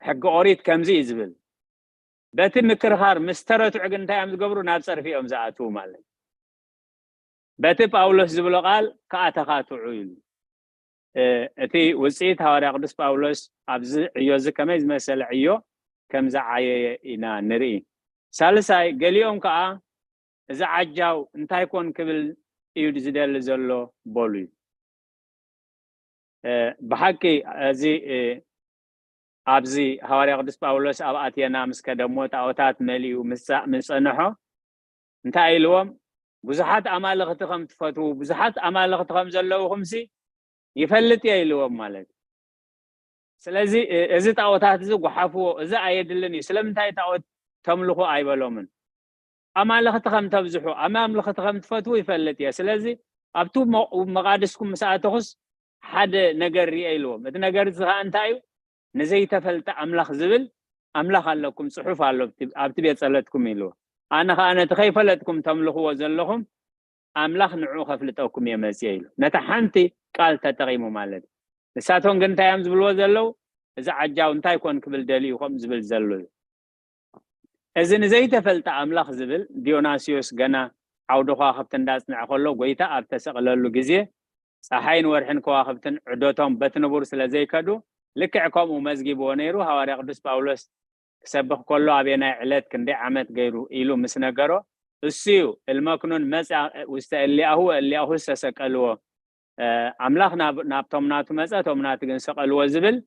ሕጊ ኦሪት ከምዚ እዩ ዝብል በቲ ምክርኻር ምስ ተረትዑ ግን እንታይ እዮም ዝገብሩ ናብ ፀርፊ እዮም ዝኣትዉ ማለት በቲ ጳውሎስ ዝብሎ ቃል ከዓ ተኻትዑ ኢሉ እቲ ውፅኢት ሃዋርያ ቅዱስ ጳውሎስ ኣብዚ ዕዮ እዚ ከመይ ዝመሰለ ዕዮ ከም ዝዓየየ ኢና ንርኢ ሳልሳይ ገሊኦም ከዓ እዚ ዓጃው እንታይ ኮን ክብል እዩ ዝደሊ ዘሎ በሉ እዩ ብሓቂ እዚ ኣብዚ ሃዋርያ ቅዱስ ጳውሎስ ኣብ ኣቴና ምስ ከደሞ ጣዖታት መሊኡ ምስ ጸንሖ እንታይ ኢልዎም ብዙሓት ኣማልኽቲ ከም ትፈትዉ ብዙሓት ኣማልኽቲ ከም ዘለውኹምሲ ይፈልጥ እየ ኢልዎም ማለት እዩ ስለዚ እዚ ጣዖታት እዚ ጓሓፍዎ እዚ ኣየድልን እዩ ስለምንታይ ጣዖት ተምልኹ ኣይበሎምን ኣማልኽቲ ከም ተብዝሑ ኣማልኽቲ ከም ትፈትዉ ይፈልጥ እየ ስለዚ ኣብቲ መቓድስኩም ምስ ኣተኹስ ሓደ ነገር ርኤ ኢልዎም እቲ ነገር እዚ ከዓ እንታይ እዩ ንዘይተፈልጠ ኣምላኽ ዝብል ኣምላኽ ኣለኩም ፅሑፍ ኣሎ ኣብቲ ቤት ፀለትኩም ኢልዎ ኣነ ከዓ ነቲ ከይፈለጥኩም ተምልኽዎ ዘለኹም ኣምላኽ ንዑ ከፍልጠኩም እየ መፅየ ኢሉ ነታ ሓንቲ ቃል ተጠቒሙ ማለት እዩ ንሳቶም ግን እንታይ እዮም ዝብልዎ ዘለዉ እዚ ዓጃው እንታይ ኮን ክብል ደልዩ ከም ዝብል ዘሎ እዩ እዚ ንዘይተፈልጠ ኣምላኽ ዝብል ዲዮናስዮስ ገና ዓውዲ ከዋኽብቲ እንዳጽንዐ ከሎ ጎይታ ኣብ ተሰቕለሉ ግዜ ጸሓይን ወርሕን ከዋኽብትን ዕደቶም በቲ ንቡር ስለ ዘይከዱ ልክዕ ከምኡ መዝጊብዎ ነይሩ ሃዋርያ ቅዱስ ጳውሎስ ክሰብኽ ከሎ ኣበየናይ ዕለት ክንደይ ዓመት ገይሩ ኢሉ ምስ ነገሮ እሱ እዩ። እልመክኑን መጽ ውስተ እሊኣሁ እሊኣሁ ዝተሰቀልዎ። ኣምላኽ ናብቶም ናቱ መጸ፣ እቶም ናቱ ግን ሰቐልዎ ዝብል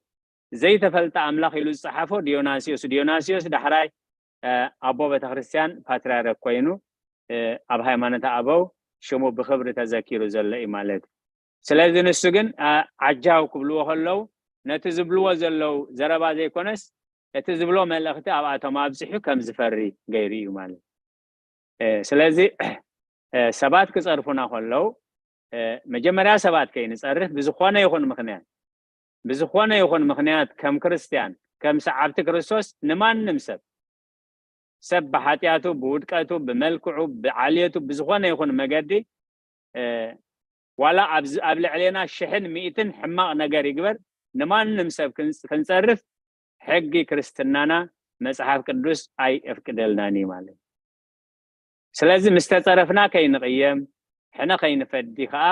ዘይተፈልጠ ኣምላኽ ኢሉ ዝጸሓፎ ዲዮናስዮስ። ዲዮናስዮስ ዳሕራይ ኣቦ ቤተክርስትያን ፓትርያርክ ኮይኑ ኣብ ሃይማኖተ ኣበው ሽሙ ብኽብሪ ተዘኪሩ ዘሎ እዩ ማለት እዩ። ስለዚ ንሱ ግን ዓጃው ክብልዎ ከለዉ ነቲ ዝብልዎ ዘለዉ ዘረባ ዘይኮነስ እቲ ዝብሎ መልእኽቲ ኣብኣቶም ኣብጺሑ ከም ዝፈሪ ገይሩ እዩ ማለት እዩ። ስለዚ ሰባት ክጸርፉና ከለዉ መጀመርያ ሰባት ከይንጸርፍ ብዝኾነ ይኹን ምኽንያት ብዝኾነ ይኹን ምኽንያት ከም ክርስትያን ከም ሰዓብቲ ክርስቶስ ንማንም ሰብ ሰብ ብሓጢኣቱ ብውድቀቱ ብመልክዑ ብዓልየቱ ብዝኾነ ይኹን መገዲ ዋላ ኣብ ልዕሌና ሽሕን ሚእትን ሕማቕ ነገር ይግበር ንማንም ሰብ ክንጸርፍ ሕጊ ክርስትናና መጽሓፍ ቅዱስ ኣይእፍቅደልናን እዩ ማለት። ስለዚ ምስ ተጸረፍና ከይንቕየም ሕነ ከይንፈዲ ከኣ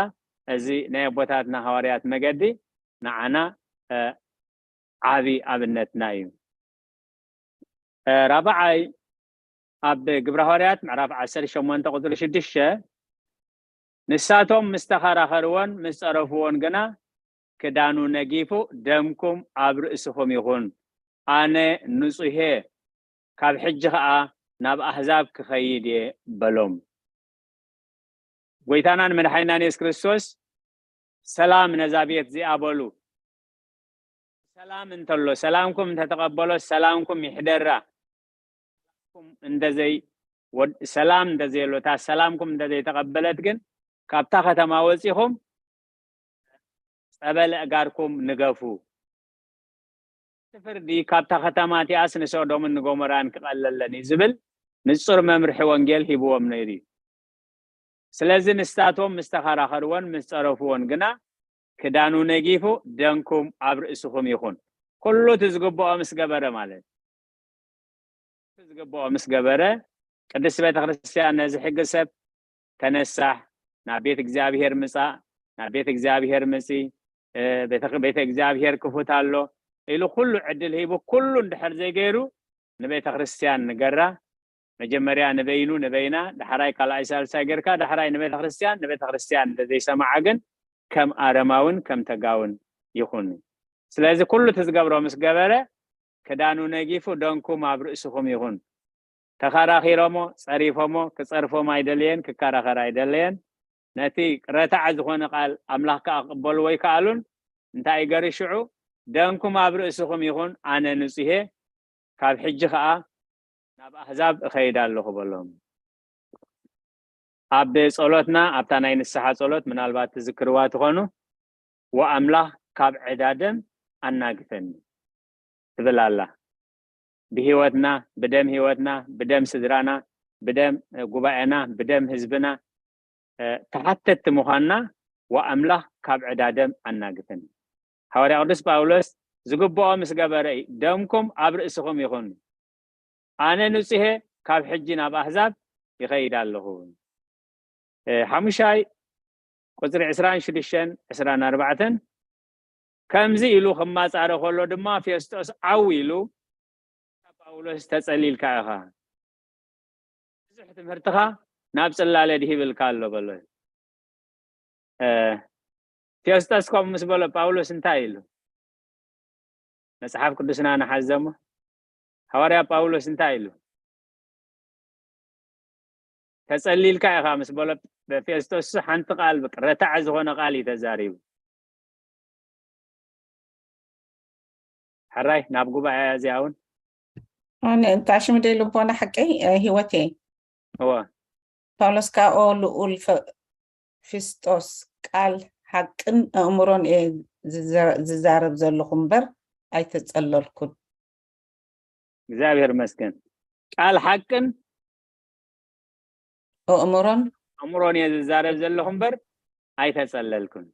እዚ ናይ ኣቦታትና ሃዋርያት መገዲ ንዓና ዓቢ ኣብነትና እዩ። ራብዓይ ኣብ ግብረ ሃዋርያት ምዕራፍ ዓሰርተ ሸሞንተ ቁጽሪ ሽዱሽተ ንሳቶም ምስ ተኸራኸርዎን ምስ ጸረፍዎን ግና ክዳኑ ነጊፉ ደምኩም ኣብ ርእስኹም ይኹን ኣነ ንጹሄ ካብ ሕጂ ኸኣ ናብ ኣህዛብ ክኸይድ እየ በሎም። ጎይታናን መድሓኒናን የሱስ ክርስቶስ ሰላም ነዛ ቤት እዚኣ በሉ። ሰላም እንተሎ ሰላምኩም እንተተቐበሎ ሰላምኩም ይሕደራ። ሰላምኩም እንተዘይ ሰላም እንተዘየሎ እታ ሰላምኩም እንተዘይተቐበለት ግን ካብታ ከተማ ወፂኹም ፀበል ኣእጋርኩም ንገፉ። እቲ ፍርዲ ካብታ ከተማ እቲኣስ ንሶዶምን ንጎሞራን ክቐለለን እዩ ዝብል ንጹር መምርሒ ወንጌል ሂብዎም ነይሩ እዩ። ስለዚ ንሳቶም ምስ ተኸራኸርዎን ምስ ጸረፍዎን ግና ክዳኑ ነጊፉ ደንኩም ኣብ ርእስኹም ይኹን። ኩሉ እቲ ዝግብኦ ምስ ገበረ ማለት እቲ ዝግብኦ ምስ ገበረ ቅድስቲ ቤተ ክርስቲያን ነዚ ሕጊ ሰብ ተነሳሕ፣ ናብ ቤት እግዚኣብሔር ምጻእ፣ ናብ ቤት እግዚኣብሔር ምጺ፣ ቤተ እግዚኣብሔር ክፉት ኣሎ ኢሉ ኩሉ ዕድል ሂቡ ኩሉ እንድሕር ዘይገይሩ ንቤተ ክርስቲያን ንገራ መጀመርያ ንበይኑ ንበይና ዳሕራይ ካልኣይ ሳልሳይ ጌርካ ዳሕራይ ንቤተ ክርስቲያን ንቤተ ክርስቲያን እንተዘይሰማዓ ግን ከም ኣረማውን ከም ተጋውን ይኹን። ስለዚ ኩሉ እቲ ዝገብሮ ምስ ገበረ ክዳኑ ነጊፉ ደንኩም ኣብ ርእስኹም ይኹን። ተኸራኺሮሞ ጸሪፎሞ ክጸርፎም ኣይደለየን ክከራኸር ኣይደለየን። ነቲ ረታዕ ዝኾነ ቃል ኣምላኽ ከኣ ክቕበልዎ ኣይከኣሉን። እንታይ ገርሽዑ ደንኩም ኣብ ርእስኹም ይኹን ኣነ ንጹሄ ካብ ሕጂ ኸዓ ናብ ኣህዛብ እኸይድ ኣለኹ በሎም። ኣብ ጸሎትና ኣብታ ናይ ንስሓ ጸሎት ምናልባት ትዝክርዋ ትኾኑ ወኣምላኽ ካብ ዕዳ ደም ኣናግፈኒ ትብል ኣላ። ብህይወትና ብደም ህይወትና ብደም ስድራና ብደም ጉባኤና ብደም ህዝብና ተሓተትቲ ምዃንና ወኣምላኽ ካብ ዕዳ ደም ኣናግፈኒ። ሃዋርያ ቅዱስ ጳውሎስ ዝግብኦ ምስ ገበረ እዩ ደምኩም ኣብ ርእስኹም ይኹን ኣነ ንጹሄ ካብ ሕጂ ናብ ኣህዛብ ይኸይድ ኣለኹ። ሓሙሻይ ቁፅሪ ዕስራን ሽዱሽተን ዕስራን ኣርባዕተን ከምዚ ኢሉ ክማፃረ ከሎ ድማ ፌስጦስ ዓው ኢሉ ጳውሎስ ተፀሊልካ ኢኻ ብዙሕ ትምህርትኻ ናብ ፅላለ ድሂብልካ ኣሎ በሎ። ቴዎስጠስ ከምኡ ምስ በሎ ጳውሎስ እንታይ ኢሉ? መጽሓፍ ቅዱስና ንሓዘሞ ሃዋርያ ጳውሎስ እንታይ ኢሉ? ተጸሊልካ ኢኻ ምስ በሎ ፌስጦስ ሓንቲ ቃል ረታዕ ዝኾነ ቃል እዩ ተዛሪቡ። ሕራይ ናብ ጉባኤ እዚኣ እውን ኣነ እንታሽም ደይ ልቦና ሓቀይ ህይወቴ እወ ጳውሎስ ካኦ ልኡል ፊስጦስ ቃል ሓቅን ኣእምሮን እየ ዝዛረብ ዘለኹ እምበር ኣይተጸለልኩን። እግዚኣብሔር መስገን ቃል ሓቅን ኣእምሮን ኣእምሮን እየ ዝዛረብ ዘለኹ እምበር ኣይተጸለልኩን።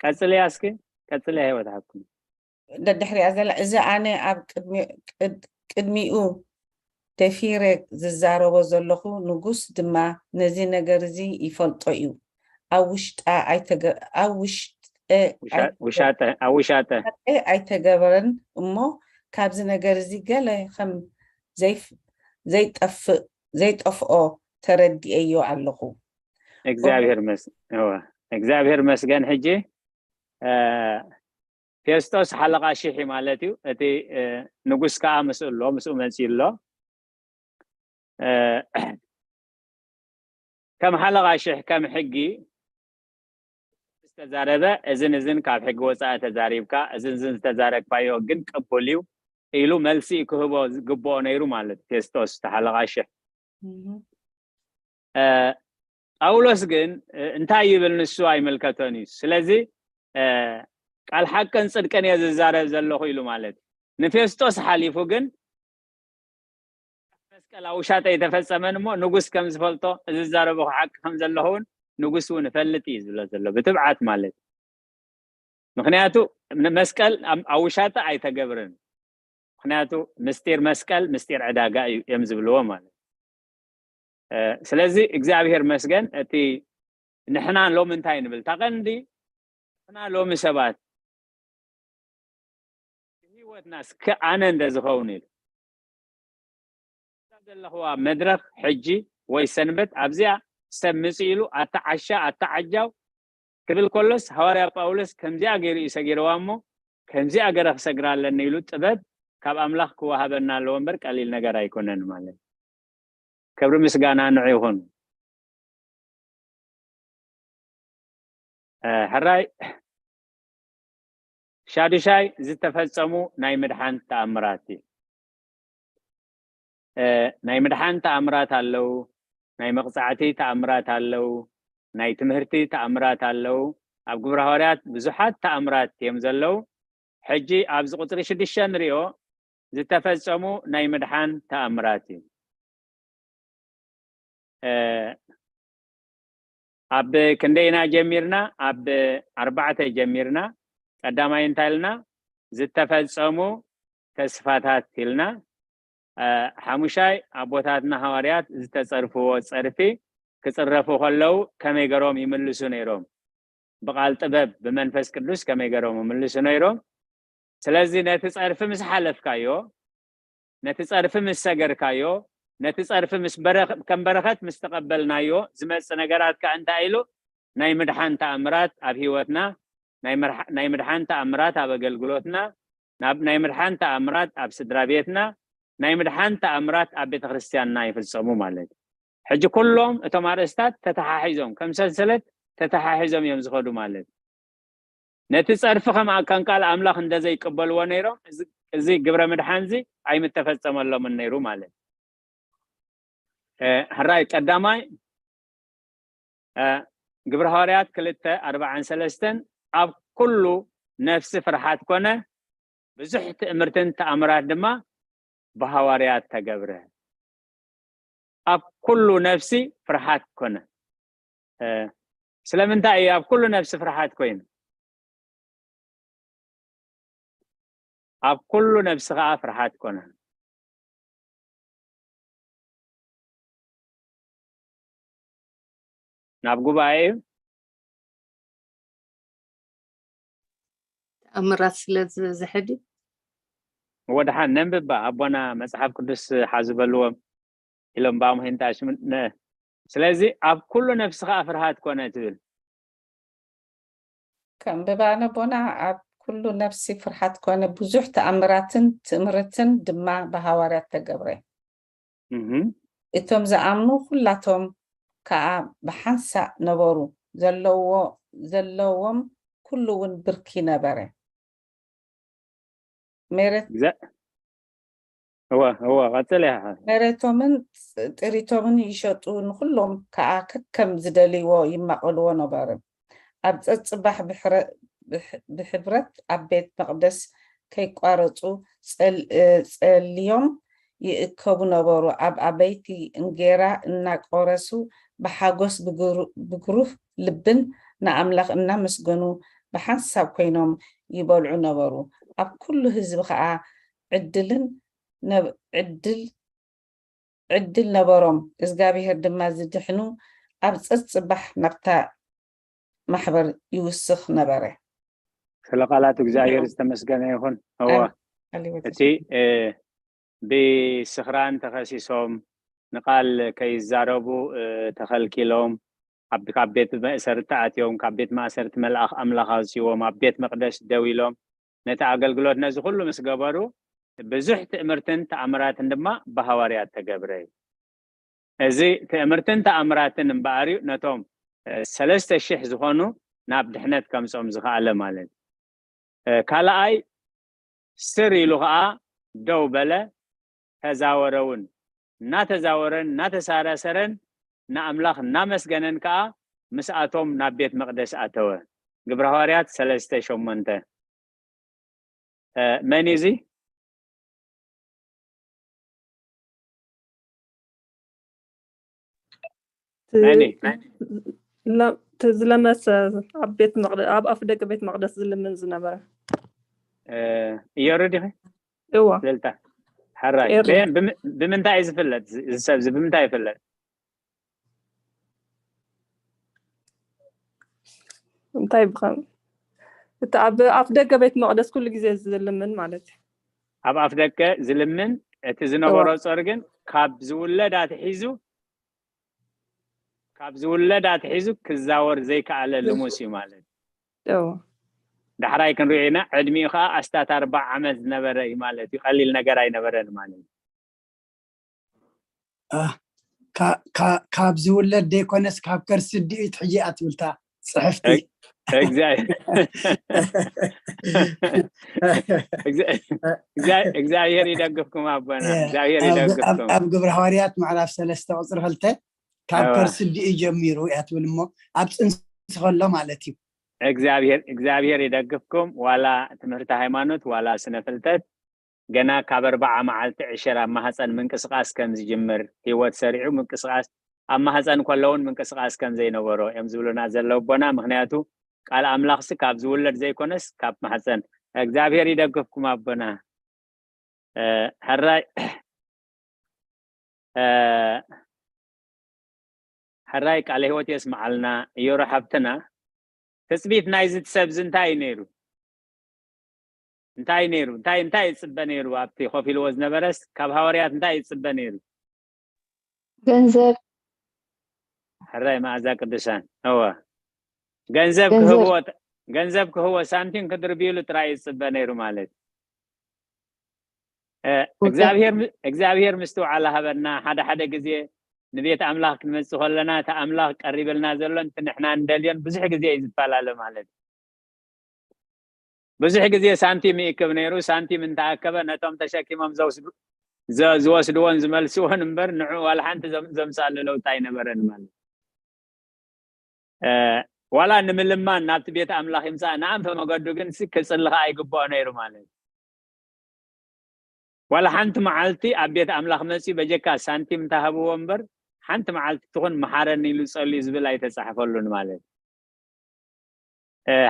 ቀጽልያ እስኪ ቀጽልያ ህይወት ሓቅኩም ደድሕሪያ ዘላ እዚ ኣነ ኣብ ቅድሚኡ ደፊረ ዝዛረቦ ዘለኹ ንጉስ ድማ ነዚ ነገር እዚ ይፈልጦ እዩ። ኣብ ውሽጣ ኣይተገ ኣብ ውሽጠ ውሻጠ ኣብ ውሻጠ ኣይተገበረን እሞ ካብዚ ነገር እዚ ገለ ከም ዘይፍ ዘይጠፍእ ዘይጠፍኦ ተረዲኤዮ ኣለኹ። እግዚኣብሔር መስ እወ፣ እግዚኣብሔር መስገን። ሕጂ እ፣ ፌስጦስ ሓለቓ ሽሕ ማለት እዩ። እቲ እ፣ ንጉስ ከዓ ምስኡ ኣሎ፣ ምስኡ መፂኡ ኣሎ። እ፣ ከም ሓለቓ ሽሕ ከም ሕጊ ዝተዛረበ እዝን እዝን ካብ ሕጊ ወፃኢ ተዛሪብካ እዝን እዝን ዝተዛረግካዮ ግን ቅቡል እዩ ኢሉ መልሲ ክህቦ ዝግብኦ ነይሩ ማለት እዩ። ፌስጦስ ተሓለቓ ሽሕ ጳውሎስ ግን እንታይ ይብል ንሱ ኣይምልከቶን እዩ። ስለዚ ቃል ሓቅን ፅድቅን እየ ዝዛረብ ዘለኹ ኢሉ ማለት እዩ። ንፌስጦስ ሓሊፉ ግን መስቀል ኣብ ውሻጠ ኣይተፈፀመን እሞ ንጉስ ከም ዝፈልጦ እዚ ዝዛረበኹ ሓቂ ከም ዘለኹ እውን ንጉስ እውን እፈልጥ እዩ ዝብሎ ዘሎ ብትብዓት ማለት እዩ። ምክንያቱ መስቀል ኣብ ውሻጠ ኣይተገብርን። ምክንያቱ ምስጢር መስቀል ምስጢር ዕዳጋ እዩ እዮም ዝብልዎ ማለት እዩ። ስለዚ እግዚኣብሔር መስገን እቲ ንሕና ሎሚ እንታይ ንብል እታ ቀንዲ ንሕና ሎሚ ሰባት ህይወትና እስከ ኣነ እንደ ዝኸውን ኢሉ ዘለኹዋ መድረክ ሕጂ ወይ ሰንበት ኣብዚኣ ሰብ ምፅ ኢሉ ኣተዓሻ ኣተዓጃው ክብል ከሎስ ሃዋርያ ጳውሎስ ከምዚኣ ገይሩ እዩ ሰጊርዋ እሞ ከምዚኣ ገረ ክሰግራ ኣለኒ ኢሉ ጥበብ ካብ ኣምላኽ ክወሃበና ኣለዎ እምበር ቀሊል ነገር ኣይኮነን ማለት። ክብሪ ምስጋና ንዑ ይኹን። ሕራይ ሻዱሻይ ዝተፈጸሙ ናይ ምድሓን ተኣምራት እዩ። ናይ ምድሓን ተኣምራት ኣለዉ፣ ናይ መቕጻዕቲ ተኣምራት ኣለዉ፣ ናይ ትምህርቲ ተኣምራት ኣለዉ። ኣብ ግብረ ሃዋርያት ብዙሓት ተኣምራት እዮም ዘለዉ። ሕጂ ኣብዚ ቁጽሪ ሽዱሽተ ንሪኦ ዝተፈጸሙ ናይ ምድሓን ተኣምራት እዩ። ኣብ ክንደይና ጀሚርና? ኣብ ኣርባዕተ ጀሚርና። ቀዳማይ እንታይ ኢልና? ዝተፈጸሙ ተስፋታት ኢልና። ሓሙሻይ ኣቦታትና ሃዋርያት ዝተጸርፍዎ ጸርፊ ክጽረፉ ከለዉ ከመይ ገሮም ይምልሱ ነይሮም? ብቓል ጥበብ ብመንፈስ ቅዱስ ከመይ ገሮም ይምልሱ ነይሮም? ስለዚ ነቲ ጸርፊ ምስ ሓለፍካዮ፣ ነቲ ጸርፊ ምስ ሰገርካዮ፣ ነቲ ጸርፊ ምስ ከም በረኸት ምስ ተቐበልናዮ ዝመጽእ ነገራት ከ እንታይ ኢሉ? ናይ ምድሓን ተኣምራት ኣብ ህይወትና፣ ናይ ምድሓን ተኣምራት ኣብ ኣገልግሎትና፣ ናይ ምድሓን ተኣምራት ኣብ ስድራ ቤትና፣ ናይ ምድሓን ተኣምራት ኣብ ቤተ ክርስቲያንና ይፍጸሙ ማለት እዩ። ሕጂ ኩሎም እቶም ኣርእስታት ተተሓሒዞም ከም ሰንሰለት ተተሓሒዞም እዮም ዝኸዱ ማለት እዩ። ነቲ ጸርፊ ከም ከም ቃል ኣምላኽ እንደ ዘይቅበልዎ ነይሮም እዚ ግብረ ምድሓን እዚ ኣይምተፈጸመሎምን ነይሩ ማለት እዩ። ሕራይ ቀዳማይ ግብረ ሃዋርያት ክልተ ኣርባዓን ሰለስተን ኣብ ኩሉ ነፍሲ ፍርሓት ኮነ ብዙሕ ትእምርትን ተኣምራት ድማ ብሃዋርያት ተገብረ። ኣብ ኩሉ ነፍሲ ፍርሓት ኮነ። ስለምንታይ እዩ ኣብ ኩሉ ነፍሲ ፍርሓት ኮይኑ? ኣብ ኩሉ ነፍሲ ከዓ ፍርሓት ኮነ። ናብ ጉባኤ እዩ። ተኣምራት ስለ ዝበዝሐ ድዩ? ወድሓን ነንብባ ኣቦና መጽሓፍ ቅዱስ ሓዙ በልዎም ኢሎም ብኣምሂንታ ሽምነ። ስለዚ ኣብ ኩሉ ነፍሲ ከዓ ፍርሃት ኮነ ትብል። ከንብባ ነቦና ኣብ ኩሉ ነፍሲ ፍርሃት ኮነ፣ ብዙሕ ተኣምራትን ትእምርትን ድማ ብሃዋርያት ተገብረ። እቶም ዝኣምኑ ኩላቶም ከኣ ብሓንሳእ ነበሩ፣ ዘለዎ ዘለዎም ኩሉ እውን ብርኪ ነበረ። ሜረት እወ እወ ቀጽል ኢኻ። መሬቶምን ጥሪቶምን ይሸጡ፣ ንኹሎም ከኣ ከከም ዝደልይዎ ይማቐልዎ ነበሩ። ኣብ ጸጽባሕ ብሕብረት ኣብ ቤት መቕደስ ከይቋረጹ ጸልዮም ይእከቡ ነበሩ። ኣብ ኣበይቲ እንጌራ እናቆረሱ ብሓጎስ ብግሩህ ልብን ንኣምላኽ እናመስገኑ ብሓንሳብ ኮይኖም ይበልዑ ነበሩ። ኣብ ኩሉ ህዝቢ ኸኣ ዕድልን ዕድል ዕድል ነበሮም። እዝጋብሄር ድማ ዝድሕኑ ኣብ ጸጽባሕ ናብታ ማሕበር ይውስኽ ነበረ። ስለ ቃላት እግዚኣብሔር ዝተመስገነ ይኹን። እወ እቲ ብስኽራን ተኸሲሶም ንቃል ከይዛረቡ ተኸልኪሎም፣ ካብ ቤት መእሰርቲ ኣትዮም፣ ካብ ቤት ማእሰርቲ መልኣኽ ኣምላኽ ኣውፅዎም፣ ኣብ ቤት መቅደስ ደው ኢሎም ነቲ ኣገልግሎት ነዚ ኩሉ ምስ ገበሩ ብዙሕ ትእምርትን ተኣምራትን ድማ ብሃዋርያት ተገብረ እዩ። እዚ ትእምርትን ተኣምራትን እምበኣር እዩ ነቶም ሰለስተ ሽሕ ዝኾኑ ናብ ድሕነት ከምፅኦም ዝኸኣለ ማለት እዩ። ካልኣይ ስር ኢሉ ከዓ ደው በለ፣ ተዛወረ እውን። እናተዛወረን እናተሳራሰረን ንኣምላኽ እናመስገነን ከዓ ምስኣቶም ናብ ቤት መቕደስ ኣተወ። ግብረ ሃዋርያት ሰለስተ ሸሞንተ። መን እዩ እዚ? መን እዩ? ዝለመሰ ኣብ ቤት መቅደ ኣብ ኣፍ ደገ ቤት መቅደስ ዝልምን ዝነበረ እዮሪ ዲኺ? እዋ ልልታ ሕራይ። ብምንታይ እዩ ዝፍለጥ? እዚ ሰብ እዚ ብምንታይ ይፍለጥ? እንታይ ብኸም እቲ ኣብ ኣፍ ደገ ቤት መቅደስ ኩሉ ግዜ ዝልምን ማለት እዩ። ኣብ ኣፍ ደገ ዝልምን፣ እቲ ዝነበሮ ጾር ግን ካብ ዝውለድ ኣትሒዙ ካብ ዝውለድ ኣትሒዙ ክዛወር ዘይከኣለ ልሙስ እዩ ማለት እዩ። ዳሕራይ ክንሪኦ ኢና። ዕድሚኡ ከዓ ኣስታት ኣርባዓ ዓመት ዝነበረ እዩ ማለት እዩ። ቀሊል ነገር ኣይነበረን ማለት እዩ። ካብ ዝውለድ ዘይኮነስ ካብ ከርሲ ኣዲኡ ትሕጂ እያ ትብል እታ ፅሕፍቲ። እግዚኣብሔር ይደግፍኩም ኣቦና፣ እግዚኣብሔር ይደግፍኩም። ኣብ ግብረ ሃዋርያት ምዕራፍ ሰለስተ ቁፅሪ ክልተ ካብ ከርሲ ኣዲኡ ጀሚሩ እያ ትብል እሞ ኣብ ፅንሲ ከሎ ማለት እዩ። እግዚኣብሔር ይደግፍኩም። ዋላ ትምህርቲ ሃይማኖት ዋላ ስነ ፍልጠት ገና ካብ ኣርባዓ መዓልቲ ዕሽር ኣብ ማህፀን ምንቅስቃስ ከም ዝጅምር፣ ህይወት ሰሪዑ ምንቅስቃስ ኣብ ማህፀን ከሎ እውን ምንቅስቃስ ከም ዘይነበሮ እዮም ዝብሉና ዘለዉ ኣቦና። ምክንያቱ ቃል ኣምላኽሲ ካብ ዝውለድ ዘይኮነስ ካብ ማህፀን። እግዚኣብሔር ይደግፍኩም ኣቦና። ሕራይ ሕራይ ቃለ ህይወት የስምዓልና። እዮሮ ሓብትና፣ ትፅቢት ናይዚ ሰብ እዚ እንታይ እዩ ነይሩ? እንታይ ነይሩ? እንታይ እንታይ ይፅበ ነይሩ? ኣብቲ ኮፍ ኢልዎ ዝነበረስ ካብ ሃዋርያት እንታይ ይፅበ ነይሩ? ገንዘብ ሕራይ መኣዛ ቅዱሳን እወ ገንዘብ ክህብዎ ገንዘብ ክህቦ ሳንቲም ክድርብዩሉ ጥራይ ይፅበ ነይሩ ማለት እዩ። እግዚኣብሔር ምስትውዓል ሃበና። ሓደ ሓደ ግዜ ንቤት ኣምላኽ ክንመፅእ ከለና እቲ ኣምላኽ ቀሪብልና ዘሎን እቲ ንሕና እንደልዮን ብዙሕ ግዜ እዩ ዝፈላለ ማለት እዩ። ብዙሕ ግዜ ሳንቲም ይእክብ ነይሩ። ሳንቲም እንተኣከበ ነቶም ተሸኪሞም ዝወስድዎን ዝመልስዎን እምበር ንዑ ዋላ ሓንቲ ዘምፅኣሉ ለውጢ ኣይነበረን ማለት እዩ። ዋላ ንምልማን ናብቲ ቤት ኣምላኽ ይምፃእ ንኣንፈ መገዱ ግን ክፅሊ ከዓ ይግብኦ ነይሩ ማለት እዩ። ዋላ ሓንቲ መዓልቲ ኣብ ቤት ኣምላኽ መፅዩ በጀካ ሳንቲም እንተሃብዎ እምበር ሓንቲ መዓልቲ ትኹን መሓረኒ ኢሉ ፀልዩ ዝብል ኣይተፃሕፈሉን ማለት እዩ።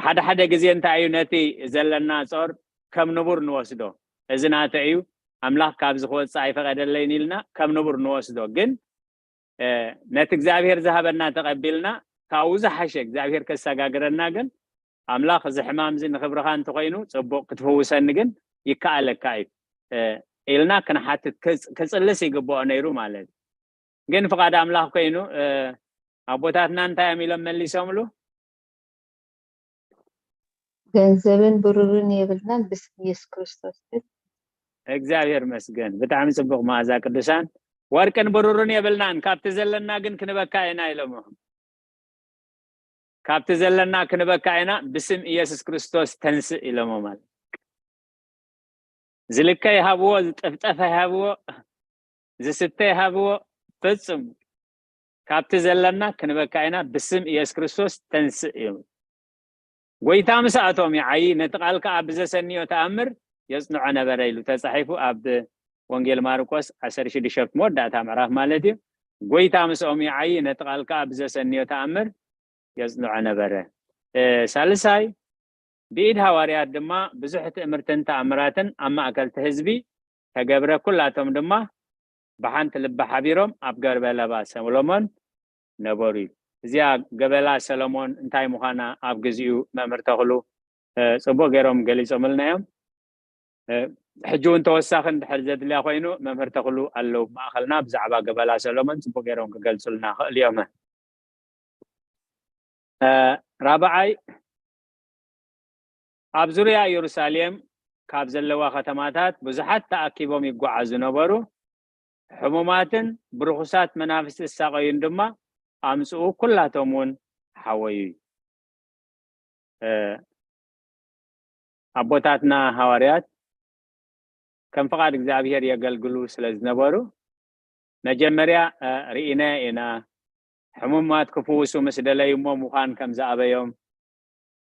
ሓደ ሓደ ግዜ እንታይ እዩ ነቲ ዘለና ጾር ከም ንቡር ንወስዶ። እዚ ናተ እዩ፣ ኣምላኽ ካብዚ ክወፅእ ኣይፈቐደለይን ኢልና ከም ንቡር ንወስዶ። ግን ነቲ እግዚኣብሔር ዝሃበና ተቐቢልና ካብኡ ዝሓሸ እግዚኣብሔር ከሰጋግረና ግን ኣምላኽ እዚ ሕማም እዚ ንኽብርኻ እንተኾይኑ ፅቡቕ ክትፍውሰኒ ግን ይከኣለካ እዩ ኢልና ክንሓትት ክፅልስ ይግብኦ ነይሩ ማለት እዩ። ግን ፍቓድ ኣምላኽ ኮይኑ ኣቦታትና እንታይ እዮም ኢሎም መሊሶምሉ? ገንዘብን ብሩርን የብልናን ብስም ኢየሱስ ክርስቶስ ግን እግዚኣብሔር መስገን። ብጣዕሚ ፅቡቕ መኣዛ ቅዱሳን። ወርቅን ብሩርን የብልናን ካብቲ ዘለና ግን ክንበካ ኢና ኢሎሞ። ካብቲ ዘለና ክንበካ ኢና ብስም ኢየሱስ ክርስቶስ ተንስእ ኢሎሞ ማለት ዝልከ ይሃብዎ፣ ዝጥፍጠፈ ይሃብዎ፣ ዝስተ ይሃብዎ፣ ፍጹም ካብቲ ዘለና ክንበካ ኢና ብስም ኢየሱስ ክርስቶስ ተንስእ እዩ። ጎይታ ምስኣቶም ይዓዪ፣ ነቲ ቃል ከኣ ብዘሰንዮ ተኣምር የጽንዖ ነበረ ኢሉ ተጻሒፉ ኣብ ወንጌል ማርቆስ ዓሰርተ ሽዱሽተ መወዳእታ ምዕራፍ ማለት እዩ። ጎይታ ምስኦም ይዓዪ፣ ነቲ ቃል ከኣ ብዘሰንዮ ተኣምር የጽንዖ ነበረ። ሳልሳይ ብኢድ ሃዋርያት ድማ ብዙሕ ትእምርትን ተኣምራትን ኣብ ማእከል እቲ ህዝቢ ተገብረ፣ ኩላቶም ድማ ብሓንቲ ልቢ ሓቢሮም ኣብ ገበላ ሰሎሞን ነበሩ እዩ። እዚኣ ገበላ ሰሎሞን እንታይ ምዃና ኣብ ግዚኡ መምህር ተኽሉ ጽቡቕ ገይሮም ገሊጾምልና እዮም። ሕጂ እውን ተወሳኺ እንድሕር ዘድልያ ኮይኑ መምህር ተኽሉ ኣለዉ ማእኸልና፣ ብዛዕባ ገበላ ሰሎሞን ፅቡቅ ገይሮም ክገልፁልና ይኽእሉ እዮም። ራብዓይ፣ ኣብ ዙርያ ኢየሩሳሌም ካብ ዘለዋ ከተማታት ብዙሓት ተኣኪቦም ይጓዓዙ ነበሩ። ሕሙማትን ብርኹሳት መናፍስቲ ዝሳቐዩን ድማ ኣምፅኡ፣ ኩላቶም እውን ሓወዩ። ኣቦታትና ሃዋርያት ከም ፍቓድ እግዚኣብሔር የገልግሉ ስለ ዝነበሩ፣ መጀመርያ ርኢናዮ ኢና። ሕሙማት ክፍውሱ ምስ ደለዩ እሞ ምዃን ከም ዝኣበዮም፣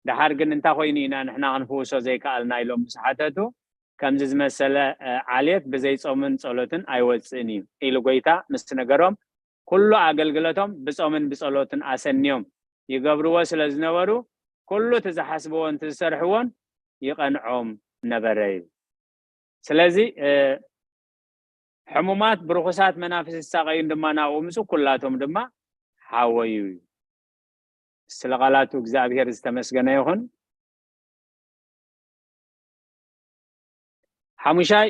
ደሓር ግን እንታይ ኮይኑ ኢና ንሕና ክንፍውሶ ዘይከኣልና ኢሎም ምስ ሓተቱ፣ ከምዚ ዝመሰለ ዓሌት ብዘይ ጾምን ጸሎትን ኣይወጽእን እዩ ኢሉ ጎይታ ምስ ነገሮም፣ ኩሉ ኣገልግሎቶም ብጾምን ብጸሎትን ኣሰንዮም ይገብርዎ ስለ ዝነበሩ፣ ኩሉ እቲ ዝሓስብዎን እቲ ዝሰርሕዎን ይቐንዖም ነበረ እዩ። ስለዚ ሕሙማት ብርኹሳት መናፍስቲ ዝሳቐዩን ድማ ናብኡ ምፁ፣ ኩላቶም ድማ ሓወዩ እዩ። ስለ ቃላቱ እግዚኣብሔር ዝተመስገነ ይኹን። ሓሙሻይ፣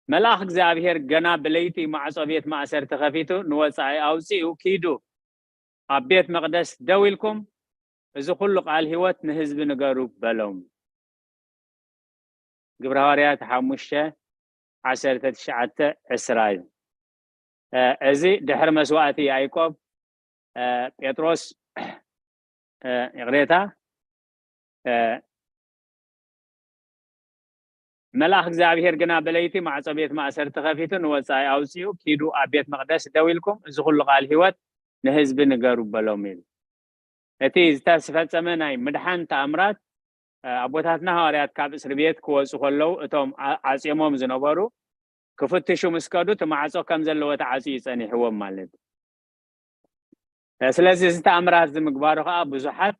መልኣኽ እግዚኣብሔር ገና ብለይቲ ማዕጾ ቤት ማእሰርቲ ከፊቱ ንወጻኢ ኣውጺኡ፣ ኪዱ ኣብ ቤት መቕደስ ደው ኢልኩም እዚ ኩሉ ቃል ህይወት ንህዝቢ ንገሩ በሎም። ግብረ ሃዋርያት ሓሙሽተ ዓሰርተ ትሽዓተ ዕስራ እዩ። እዚ ድሕሪ መስዋእቲ ያዕቆብ ጴጥሮስ ይቕሬታ፣ መልኣኽ እግዚኣብሔር ግና ብለይቲ ማዕጾ ቤት ማእሰርቲ ከፊቱ ንወጻኢ ኣውጺኡ ኪዱ ኣብ ቤት መቕደስ ደው ኢልኩም እዚ ኩሉ ቃል ህይወት ንህዝቢ ንገሩ በሎም ኢሉ። እቲ ዝተፈጸመ ናይ ምድሓን ተኣምራት ኣቦታትና ሃዋርያት ካብ እስሪ ቤት ክወጹ ከለዉ እቶም ዓጽዮሞም ዝነበሩ ክፍትሹ ምስ ከዱ እቲ ማዕጾ ከም ዘለዎ ተዓጽዩ ጸኒሕዎም ማለት እዩ። ስለዚ እዚ ተኣምራት እዚ ምግባሩ ከዓ ብዙሓት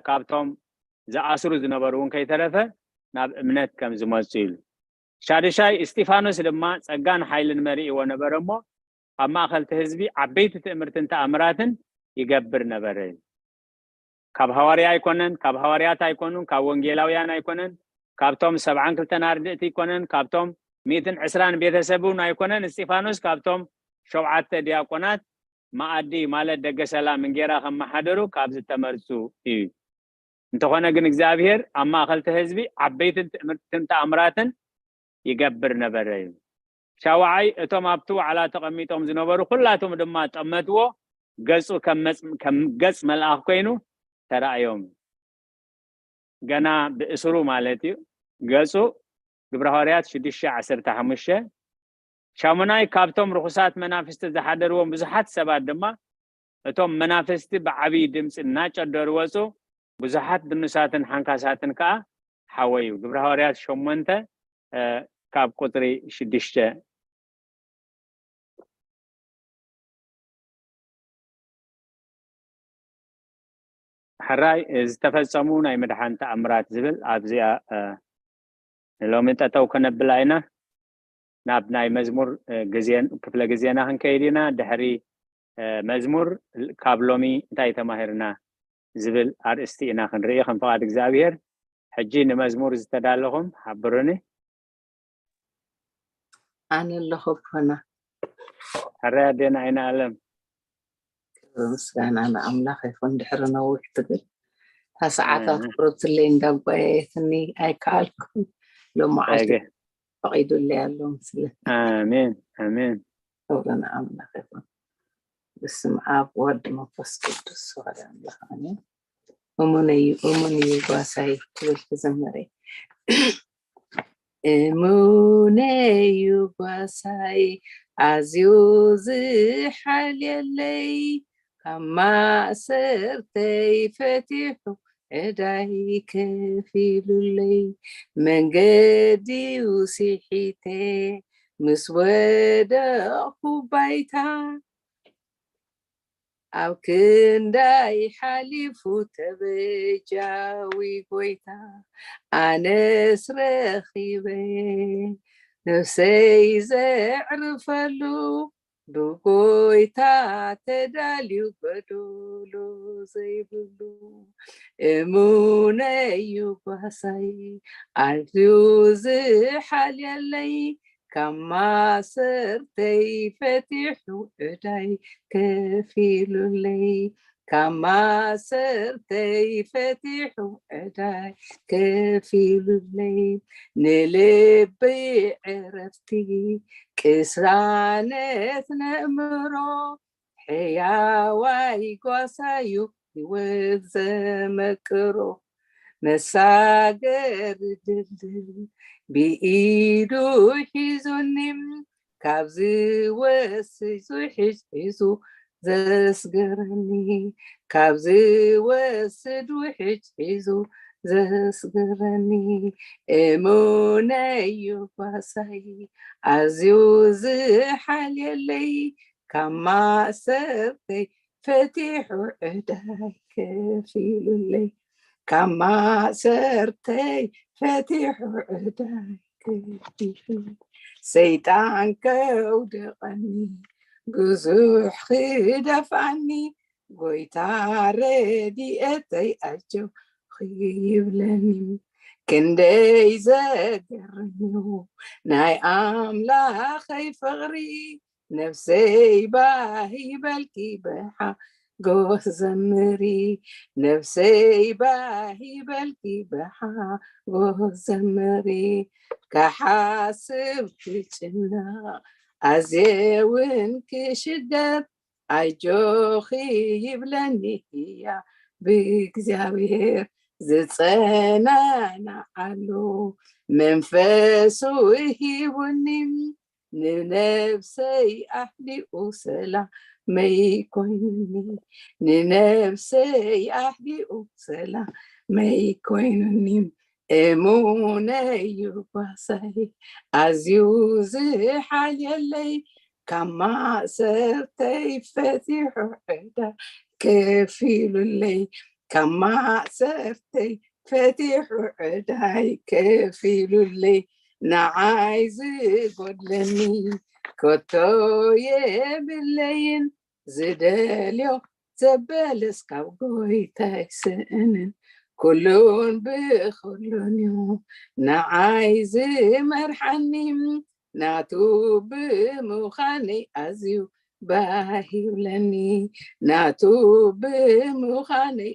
ካብቶም ዝኣስሩ ዝነበሩ እውን ከይተረፈ ናብ እምነት ከም ዝመፁ ኢሉ። ሻድሻይ፣ እስጢፋኖስ ድማ ጸጋን ሓይልን መሪእዎ ነበረ እሞ ኣብ ማእኸል እቲ ህዝቢ ዓበይቲ ትእምርትን ተኣምራትን ይገብር ነበረ ኢሉ። ካብ ሃዋርያ ኣይኮነን፣ ካብ ሃዋርያት ኣይኮኑን፣ ካብ ወንጌላውያን ኣይኮነን፣ ካብቶም ሰብዓን ክልተን ኣርድእቲ ኣይኮነን፣ ካብቶም ሚእትን ዕስራን ቤተሰብ እውን ኣይኮነን። እስጢፋኖስ ካብቶም ሸውዓተ ዲያቆናት መኣዲ ማለት ደገ ሰላም እንጌራ ከመሓድሩ ካብ ዝተመርጹ እዩ። እንተኾነ ግን እግዚኣብሔር ኣብ ማእኸል እቲ ህዝቢ ዓበይትን ትእምርትን ተኣምራትን ይገብር ነበረ እዩ። ሻውዓይ፣ እቶም ኣብቲ ዋዕላ ተቐሚጦም ዝነበሩ ኩላቶም ድማ ጠመትዎ፣ ገጹ ከም ገጽ መልኣኽ ኮይኑ ተራእዮም። ገና ብእስሩ ማለት እዩ። ገጹ ግብረ ሃዋርያት ሽዱሽተ ዓሰርተ ሓሙሽተ። ሻሙናይ፣ ካብቶም ርኹሳት መናፍስቲ ዝሓደርዎም ብዙሓት ሰባት ድማ እቶም መናፍስቲ ብዓብዪ ድምፂ እናጨደሩ ወፁ፣ ብዙሓት ድኑሳትን ሓንካሳትን ከዓ ሓወዩ። ግብረ ሃዋርያት ሸሞንተ ካብ ቁፅሪ ሽዱሽተ። ሕራይ ዝተፈጸሙ ናይ ምድሓን ተኣምራት ዝብል ኣብዚኣ ንሎሚ ጠጠው ከነብላ ኢና። ናብ ናይ መዝሙር ግዜን ክፍለ ግዜና ክንከይድ ኢና። ድሕሪ መዝሙር ካብ ሎሚ እንታይ ተማሂርና ዝብል ኣርእስቲ ኢና ክንርኢ ከም ፍቓድ እግዚኣብሔር። ሕጂ ንመዝሙር ዝተዳለኹም ሓብሩኒ። ኣነ ኣለኹ ኣቦና። ሕራይ ኣዴና ኣይነ ኣለም። ክብሪ ምስጋና ንኣምላኽ ይኹን። ድሕሪ ነዊሕ ትብል እታ ሰዓት ኣትኩረትለይ እንዳጓየየትኒ ኣይከኣልኩን። ሎመዓልቲ ፈቒዱለይ ኣሎ ምስለ። ኣሜን ኣሜን። ክብሪ ንኣምላኽ ይኹን። በስመ ኣብ ወወልድ መንፈስ ቅዱስ ወሓደ ኣምላኽ ኣሜን። እሙን እዩ እሙን እዩ ጓሳይ ክብል ክዝምር እየ። እሙን እዩ ጓሳይ ኣዝዩ ዝሓልየለይ፣ ካብ ማእሰርተይ ፈቲሑ ዕዳይ ከፊሉለይ፣ መንገዲ ውሲሒተ ምስ ወደቕኩ ባይታ፣ ኣብ ክንዳይ ሓሊፉ ተበጃዊ ጎይታ፣ ኣነስ ረኺበ ነፍሰይ ዘዕርፈሉ። ብጎይታ ተዳልዩ ጎዶሎ ዘይብሉ፣ እሙነይ እዩ ጓሳይ፣ ኣዝዩ ዝሓልየለይ፣ ካብ ማእሰርተይ ፈቲሑ ዕዳይ ከፊሉለይ፣ ካብ ማእሰርተይ ፈቲሑ ዕዳይ ከፊሉለይ፣ ንልበይ ዕረፍቲ ቅሳነት ነእምሮ፣ ሕያዋይ ጓሳዩ ህይወት ዘመቅሮ፣ መሳገሪ ድልድል ብኢዱ ሒዙኒ፣ ካብ ዝወስድ ውሒጅ ሒዙ ዘስገረኒ፣ ካብ ዝወስድ ውሒጅ ሒዙ ዘስገረኒ፣ እሙነይ እዩ ጓሳይ፣ ኣዝዩ ዝሓልየለይ፣ ካብ ማእሰርተይ ፈቲሑ ዕዳይ ከፊሉለይ፣ ካብ ማእሰርተይ ፈቲሑ ዕዳይ ከፊሉለይ፣ ሰይጣን ከውድቐኒ፣ ብዙሕ ክደፍኣኒ፣ ጎይታ ረድኤተይ ኣጆኺ ይብለኒ። ክንደይ ዘገርም እዩ ናይ ኣምላኸይ ፍቕሪ፣ ነፍሰይ ባህ ይበልኪ ብሓጎስ ዘምሪ፣ ነፍሰይ ባህ ይበልኪ ብሓጎስ ዘምሪ። ክሓስብ ክጭነቕ ኣዝየ እውን ክሽገር፣ ኣጆኺ ይብለኒ ህያው ብእግዚኣብሔር ዝጸናናዓሉ፣ መንፈሱ ሂቡኒ ንነፍሰይ ኣሕዲኡ ሰላመይ ኮይኑኒ፣ ንነፍሰይ ኣሕዲኡ ሰላመይ ኮይኑኒ። እሙነይ እዩ ጓሳይ ኣዝዩ ዝሓልየለይ፣ ካብ ማእሰርተይ ፈቲሑ ዕዳ ከፊሉለይ፣ ካብ ማእሰርተይ ፈቲሑ ዕዳይ ከፊሉለይ፣ ንዓይ ዝጎድለኒ ከቶ የብለይን፣ ዝደልዮ ዘበለስ ካብ ጎይታ ኣይስእንን፣ ኩሉን ብኹሉን እዩ ንዓይ ዝመርሓኒ፣ ናቱ ብምዃነይ ኣዝዩ ባህ ይብለኒ፣ ናቱ ብምዃነይ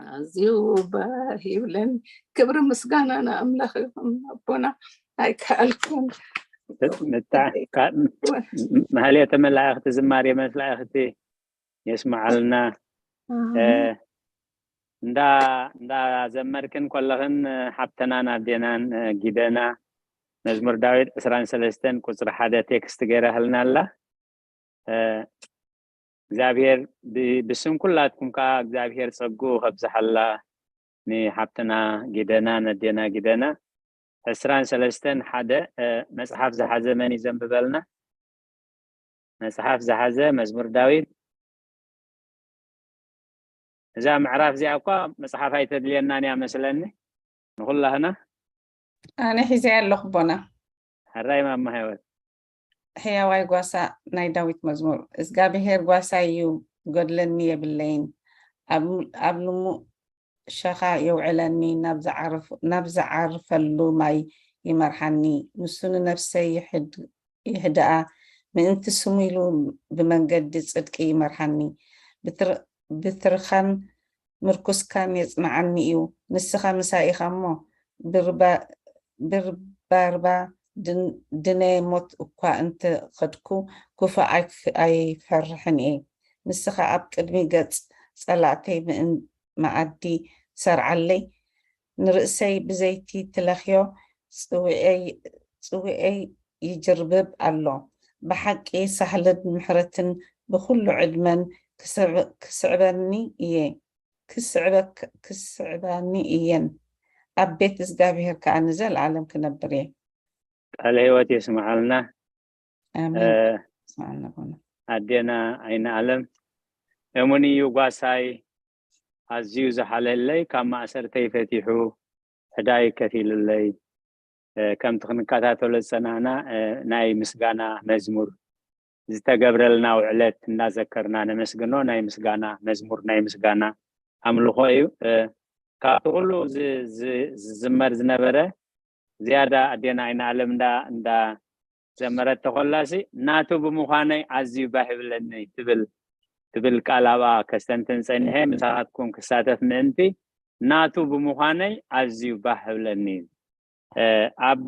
ኣዝዩ ባህ ይብለኒ። ክብሪ ምስጋና ንኣምላኽ ይኹን ኣቦና። ኣይከኣልኩን። ማህሌተ መላእኽቲ፣ ዝማሬ መላእኽቲ የስምዓልና። እንዳ እንዳ ዘመርክን ከለኽን ሓብተናን ኣዴናን ጊደና መዝሙር ዳዊት ዕስራን ሰለስተን ቁፅሪ ሓደ ቴክስት ገይራህልና ኣላ። እግዚኣብሔር ብስም ኩላትኩም ከዓ እግዚኣብሔር ጸጉ ከብዝሓላ ንሓብትና ጊደና ነዴና ጊደና። ዕስራን ሰለስተን ሓደ መጽሓፍ ዝሓዘ መን እዩ ዘንብበልና? መጽሓፍ ዝሓዘ መዝሙር ዳዊት። እዛ ምዕራፍ እዚኣ እኳ መጽሓፍ ኣይተድልየናን እያ መስለኒ ንኹላህና። ኣነ ሒዘ ኣለኹ ቦና። ሕራይ ማማ ህይወት። ሕያዋይ ጓሳ ናይ ዳዊት መዝሙር። እዝጋብሄር ጓሳ እዩ፣ ጎድለኒ የብለይን። ኣብ ልሙእ ሸኻ የውዕለኒ፣ ናብ ዝዓርፈሉ ማይ ይመርሓኒ። ንሱ ንነፍሰይ ይሕድኣ፣ ምእንቲ ስሙ ኢሉ ብመንገዲ ጽድቂ ይመርሓኒ። ብትርኻን ምርኩስካን የጽንዓኒ እዩ። ንስኻ ምሳይ ኢኻ እሞ፣ ብርባርባ ድነ ሞት እኳ እንተ ኸድኩ፣ ክፉእ ኣይፈርሕን እየ። ንስኻ ኣብ ቅድሚ ገጽ ጸላእተይ መኣዲ ትሰርዓለይ። ንርእሰይ ብዘይቲ ትለኽዮ፣ ጽውዔይ ይጅርብብ ኣሎ። ብሓቂ ሳህልን ምሕረትን ብኹሉ ዕድመን ክስዕበኒ እየ፣ ክስዕባኒ እየን፣ ኣብ ቤት እግዚኣብሔር ከኣ ንዘለዓለም ክነብር እየ። ቃለ ህይወት የስምዓልና። ኣሜን። ስምዓልና ቦና። ኣዴና ኣይነ ኣለም፣ እሙን እዩ ጓሳይ፣ ኣዝዩ ዝሓለለይ፣ ካብ ማእሰርተይ ፈቲሑ ዕዳይ ከፊሉለይ። ከምቲ ክንከታተሎ ዝጸናሕና ናይ ምስጋና መዝሙር ዝተገብረልና ውዕለት እንዳዘከርና ነመስግኖ። ናይ ምስጋና መዝሙር፣ ናይ ምስጋና ኣምልኾ እዩ። እ፣ ካብቲ ኩሉ ዝ-፣ ዝ-፣ ዝዝመር ዝነበረ ዝያዳ ኣዴና ኣይነ ኣለም እንዳ፣ እንዳ ዘመረት ተኾላሲ፣ "ናቱ ብምዃነይ ኣዝዩ ባህ ይብለኒ" ትብል፣ ትብል ቃል ኣብኣ ከስተንትን ጸኒሐ፣ ምሳኻትኩም ክሳተፍ ምእንቲ፣ "ናቱ ብምዃነይ ኣዝዩ ባህ ይብለኒ" እዩ። እ፣ ኣብ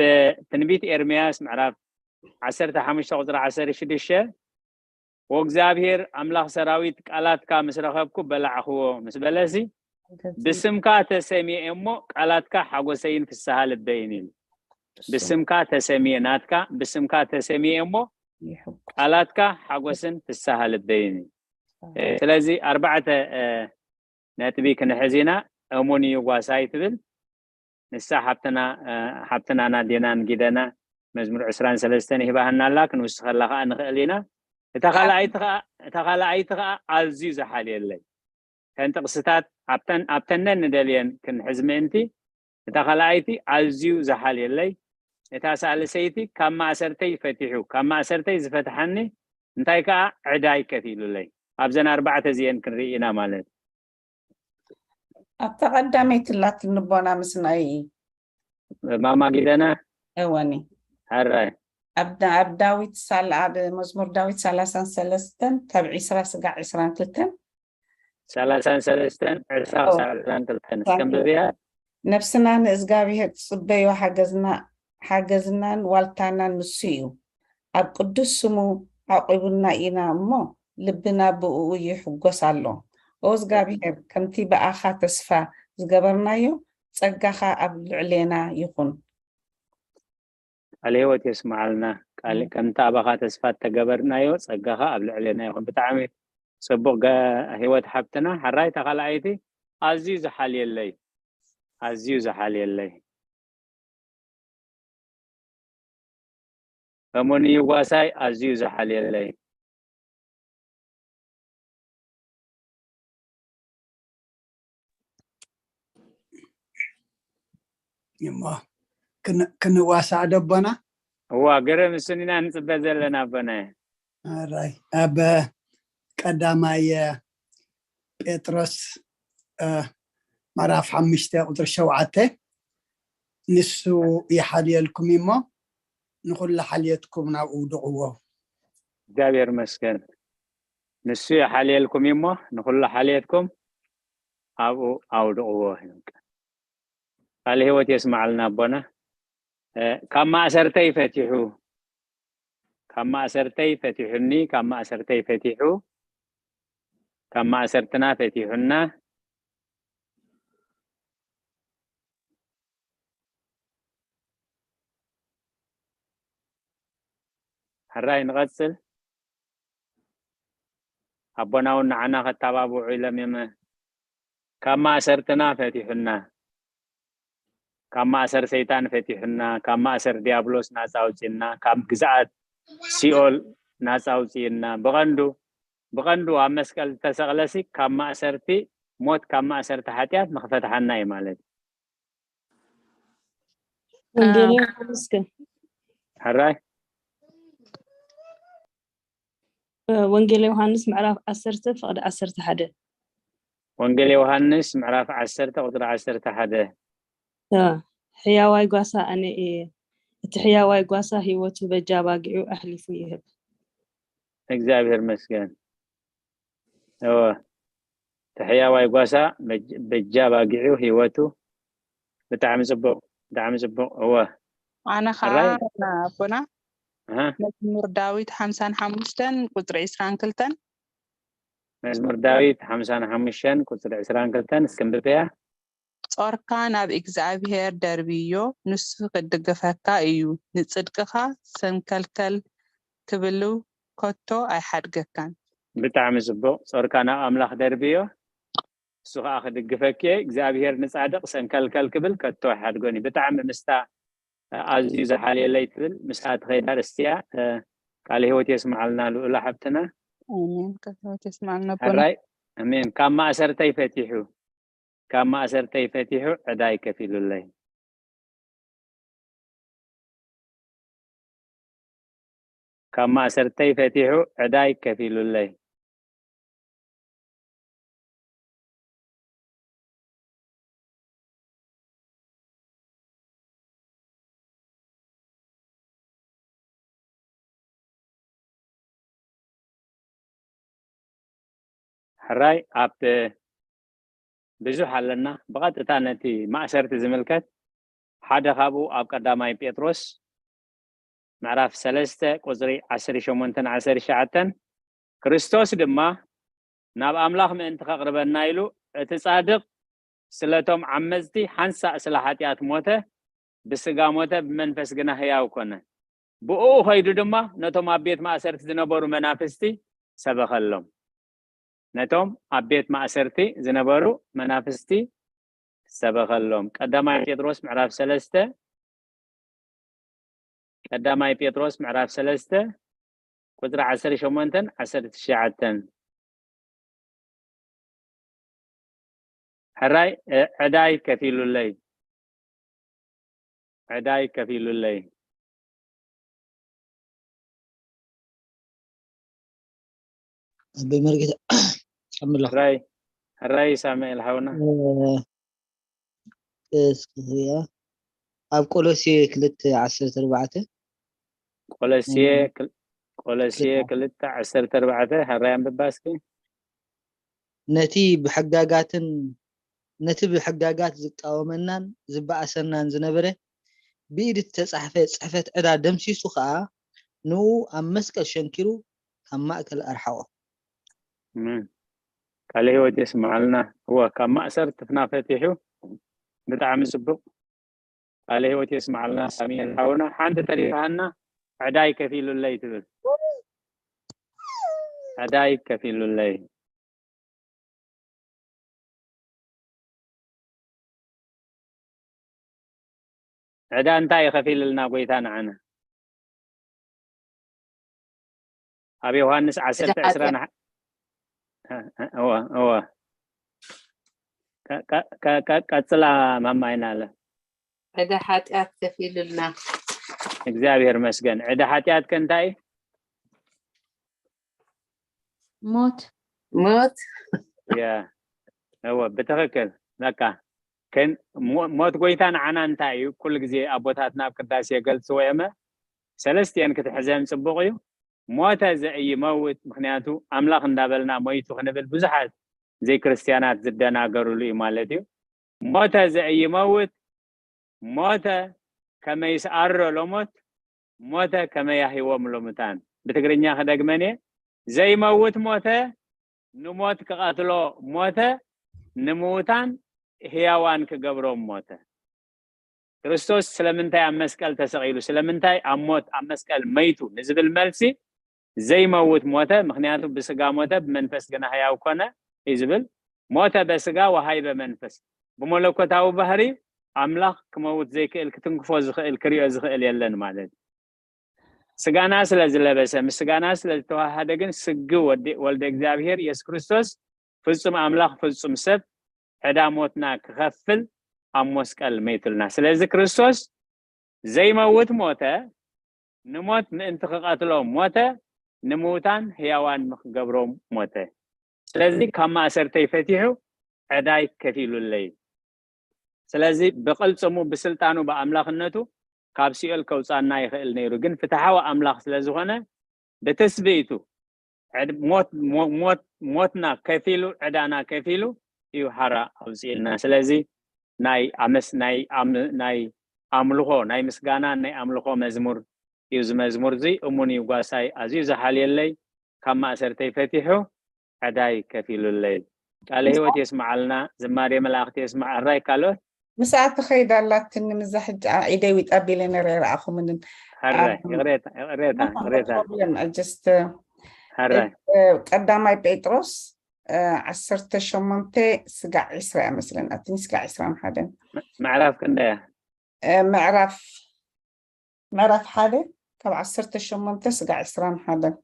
ትንቢት ኤርምያስ ምዕራፍ ዓሰርተ ሓሙሽተ ቁጽሪ ዓሰርተ ሽዱሽተ፣ "ወእግዚኣብሔር ኣምላኽ ሰራዊት ቃላትካ ምስ ረኸብኩ በላዕኽዎ" ምስ በለሲ፣ "ብስምካ ተሰሚየ እሞ ቃላትካ ሓጎሰይን ፍስሃ ልበይን" ኢሉ። ብስምካ ተሰሚየ፣ ናትካ ብስምካ ተሰሚየ እሞ ይሕጎስ። ቃላትካ ሓጎስን ፍስሃ ልበይን እዩ። እ፣ ስለዚ ኣርባዕተ፣ እ፣ ነጥቢ ክንሕዝ ኢና። "እሙን እዩ ጓሳይ" ትብል ንሳ ሓብትና፣ እ፣ ሓብትና ናዴናን ጊደና መዝሙር ዕስራን ሰለስተን ሂባህና ኣላ፣ ክንውስኸላ ከኣ ንኽእል ኢና። እታ ካልኣይቲ ከኣ፣ እታ ካልኣይቲ ከኣ ኣዝዩ ዝሓልየለይ። እተን ጥቕስታት ኣብተን፣ ኣብተን ነንደልየን ክንሕዝ ምእንቲ፣ እታ ካልኣይቲ ኣዝዩ ዝሓልየለይ፣ እታ ሳልሰይቲ ካብ ማእሰርተይ ፈቲሑ፣ ካብ ማእሰርተይ ዝፈትሓኒ፣ እንታይ ከኣ ዕዳይ ከፊሉለይ። ኣብዘን ኣርባዕተ እዚኤን ክንርኢ ኢና ማለት። ኣብታ ቀዳመይቲ ላትን ንቦና ምስናይ ማማ ጊደና። እወኒ። ሕራይ። ኣብ ዳ-፣ ኣብ ዳዊት ሳል-፣ ኣብ መዝሙር ዳዊት ሰላሳን ሰለስተን ካብ ዒስራ ስጋዕ ዒስራን ክልተን። ሰላሳን ሰለስተን ዕስራ ኦ። ክሳብ ዕስራን ክልተን እስከንብብያ። "ነፍስና ንእዝጋብሄር ትጽበዮ፣ ሓገዝና፣ ሓገዝናን ዋልታናን ንሱ እዩ። ኣብ ቅዱስ ስሙ ዓቂቡና ኢና እሞ፣ ልብና ብእኡ ይሕጎስ ኣሎ። ኦ እዝጋብሄር፣ ከምቲ ብኣኻ ተስፋ ዝገበርናዮ፣ ጸጋኻ ኣብ ልዕሌና ይኹን።" ቃል ህይወት የስምዓልና። ቃል፣ ኣሜን። ከምቲ ኣባኻ ተስፋ እተገበርናዮ፣ ጸጋኻ ኣብ ልዕሌና ይኹን። ብጣዕሚ ጽቡቕ ገ-፣ ህይወት ሓብትና። ሕራይ፣ እታ ካልኣይቲ ኣዝዩ ዝሓልየለይ፣ ኣዝዩ ዝሓልየለይ። እሙን እዩ ጓሳይ፣ ኣዝዩ ዝሓልየለይ። እሞ ክን-፣ ክንዋሳእ ዶ ኣቦና? እዋ፣ ገረ ምስን ኢና ንጽበ ዘለና ኣቦና። ኣራይ፣ ኣብ ቀዳማይ ጴጥሮስ፣ እ፣ ምዕራፍ ሓሙሽተ ቁጽሪ ሸውዓተ፣ "ንሱ ይሓልየልኩም እሞ፣ ንኹሉ ሓልየትኩም ናብኡ ውድቕዎ።" እግዚኣብሔር ይመስገን። "ንሱ ይሓልየልኩም እሞ፣ ንኹሉ ሓልየትኩም ኣብኡ ኣውድቕዎ።" ቃል ህይወት የስምዓልና ኣቦና። እ፣ "ካብ ማእሰርተይ ፈቲሑ፣ ካብ ማእሰርተይ ፈቲሑኒ፣ ካብ ማእሰርተይ ፈቲሑ፣ ካብ ማእሰርትና ፈቲሑና፣ ሕራይ ንቐጽል። ኣቦና እውን ንዓና ከተባብዑ ኢሎም እዮም። ካብ ማእሰርትና ፈቲሑና፣ ካብ ማእሰር ሰይጣን ፈቲሑና፣ ካብ ማእሰር ዲያብሎስ ናጻ ኣውጺእና፣ ካብ ግዝኣት ሲኦል ናጻ ኣውጺእና፣ ብቐንዱ፣ ብቐንዱ ኣብ መስቀል ዝተሰቕለሲ ካብ ማእሰርቲ ሞት፣ ካብ ማእሰርቲ ሓጢኣት ንኽፈትሓና እዩ ማለት እዩ። ወንጌል ዮሃንስ ከ? ሕራይ? እ፣ ወንጌል ዮሃንስ ምዕራፍ ዓሰርተ ፍቕዲ ዓሰርተ ሓደ። ወንጌል ዮሃንስ ምዕራፍ ዓሰርተ ቁጽሪ ዓሰርተ ሓደ። እ፣ ሕያዋይ ጓሳ ኣነ እየ። እቲ ሕያዋይ ጓሳ ህይወቱ በጃ ኣባጊዑ ኣሕሊፉ ይህብ። እግዚኣብሔር ይመስገን። እወ። እቲ ሕያዋይ ጓሳ በጅ-፣ በጃ ኣባጊዑ ህይወቱ። ብጣዕሚ ጽቡቕ፣ ብጣዕሚ ጽቡቕ። እወ። ኣነ ኸዓ ሕራይ? ኣቦና ኣሃ። መዝሙር ዳዊት ሓምሳን ሓሙሽተን ቁጽሪ ዕስራን ክልተን። መዝሙር ዳዊት ሓምሳን ሓሙሽተን ቁጽሪ ዕስራን ክልተን እስኪ ኣንብብያ። "ጾርካ ናብ እግዚኣብሄር ደርብዮ፣ ንሱ ክድግፈካ እዩ፣ ንጽድቅኻ ሰንከልከል ክብሉ ከቶ ኣይሓድገካን።" ብጣዕሚ ጽቡቕ። "ጾርካ ናብ ኣምላኽ ደርብዮ፣ ንሱ ኸኣ ክድግፈኪ እየ፣ እግዚኣብሄር ንጻድቕ ሰንከልከል ክብል ከቶ ኣይሓድጎን እዩ።" ብጣዕሚ ምስታ ኣዝዩ ዝሓልየለይ ትብል ምስኣ ትኸይድ ኣርእስቲ እያ። እ፣ ቃለ ህይወት የስምዓልና ልኡላ ሓብትና። ኣሜን። ቃለ ህይወት የስምዓልና ኣቦና። ሕራይ፣ ኣሜን። "ካብ ማእሰርተይ ፈቲሑ፣ ካብ ማእሰርተይ ፈቲሑ ዕዳይ ከፊሉለይ።" ካብ ማእሰርተይ ፈቲሑ ዕዳይ ከፊሉለይ። ሕራይ ኣብ ብዙሕ ኣለና። ብቐጥታ ነቲ ማእሰርቲ ዝምልከት ሓደ ካብኡ ኣብ ቀዳማይ ጴጥሮስ ምዕራፍ ሰለስተ ቁጽሪ ዓሰርተ ሸሞንተን ዓሰርተ ትሽዓተን፣ ክርስቶስ ድማ ናብ ኣምላኽ ምእንቲ ከቕርበና ኢሉ፣ እቲ ጻድቕ ስለቶም ዓመጽቲ ሓንሳእ ስለ ሓጢኣት ሞተ፣ ብስጋ ሞተ፣ ብመንፈስ ግና ህያው ኮነ። ብእኡ ኸይዱ ድማ ነቶም ኣብ ቤት ማእሰርቲ ዝነበሩ መናፍስቲ ሰበኸሎም። ነቶም ኣብ ቤት ማእሰርቲ ዝነበሩ መናፍስቲ ሰበኸሎም። ቀዳማይ ጴጥሮስ ምዕራፍ ሰለስተ፣ ቀዳማይ ጴጥሮስ ምዕራፍ ሰለስተ ቁጽሪ ዓሰርተ ሸሞንተን ዓሰርተ ትሽዓተን። ሕራይ፣ እ፣ ዕዳይ ከፊሉለይ። ዕዳይ ከፊሉለይ። ኣቦይ መርጌታ፣ ቀምሎ። ሕራይ፣ ሕራይ ሳሙኤል ሓውና። እ፣ እስኪ ያ፣ ኣብ ቆሎሴ ክልተ ዓሰርተ ኣርባዕተ። ቆሎሴ እ፣ ክል-፣ ቆሎሴ ክልተ። ክልተ ዓሰርተ ኣርባዕተ፣ ሕራይ ኣንብባ እስኪ። ነቲ ብሕጋጋትን፣ ነቲ ብሕጋጋት ዝቃወመናን ዝበኣሰናን ዝነበረ ብኢድ እተጻሕፈ ጽሕፈት ዕዳ ደምሲሱ ኸኣ፣ ንኡ ኣብ መስቀል ሸንኪሩ ካብ ማእከል ኣርሓቖ። ኣሜን። ቃለ ህይወት የስምዓልና። እወ፣ ካብ ማእሰርትና ፈቲሑ። ብጣዕሚ ጽቡቕ። ቃለ ህይወት የስምዓልና ሳሙኤል ሓውና። ሓንቲ ተሪፋና፣ ዕዳይ ከፊሉለይ ትብል። ዕዳይ ከፊሉለይ። ዕዳ እንታይ እዩ ከፊልልና ጎይታ ንዓና? ኣብ ዮሃንስ ዕዳ ዓሰርተ ዕስራ ሓጢኣት። ንሓ-፣ እ-፣ እ-፣ እወ፣ እወ። ቀ-፣ ቀ-፣ ቀ-፣ ቀ-፣ ቀጽላ ማማ ኣይናለ። ዕዳ ሓጢኣት ከፊሉልና። እግዚኣብሔር መስገን። ዕዳ ሓጢኣት ከ እንታይ እዩ? ሞት። ሞት። ያ፣ እወ፣ ብትኽክል። በቃ፣ ከን-፣ ሞ-፣ ሞት ጎይታ ንዓና እንታይ እዩ? ኩሉ ግዜ ኣቦታትና ኣብ ቅዳሴ ይገልጽዎ እዮም። ሰለስቲኤን ክትሕዘን ጽቡቕ እዩ። ሞተ ዘኢይመውት፣ ምኽንያቱ ኣምላኽ እንዳበልና ሞይቱ ክንብል ብዙሓት ዘይክርስትያናት ዝደናገሩሉ እዩ ማለት እዩ። ሞተ ዘኢይመውት፣ ሞተ ከመ ይስዓሮ ለሞት፣ ሞተ ከመ ያህይዎም ለሙታን። ብትግርኛ ክደግመን እየ። ዘይመውት ሞተ፣ ንሞት ክቐትሎ ሞተ፣ ንምዉታን ህያዋን ክገብሮም ሞተ። ክርስቶስ ስለምንታይ ኣብ መስቀል ተሰቒሉ፣ ስለምንታይ ኣብ ሞት፣ ኣብ መስቀል መይቱ ንዝብል መልሲ፣ ዘይመውት ሞተ፣ ምኽንያቱ ብስጋ ሞተ፣ ብመንፈስ ግና ህያው ኮነ እዩ ዝብል። ሞተ በስጋ ወሃይበ መንፈስ። ብመለኮታዊ ባህሪ ኣምላኽ ክመውት ዘይክእል፣ ክትንክፎ ዝኽእል፣ ክሪኦ ዝኽእል የለን ማለት እዩ። ስጋና ስለ ዝለበሰ፣ ምስ ስጋና ስለ ዝተዋሃደ ግን፣ ስግ ወዲ-፣ ወልደ እግዚኣብሔር የሱስ ክርስቶስ ፍጹም ኣምላኽ ፍጹም ሰብ ዕዳ ሞትና ክኸፍል ኣብ መስቀል መይቱልና። ስለዚ ክርስቶስ ዘይመውት ሞተ፣ ንሞት ምእንቲ ክቐትሎ ሞተ፣ ንምዉታን ህያዋን ንክገብሮም ሞተ። ስለዚ ካብ ማእሰርተይ ፈቲሑ ዕዳይ ከፊሉለይ። ስለዚ ብቕልጽሙ፣ ብስልጣኑ፣ ብኣምላኽነቱ ካብ ሲኦል ከውጻና ይኽእል ነይሩ። ግን ፍትሓዊ ኣምላኽ ስለ ዝኾነ፣ ብትስብእቱ ዕድ-፣ ሞት-፣ ሞ-፣ ሞት-፣ ሞትና ከፊሉ፣ ዕዳና ከፊሉ እዩ ሓራ ኣውጽእልና። ስለዚ ናይ ኣመስ-፣ ናይ ኣም-፣ ናይ ኣምልኾ፣ ናይ ምስጋና፣ ናይ ኣምልኾ መዝሙር እዩ እዚ መዝሙር እዚ። እሙን እዩ ጓሳይ፣ ኣዝዩ ዝሓልየለይ፣ ካብ ማእሰርተይ ፈቲሑ ዕዳይ ከፊሉለይ። ቃለ ህይወት የስምዓልና፣ ዝማሬ መላእኽቲ የስምዓ። ሕራይ ካልኦት? ምስኣ ትኸይድ ኣላትኒ፣ ምዛ ሕጂ ዓ-፣ ኢደይ ዊጥ ኣቢለ ነረ ኣይረኣኹምንን። ሕራይ፣ ኣብ ይቕሬታ፣ ይቕሬታ፣ ይቕሬታ። ፕሮብለም፣ እ፣ ጀስት፣ ሕራይ። እ፣ ቀዳማይ ጴጥሮስ፣ እ፣ ዓሰርተ ሸሞንተ ስጋዕ ዕስራ እያ መስለኒ፣ ኣትኒ ስጋዕ ዕስራን ሓደን። ም-፣ ምዕራፍ ክንደይ እያ? እ፣ ምዕራፍ፣ ምዕራፍ ሓደ ካብ ዓሰርተ ሸሞንተ ስጋዕ ዕስራን ሓደን።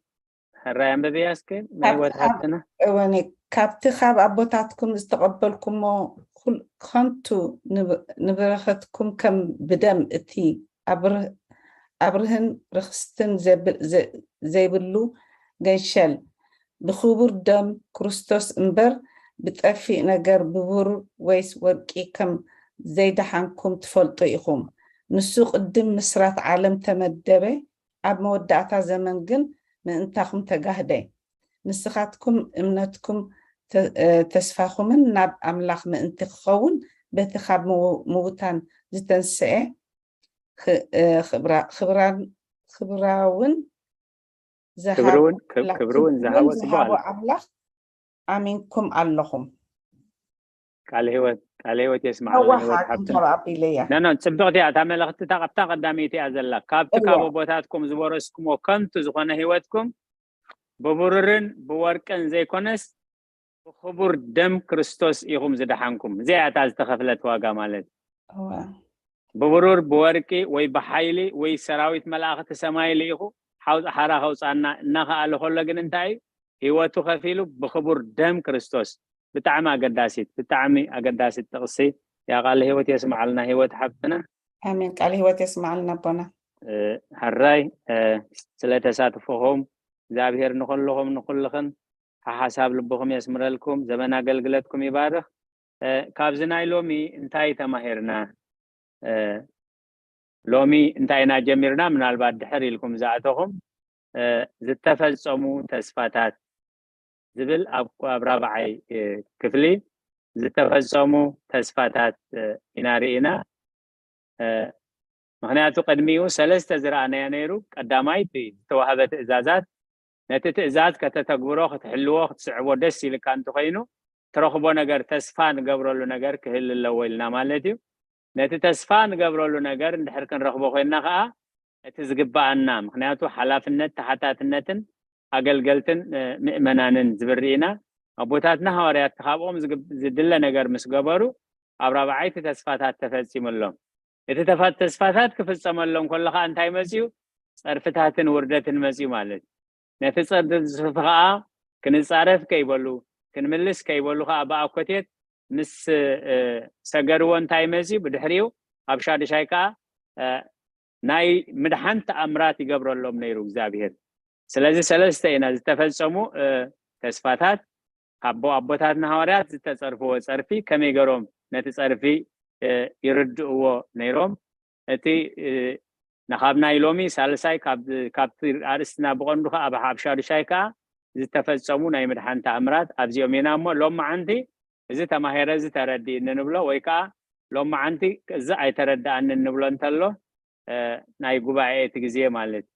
ሕራይ ኣንብብያ እስኪ፣ ናይ ካብ፣ ህይወት ካብ፣ ሓፍትና። እወኒ፣ ካብቲ ካብ ኣቦታትኩም ዝተቐበልኩሞ ኩል-፣ ከንቱ ንብ-፣ ንበረኸትኩም ከም ብደም እቲ ኣብር-፣ ኣብርህን ርኽስትን ዘይብሉ ገንሸል ብኽቡር ደም ክርስቶስ እምበር ብጠፊእ ነገር ብብሩር ወይስ ወርቂ ከም ዘይደሓንኩም ትፈልጡ ኢኹም። ንሱ ቅድም ምስራት ዓለም ተመደበ፣ ኣብ መወዳእታ ዘመን ግን ምእንታኹም ተጋህደ። ንስኻትኩም እምነትኩም ተስፋኹምን ናብ ኣምላኽ ምእንቲ ክኸውን በቲ ካብ ምውታን ዝተንስአ ክብራውን ክብርውን ዝሃቦ ኣምላኽ ኣሚንኩም ኣለኹም። ቃል ህይወት ቃል ህይወት የስማዕ። ጽብቕቲ እያ እታ መልእኽቲ፣ እታ ካብታ ቀዳመይቲ እያ ዘላ። ካብቲ ካብ ኣቦታትኩም ዝወረስኩሞ ከንቱ ዝኾነ ህይወትኩም ብብሩርን ብወርቅን ዘይኮነስ ብኽቡር ደም ክርስቶስ ኢኹም ዝደሓንኩም። እዚኣ እታ ዝተኸፍለት ዋጋ ማለት። ብብሩር ብወርቂ ወይ ብሓይሊ ወይ ሰራዊት መላእኽቲ ሰማይ ልኢኹ ሓራ ከውፃና እናኸኣለ ከሎ ግን እንታይ እዩ? ህይወቱ ከፊሉ ብኽቡር ደም ክርስቶስ። ብጣዕሚ ኣገዳሲት፣ ብጣዕሚ ኣገዳሲት ጥቕሲ። ያ ቃል ህይወት የስምዓልና ህይወት ሓብትና። ኣሜን። ቃል ህይወት የስምዓልና ኣቦና። ሕራይ ስለ ተሳትፎኹም እግዚኣብሔር ንኹልኹም ንኹልኽን ሓሓሳብ ልብኹም የስምረልኩም፣ ዘመን ኣገልግለትኩም ይባርኽ። ካብዚ ናይ ሎሚ እንታይ ተማሂርና? ሎሚ እንታይ ኢና ጀሚርና? ምናልባት ድሕር ኢልኩም ዝኣተኹም ዝተፈጸሙ ተስፋታት ዝብል ኣብ ራብዓይ ክፍሊ ዝተፈጸሙ ተስፋታት ኢና ርኢና። ምኽንያቱ ቅድሚኡ ሰለስተ ዝረኣናዮ ነይሩ። ቀዳማይ እቲ ዝተዋህበ ትእዛዛት፣ ነቲ ትእዛዝ ከተተግብሮ ክትሕልዎ ክትስዕቦ ደስ ኢልካ እንተኾይኑ ትረኽቦ ነገር፣ ተስፋ ንገብረሉ ነገር ክህል ኣለዎ ኢልና ማለት እዩ። ነቲ ተስፋ ንገብረሉ ነገር እንድሕር ክንረኽቦ ኮይንና ከዓ እቲ ዝግበኣና፣ ምኽንያቱ ሓላፍነት ተሓታትነትን ኣገልገልትን ምእመናንን ዝብል ርኢና። ኣቦታትና ሃዋርያት ካብኦም ዝድለ ነገር ምስ ገበሩ ኣብ ራብዓይቲ ተስፋታት ተፈጺሙሎም። እቲ ተስፋታት ክፍጸመሎም ከሎ ከዓ እንታይ መጽኡ? ጸርፍታትን ውርደትን መጽኡ ማለት እዩ። ነቲ ጸርፊ ከዓ ክንጻረፍ ከይበሉ ክንምልስ ከይበሉ ከዓ ብኣኮቴት ምስ ሰገርዎ እንታይ መጽኡ? ብድሕሪኡ ኣብ ሻዱሻይ ከዓ ናይ ምድሓን ተኣምራት ይገብረሎም ነይሩ እግዚኣብሔር። ስለዚ ሰለስተ ኢና ዝተፈጸሙ ተስፋታት። ኣቦ ኣቦታትና ሃዋርያት ዝተጸርፍዎ ጸርፊ ከመይ ገሮም ነቲ ጸርፊ ይርድእዎ ነይሮም? እቲ ንኻብ ናይ ሎሚ ሳልሳይ ካብቲ ኣርእስትና ብቐንዱ ከዓ ኣብ ሓብሻዱሻይ ከዓ ዝተፈጸሙ ናይ ምድሓን ተኣምራት ኣብዚኦም ኢና። እሞ ሎም መዓንቲ እዚ ተማሂረ እዚ ተረዲእኒ ንብሎ ወይ ከዓ ሎም መዓንቲ እዚ ኣይተረድኣንን ንብሎ እንተሎ ናይ ጉባኤ እቲ ግዜ ማለት።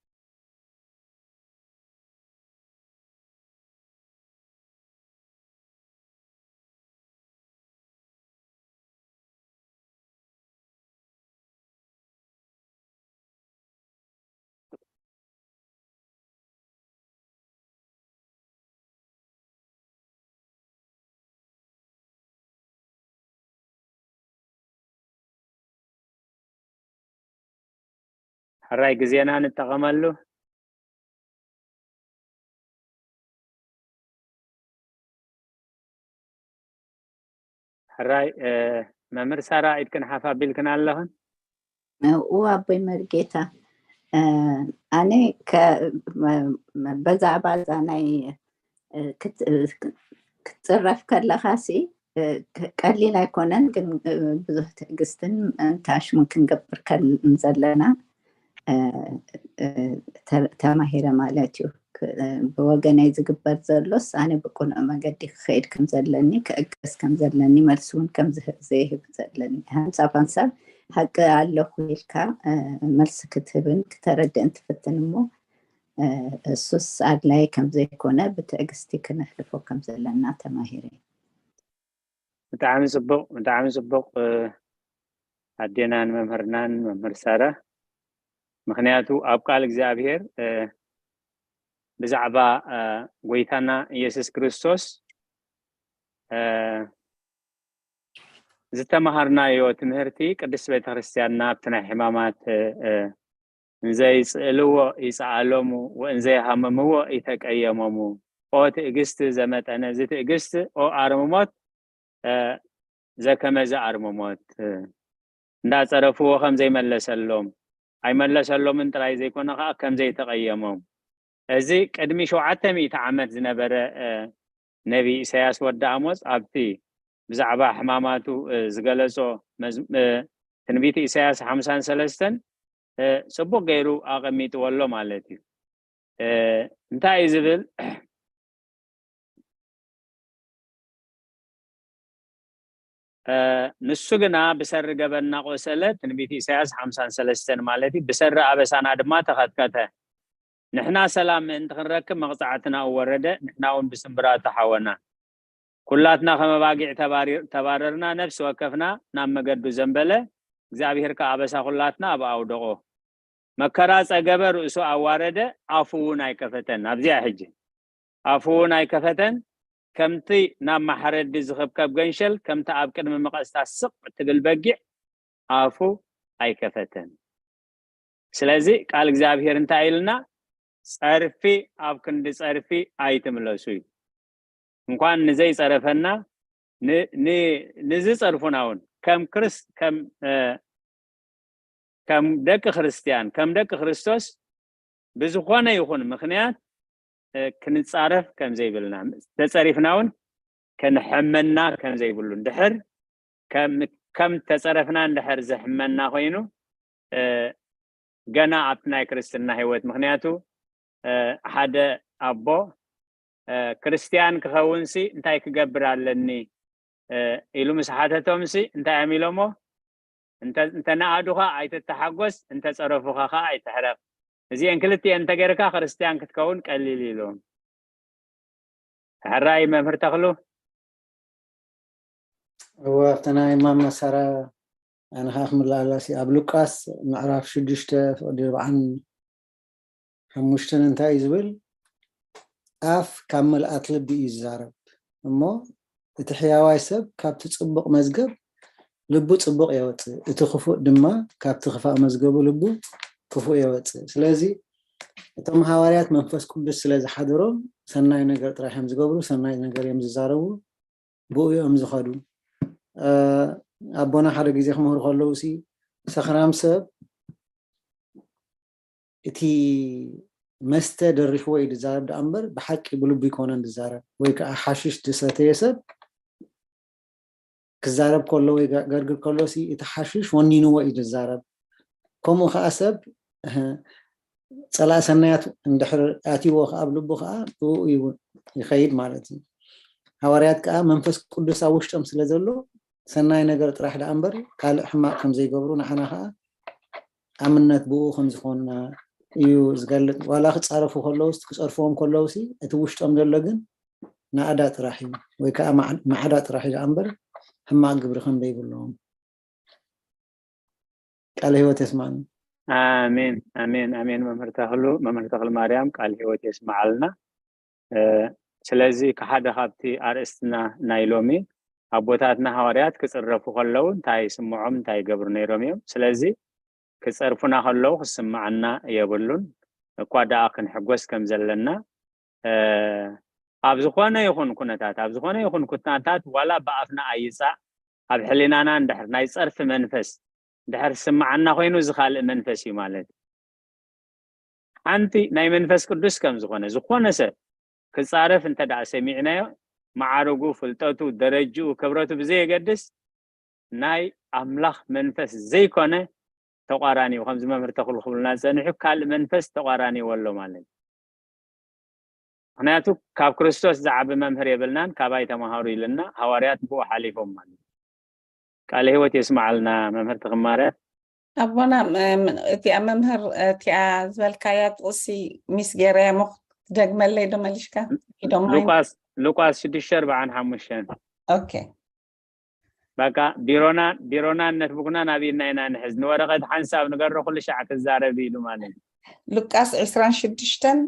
ሕራይ ግዜና ንጠቐመሉ። ሕራይ መምህር ሳራ ኢድክን ሓፍ ኣቢልክን ኣለኽን። እው ኣቦይ መርጌታ፣ ኣነ በዛዕባ እዛ ናይ ክትፅረፍ ከለኻሲ ቀሊል ኣይኮነን፣ ግን ብዙሕ ትዕግስትን ምእንታሽሙን ክንገብር ከም ዘለና ተማሂረ ማለት እዩ። ብወገነይ ዝግበር ዘሎስ ኣነ ብቅኑዕ መገዲ ክኸይድ ከም ዘለኒ፣ ክዕገስ ከም ዘለኒ፣ መልሲ እውን ከም ዘይህብ ዘለኒ። ሓንሳብ ሓንሳብ ሓቂ ኣለኹ ኢልካ መልሲ ክትህብን ክተረድእን ትፍትን እሞ እሱስ ኣድላይ ከም ዘይኮነ ብትዕግስቲ ክነሕልፎ ከም ዘለና ተማሂረ። ብጣዕሚ ጽቡቕ፣ ብጣዕሚ ጽቡቕ ኣዴናን መምህርናን መምህር ሳራ። ምኽንያቱ ኣብ ቃል እግዚኣብሔር ብዛዕባ ጎይታና ኢየሱስ ክርስቶስ ዝተመሃርናዮ ትምህርቲ ቅድስት ቤተክርስትያንና ኣብቲ ናይ ሕማማት እንዘይስእልዎ ይሰኣሎሙ ወእንዘይሃመምዎ ይተቀየሞሙ። ኦ ትዕግስት ዘመጠነ እዚ ትዕግስት፣ ኦ ኣርምሞት ዘከመዚ ኣርምሞት። እንዳጸረፍዎ ከም ዘይመለሰሎም፣ ኣይመለሰሎምን ጥራይ ዘይኮነ ከዓ ከም ዘይተቐየሞም። እዚ ቅድሚ ሸውዓተ ሚእቲ ዓመት ዝነበረ ነቢ ኢሳያስ ወዲ ኣሞጽ ኣብቲ ብዛዕባ ሕማማቱ ዝገለጾ ትንቢት ኢሳያስ ሓምሳን ሰለስተን ጽቡቕ ገይሩ ኣቐሚጥዎ ኣሎ ማለት እዩ። እንታይ እዩ ዝብል? ንሱ ግና ብሰሪ ገበን እናቆሰለ፣ ትንቢት ኢሳያስ ሓምሳን ሰለስተን ማለት እዩ፣ ብሰሪ ኣበሳና ድማ ተኸትከተ። ንሕና ሰላም ምእንቲ ክንረክብ መቕጻዕትና እወረደ፣ ንሕና እውን ብስምብራቱ ሓወና። ኩላትና ከም ኣባጊዕ ተባረርና፣ ነፍሲ ወከፍና ናብ መገዱ ዘንበለ፣ እግዚኣብሔር ከኣ ኣበሳ ኩላትና ኣብ ኣውደቖ። መከራ ጸገበ፣ ርእሱ ኣዋረደ፣ ኣፉ እውን ኣይከፈተን። ኣብዚኣ ሕጂ ኣፉ እውን ኣይከፈተን። ከምቲ ናብ ማሕረዲ ዝኽብከብ ገንሸል፣ ከምቲ ኣብ ቅድሚ መቐስታ ስቕ እትብል በጊዕ ኣፉ ኣይከፈተን። ስለዚ ቃል እግዚኣብሔር እንታይ ኢልና? ጸርፊ ኣብ ክንዲ ጸርፊ ኣይትምለሱ እዩ። እንኳን ንዘይጸረፈና ንዝጸርፉና እውን ከም ክርስ ከም ከም ደቂ ክርስትያን ከም ደቂ ክርስቶስ ብዝኾነ ይኹን ምኽንያት ክንጻረፍ ከም ዘይብልና፣ ተጸሪፍና እውን ከንሕመና ከም ዘይብሉ፣ እንድሕር ከም ተጸረፍና እንድሕር ዝሕመና ኮይኑ ገና ኣብቲ ናይ ክርስትና ህይወት። ምኽንያቱ ሓደ ኣቦ ክርስትያን ክኸውንሲ እንታይ ክገብር ኣለኒ ኢሉ ምስ ሓተቶምሲ እንታይ እዮም ኢሎሞ? እንተ ንኣዱኻ ኣይትተሓጎስ፣ እንተ ጸረፉኻ ኸኣ ኣይትሕረቕ። እዚኤን ክልቲኤን እንተ ጌርካ ክርስትያን ክትከውን ቀሊል ኢሎም። ሕራይ መምህር ተኽሉ። እወ ኣብቲ ናይ ማማ ሳራ ኣነ ከዓ ክምልኣላሲ ኣብ ሉቃስ ምዕራፍ ሽዱሽተ ፍቕዲ ርብዓን ሓሙሽተን እንታይ እዩ ዝብል? ኣፍ ካብ ምልኣት ልቢ እዩ ዝዛረብ እሞ እቲ ሕያዋይ ሰብ ካብቲ ጽቡቕ መዝገብ ልቡ ጽቡቕ የወጽእ፣ እቲ ክፉእ ድማ ካብቲ ክፋእ መዝገቡ ልቡ ክፉእ የወጽእ። ስለዚ እቶም ሃዋርያት መንፈስ ቅዱስ ስለ ዝሓደሮም ሰናይ ነገር ጥራሕ እዮም ዝገብሩ፣ ሰናይ ነገር እዮም ዝዛረቡ፣ ብኡ እዮም ዝኸዱ። ኣቦና ሓደ ግዜ ክምህሩ ከለዉ ሲ ሰኽራም ሰብ እቲ መስተ ደሪኽዎ እዩ ዝዛረብ ደኣ እምበር ብሓቂ ብልቡ ይኮነን ዝዛረብ። ወይ ከዓ ሓሽሽ ዝሰተየ ሰብ ክዛረብ ከሎ ወይ ገርግር ከሎ ሲ እቲ ሓሽሽ ወኒንዎ እዩ ዝዛረብ። ከምኡ ከዓ ሰብ ጸላእ ሰናያት እንድሕር ኣትይዎ ከዓ ኣብ ልቡ ከዓ ብኡ እዩ ይኸይድ ማለት እዩ። ሃዋርያት ከዓ መንፈስ ቅዱስ ኣብ ውሽጦም ስለ ዘሎ ሰናይ ነገር ጥራሕ ደኣ እምበር ካልእ ሕማቅ ከም ዘይገብሩ ንዓና ከዓ ኣምነት ብኡ ከም ዝኾንና እዩ ዝገልጽ። ዋላ ክጻረፉ ከለውስ ክጸርፍዎም ከለውሲ እቲ ውሽጦም ዘሎ ግን ናእዳ ጥራሕ እዩ ወይ ከዓ ማዕዳ ጥራሕ እዩ ደኣ እምበር ሕማቅ ግብሪ ከም ዘይብሎም። ቃለ ህይወት የስማዕና። ኣሜን ኣሜን ኣሜን። መምህር ተኽሉ መምህር ተኽሉ ማርያም ቃል ህይወት የስማዓልና። ስለዚ ሓደ ካብቲ ኣርእስትና ናይ ሎሚ ኣቦታትና ሃዋርያት ክጽረፉ ከለዉ እንታይ ይስምዖም እንታይ ይገብሩ ነይሮም እዮም። ስለዚ ክጸርፉና ከለዉ ክስምዓና የብሉን። እኳ ደኣ ክንሕጎስ ከም ዘለና ኣብ ዝኾነ ይኹን ኩነታት ኣብ ዝኾነ ይኹን ኩነታት ዋላ ብኣፍና ኣይጻእ ኣብ ሕሊናና እንድሕር ናይ ጸርፊ መንፈስ እንድሕር ዝስምዓና ኮይኑ እዚ ካልእ መንፈስ እዩ ማለት እዩ። ሓንቲ ናይ መንፈስ ቅዱስ ከም ዝኾነ ዝኾነ ሰብ ክጻረፍ እንተ ደኣ ሰሚዕናዮ ማዕርጉ፣ ፍልጠቱ፣ ደረጅኡ፣ ክብረቱ ብዘየገድስ ናይ ኣምላኽ መንፈስ ዘይኮነ ተቋራኒ እዩ። ከምዚ መምህር ተኽሉ ክብልና ዝጸንሑ ካልእ መንፈስ ተቋራኒዎ ኣሎ ማለት እዩ። ምክንያቱ ካብ ክርስቶስ ዝዓቢ መምህር የብልናን ካባይ ተማሃሩ ኢልና ሃዋርያት ብኡ ሓሊፎም ማለት እዩ። ቃለ ህይወት የስምዓልና መምህር ተኽማርያም። ኣቦና እቲኣ መምህር እቲኣ ዝበልካያ ጥቕሲ ሚስ ገይረያ ሞ ደግመለይ ዶ መሊሽካ ኢዶም ሉቃስ ሉቃስ ሽዱሽተ ኣርባዓን ሓሙሽተን ኦኬ በቃ ቢሮና ቢሮና ነትቡክና ናብ ኢድና ኢና ንሕዝ ንወረቐት ሓንሳብ ንገሮ ኩሉ ሻዕ ትዛረብ ኢሉ ማለት እዩ ሉቃስ ዕስራን ሽዱሽተን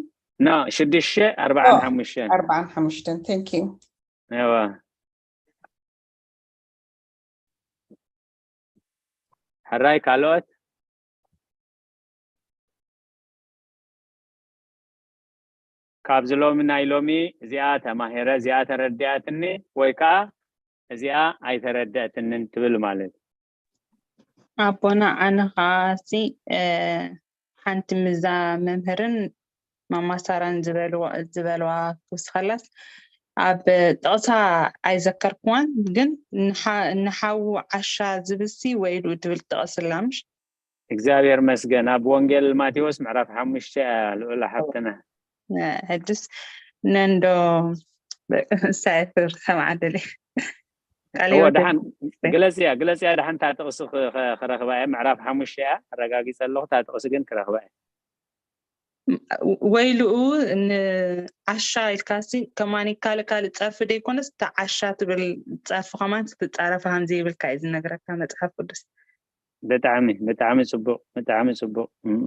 ኖ ሽዱሽተ ኣርባዓን ሓሙሽተን ኣርባዓን ሓሙሽተን thank you እዋ ሕራይ ካልኦት ካብዚ ሎሚ ናይ ሎሚ እዚኣ ተማሂረ እዚኣ ተረዲኣትኒ ወይ ከዓ እዚኣ ኣይተረደእትንን ትብል ማለት እዩ። ኣቦና ኣነ ኸዓ ሲ ሓንቲ ምዛ መምህርን ማማሳራን ዝበልዋ ዝበልዋ ክውስኸላስ ኣብ ጥቕሳ ኣይዘከርክዋን፣ ግን ንሓ- ንሓዉ ዓሻ ዝብልሲ ወይሉ ትብል ጥቕስ ኣላ ምሽ? እግዚኣብሔር መስገን ኣብ ወንጌል ማቴዎስ ምዕራፍ ሓሙሽተ እያ ልኡላ ሓብትና። ሕድስ ነንዶ ሳይፍር ከም ዓደለ ቃል እወ ህይወት ደሓን ግለጽ እያ ግለጽ እያ ደሓን እታ ጥቕሲ ክ- ክ- ክረኽባ እየ ምዕራፍ ሓሙሽተ እያ ኣረጋጊጸ ኣለኹ እታ ጥቕሲ ግን ክረኽባ እየ ወይልኡ ንዓሻ ኢልካሲ ከማኒ ካልእ ካልእ ጸርፊ ደይኮነስ እታ ዓሻ ትብል ጸርፊ ከማን ክትጻረፋ ከምዚ ይብልካ እዩ ዝነግረካ መጽሓፍ ቅዱስ። ብጣዕሚ ብጣዕሚ ጽቡቕ ብጣዕሚ ጽቡቕ እም።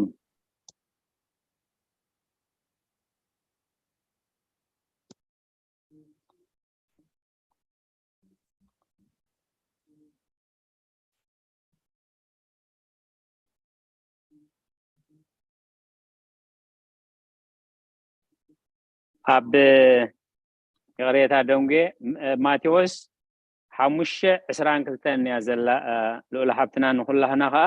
ኣብ ይቕሬታ ደንጉ ማቴዎስ ሓሙሽተ ዕስራን ክልተን እያ ዘላ ልኡል ሓብትና ንኹላህና ከዓ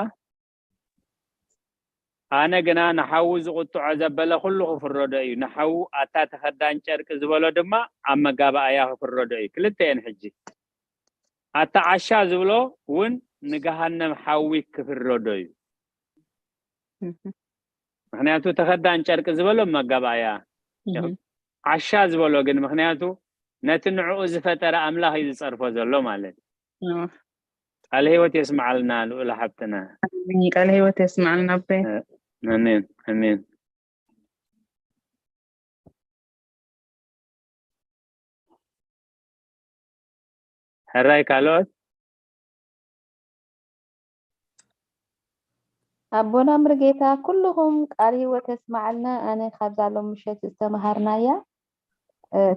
ኣነ ግና ንሓዉ ዝቑጥዖ ዘበለ ኩሉ ክፍረዶ እዩ ንሓዉ ኣታ ተኸዳን ጨርቂ ዝበሎ ድማ ኣብ መጋባእያ ክፍረዶ እዩ ክልተ እየን ሕጂ ኣታ ዓሻ ዝብሎ እውን ንገሃነም ሓዊ ክፍረዶ እዩ ምክንያቱ ተኸዳን ጨርቂ ዝበሎ መጋባእያ ዓሻ ዝበሎ ግን ምክንያቱ ነቲ ንዕኡ ዝፈጠረ ኣምላኽ እዩ ዝጸርፎ ዘሎ ማለት እዩ። ቃለ ህይወት የስምዓልና ልኡል ሓብትና። ቃለ ህይወት የስምዓልና ኣቦይ። ኣሜን ኣሜን። ሕራይ ካልኦት ኣቦና ምርጌታ ኩልኹም ቃል ህይወት የስማዓልና። ኣነ ካብዛ ሎም ምሸት ዝተምሃርናያ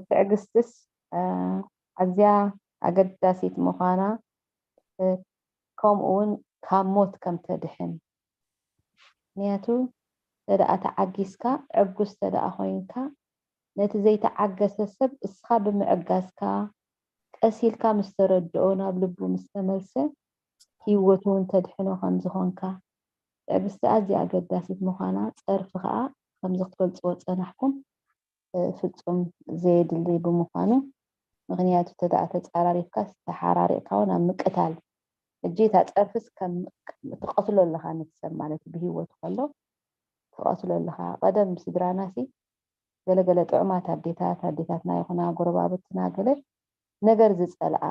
ትዕግስትስ ኣዝያ ኣገዳሲት ምዃና ከምኡ እውን ካብ ሞት ከም ተድሕን ምክንያቱ ተደኣ ተዓጊስካ ዕጉስ ተደኣ ኮይንካ ነቲ ዘይተዓገሰ ሰብ እስኻ ብምዕጋዝካ ቀስ ኢልካ ምስ ተረድኦ ናብ ልቡ ምስ ተመልሰ ህይወቱ እውን ተድሕኖ ከም ዝኾንካ ትዕግስቲ ኣዝያ ኣገዳሲት ምዃና ጸርፊ ከኣ ከምዚ ክትገልጽዎ ዝጸናሕኩም ፍጹም ዘየድሊ ብምዃኑ ምኽንያቱ ተደኣ ተጻራሪፍካስ ተሓራሪቕካ እውን ኣብ ምቅታል ሕጂ እታ ጸርፍስ ከም ትቐትሎ ኣለኻ ነቲ ሰብ ማለት እዩ ብህይወቱ ከሎ ትቐትሎ ኣለኻ ቀደም ስድራናሲ ገለገለ ጥዑማት ኣዴታት ኣዴታትና ይኹና ጎረባብትና ገለ ነገር ዝጸልኣ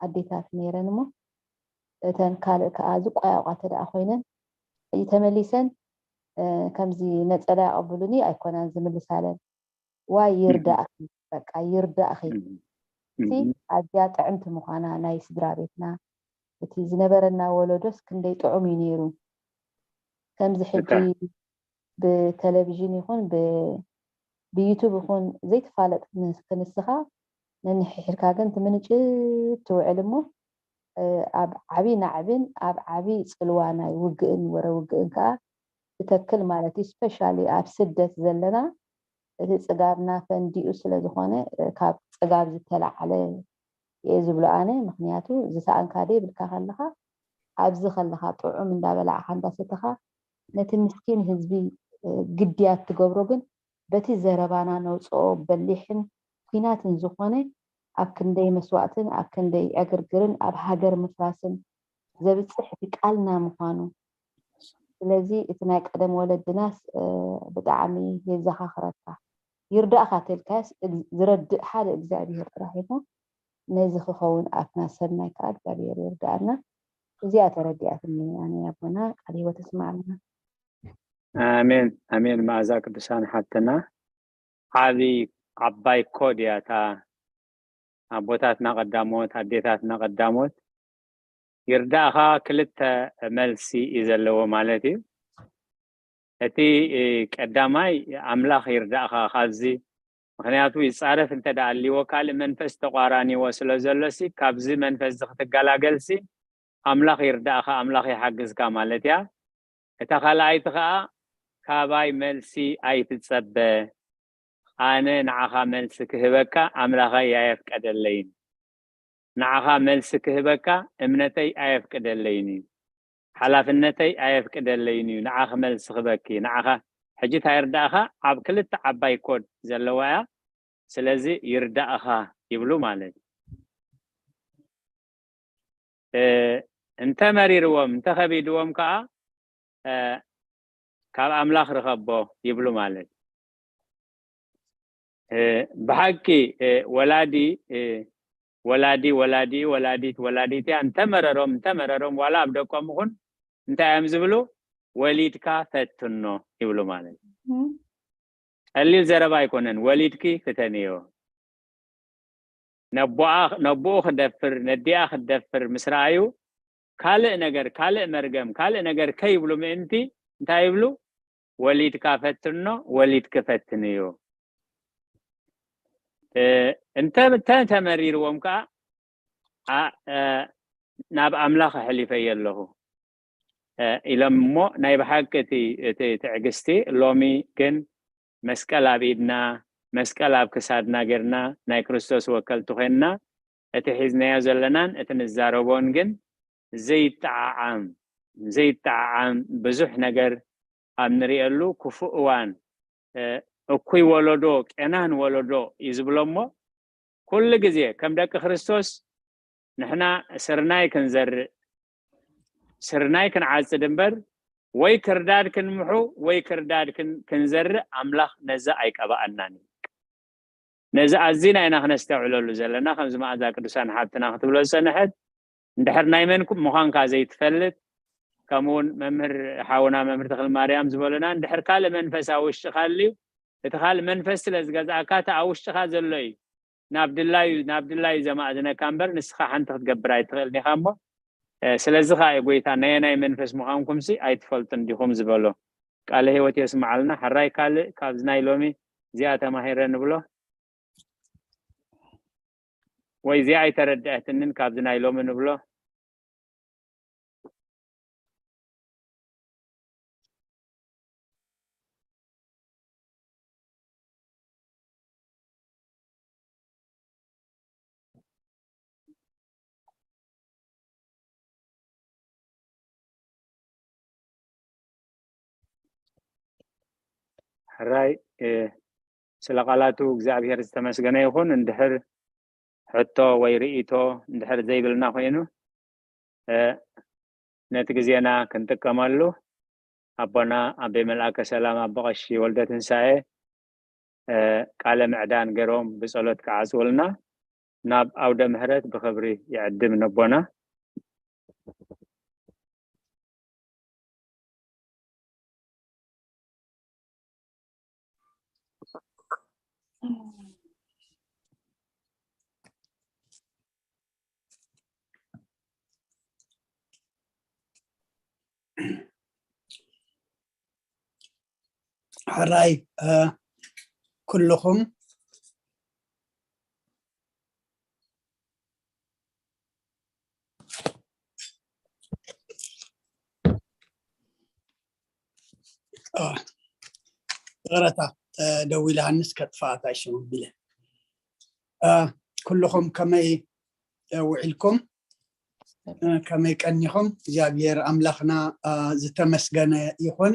ኣዴታት ነይረን እሞ እተን ካልእ ከዓ ዝቋያቋ ተደኣ ኮይነን ተመሊሰን ከምዚ ነጸላ ያቐብሉኒ ኣይኮናን ዝምልሳለን ዋይ ይርዳእኺ በቃ ይርዳእኺ እቲ ኣዝያ ጥዕምቲ ምዃና ናይ ስድራ ቤትና እቲ ዝነበረና ወለዶስ ክንደይ ጥዑም እዩ ነይሩ ከምዚ ሕጂ ብቴሌቪዥን ይኹን ብዩቱብ ይኹን ዘይትፋለጥ ክንስኻ ነንሕሕድካ ግን ትምንጭ ትውዕል እሞ ኣብ ዓብዪ ናዕብን ኣብ ዓብዪ ፅልዋ ናይ ውግእን ወረ ውግእን ከዓ ትተክል ማለት እዩ። ስፔሻሊ ኣብ ስደት ዘለና እቲ ፅጋብና ፈንዲኡ ስለዝኾነ ካብ ፅጋብ ዝተላዓለ እየ ዝብሎ ኣነ። ምክንያቱ ዝሰኣንካ ዶ ይብልካ ከለኻ ኣብዚ ከለኻ ጥዑም እንዳበላዕኻ እንዳሰተኻ ነቲ ምስኪን ህዝቢ ግድያት ትገብሮ ግን በቲ ዘረባና ነውፅኦ በሊሕን ኲናትን ዝኾነ ኣብ ክንደይ መስዋእትን ኣብ ክንደይ ዕግርግርን ኣብ ሃገር ምፍራስን ዘብፅሕ እቲ ቃልና ምዃኑ ስለዚ እቲ ናይ ቀደም ወለድናስ ብጣዕሚ የዘኻኽረካ ይርዳእካ ተልካስ ዝረድእ ሓደ እግዚኣብሄር ጥራሕ እሞ ነዚ ክኸውን ኣፍና ሰናይ ከዓ እግዚኣብሄር ይርዳእና እዚኣ ተረዲኣትኒ ኣነ ኣቦና ቃል ህይወት ስማዕልና ኣሜን ኣሜን መኣዛ ቅዱሳን ሓብትና ዓቢ ዓባይ ኮድ እያ እታ ኣቦታትና ቀዳሞት ኣዴታትና ቀዳሞት ይርዳእኻ ክልተ መልሲ እዩ ዘለዎ ማለት እዩ እቲ ቀዳማይ ኣምላኽ ይርዳእኻ ካብዚ ምክንያቱ ይፃረፍ እንተ ኣልዎ ካልእ መንፈስ ተቋራኒዎ ስለ ዘሎሲ ካብዚ መንፈስ ክትገላገልሲ ኣምላኽ ይርዳእኻ ኣምላኽ ይሓግዝካ ማለት እያ እታ ካልኣይቲ ከዓ ካባይ መልሲ ኣይትፀበ ኣነ ንዓኻ መልሲ ክህበካ ኣምላኸይ ኣየፍቀደለይን ንዓኻ መልሲ ክህበካ እምነተይ ኣየፍቅደለይን እዩ ሓላፍነተይ ኣየፍቅደለይን እዩ ንዓኺ መልሲ ክበኪ። ንዓኻ ሕጂ እንታይ ይርዳእኻ? ኣብ ክልተ ዓባይ ኮድ ዘለዋ እያ። ስለዚ ይርዳእኻ ይብሉ ማለት እዩ። እ፣ እንተ መሪርዎም፣ እንተ ከቢድዎም ከኣ፣ እ፣ ካብ ኣምላኽ ርኸቦ ይብሉ ማለት እዩ። እ፣ ብሓቂ፣ እ፣ ወላዲ፣ እ፣ ወላዲ፣ ወላዲ፣ ወላዲት፣ ወላዲት እያ። እንተ መረሮም፣ እንተ መረሮም፣ ዋላ ኣብ ደቆም ይኹን እንታይ እዮም ዝብሉ? "ወሊድካ ፈትኖ" ይብሉ ማለት እዩ። እም። ቀሊል ዘረባ ኣይኮነን። "ወሊድኪ ፍተንዮ። ነቦኣ፣ ነቦኡ ክደፍር፣ ነዲኣ ክትደፍር ምስ ረኣዩ፣ ካልእ ነገር፣ ካልእ መርገም፣ ካልእ ነገር ከይብሉ ምእንቲ እንታይ ይብሉ? ወሊድካ ፈትኖ፣ ወሊድኪ ፈትንዮ። እ፣ እንተ፣ እንተ ተመሪርዎም ከኣ፣ ኣ-፣ እ፣ ናብ ኣምላኽ ኣሕሊፈዮ ኣለኹ፣ እ፣ ኢሎም እሞ፣ ናይ ብሓቂ እቲ፣ እቲ ትዕግስቲ፣ ሎሚ ግን መስቀል ኣብ ኢድና፣ መስቀል ኣብ ክሳድና ጌርና፣ ናይ ክርስቶስ ወከልቲ ኮይንና፣ እቲ ሒዝናዮ ዘለናን እቲ ንዛረቦን ግን ዘይጠዓዓም፣ ዘይጠዓዓም ብዙሕ ነገር ኣብ ንሪኤሉ ክፉእ እዋን፣ እ፣ እኩይ ወለዶ፣ ቄናን ወለዶ እዩ ዝብሎ እሞ፣ ኩሉ ግዜ ከም ደቂ ክርስቶስ ንሕና ስርናይ ክንዘርእ፣ ስርናይ ክንዓጽድ እምበር፣ ወይ ክርዳድ ክንምሑ፣ ወይ ክርዳድ ክን-፣ ክንዘርእ ኣምላኽ ነዚ ኣይቀብኣናን እዩ። ነዚ ኣዚና ኢና ክነስተውዕለሉ ዘለና። ከምዚ መኣዛ ቅዱሳን ሓብትና ክትብሎ ዝጸንሐት፣ እንድሕር ናይ መን ኩ-፣ ምዃንካ ዘይትፈልጥ፣ ከምኡ እውን መምህር ሓውና መምህር ተኽለማርያም ዝበሉና፣ እንድሕር ካልእ መንፈስ ኣብ ውሽጥኻ ኣልዩ፣ እቲ ካልእ መንፈስ ስለ ዝገዝኣካ፣ እቲ ኣብ ውሽጥኻ ዘሎ እዩ ናብ ድላዩ፣ ናብ ድላዩ ዘማእዝነካ እምበር፣ ንስኻ ሓንቲ ክትገብር ኣይትኽእልን ኢኻ እሞ፣ እ፣ ስለዚ ኸኣ እዩ ጎይታ፣ "ናይ ኣየናይ መንፈስ ምዃንኩምሲ ኣይትፈልጡን ዲኹም?" ዝበሎ። ቃለ ህይወት የስምዓልና። ሕራይ ካልእ ካብዚ ናይ ሎሚ እዚኣ ተማሂረ ንብሎ፣ ወይ እዚኣ ኣይተረድአትንን ካብዚ ናይ ሎሚ ንብሎ። ሕራይ፣ እ፣ ስለ ቃላቱ እግዚኣብሔር ዝተመስገነ ይኹን። እንድሕር ሕቶ ወይ ርእይቶ እንድሕር ዘይብልና ኮይኑ፣ እ፣ ነቲ ግዜና ክንጥቀመሉ ኣቦና ኣቤ መልኣከ ሰላም ኣቦ ቀሺ ወልደ ትንሳኤ፣ እ፣ ቃለ ምዕዳን ገይሮም ብጸሎት ክዓጽውልና ናብ ኣውደ ምህረት ብኽብሪ ይዕድም ነቦና። ሕራይ፣ እ፣ ኩልኹም እ፣ ይቕረታ፣ እ፣ ደዊለ ሃንስ ከጥፍኣታ ሽሙ ቢለ። እ፣ ኩልኹም ከመይ፣ እ፣ ውዒልኩም? እ፣ ከመይ ቀኒኹም? እግዚኣብሔር ኣምላኽና፣ እ፣ ዝተመስገነ ይኹን።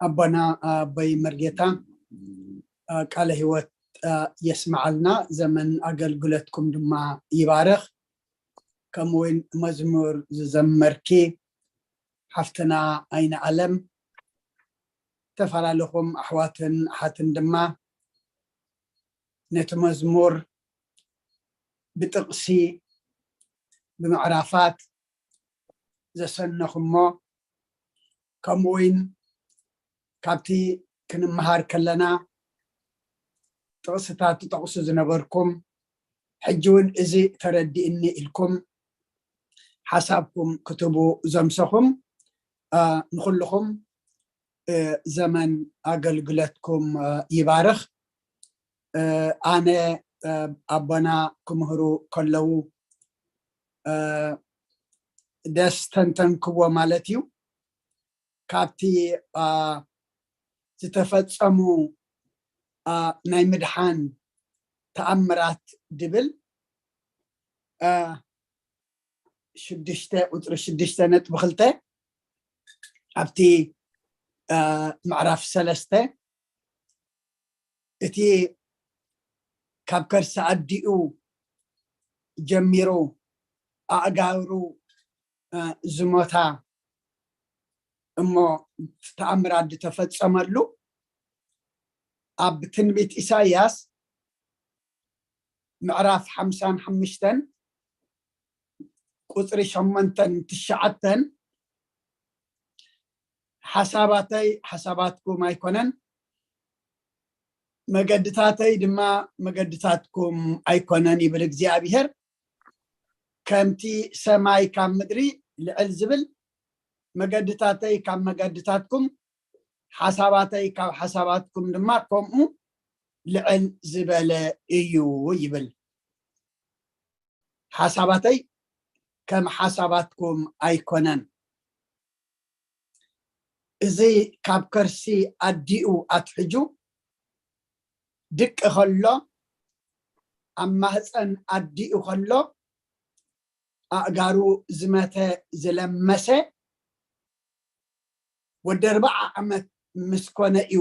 ኣቦና፣ እ፣ ኣቦይ መርጌታ፣ እ፣ ቃለ ህይወት፣ እ፣ የስምዓልና፣ ዘመን ኣገልግሎትኩም ድማ ይባርኽ። ከምኡ እውን መዝሙር ዝዘመርኪ ሓፍትና ኣይነ ኣለም፣ ተፈላለኹም ኣሕዋትን ኣሓትን ድማ ነቲ መዝሙር ብጥቕሲ፣ ብምዕራፋት ዘሰነኹሞ፣ ከምኡ እውን ካብቲ ክንመሃር ከለና ጥቕስታት ትጠቕሱ ዝነበርኩም፣ ሕጂ እውን እዚ ተረዲእኒ ኢልኩም ሓሳብኩም ክትቡ ዘምሰኹም፣ እ፣ ንኹልኹም፣ እ፣ ዘመን ኣገልግሎትኩም፣ እ፣ ይባርኽ። እ፣ ኣነ፣ እ፣ ኣቦና ክምህሩ ከለዉ፣ እ፣ ደስ ተንተንክዎ ማለት እዩ። ካብቲ፣ እ፣ ዝተፈጸሙ፣ እ፣ ናይ ምድሓን ተኣምራት ድብል፣ እ፣ ሽዱሽተ፣ ቁጽሪ ሽዱሽተ ነጥቢ ክልተ፣ ኣብቲ ምዕራፍ ሰለስተ እቲ ካብ ከርሲ ኣዲኡ ጀሚሩ ኣእጋሩ ዝሞታ እሞ ተኣምራት ዝተፈጸመሉ ኣብ ትንቢት ኢሳይያስ ምዕራፍ ሓምሳን ሓሙሽተን ቁፅሪ ሸሞንተን ትሽዓተን ሓሳባተይ ሓሳባትኩም ኣይኮነን፣ መገድታተይ ድማ መገድታትኩም ኣይኮነን ይብል እግዚኣብሔር። ከምቲ ሰማይ ካብ ምድሪ ልዕል ዝብል መገድታተይ ካብ መገድታትኩም ሓሳባተይ ካብ ሓሳባትኩም ድማ ከምኡ ልዕል ዝበለ እዩ ይብል። ሓሳባተይ ከም ሓሳባትኩም ኣይኮነን። እዚ ካብ ከርሲ ኣዲኡ ኣትሕጁ ድቂ ከሎ ኣብ ማህፀን ኣዲኡ ከሎ ኣእጋሩ ዝመተ ዝለመሰ ወዲ ኣርባዓ ዓመት ምስ ኮነ እዩ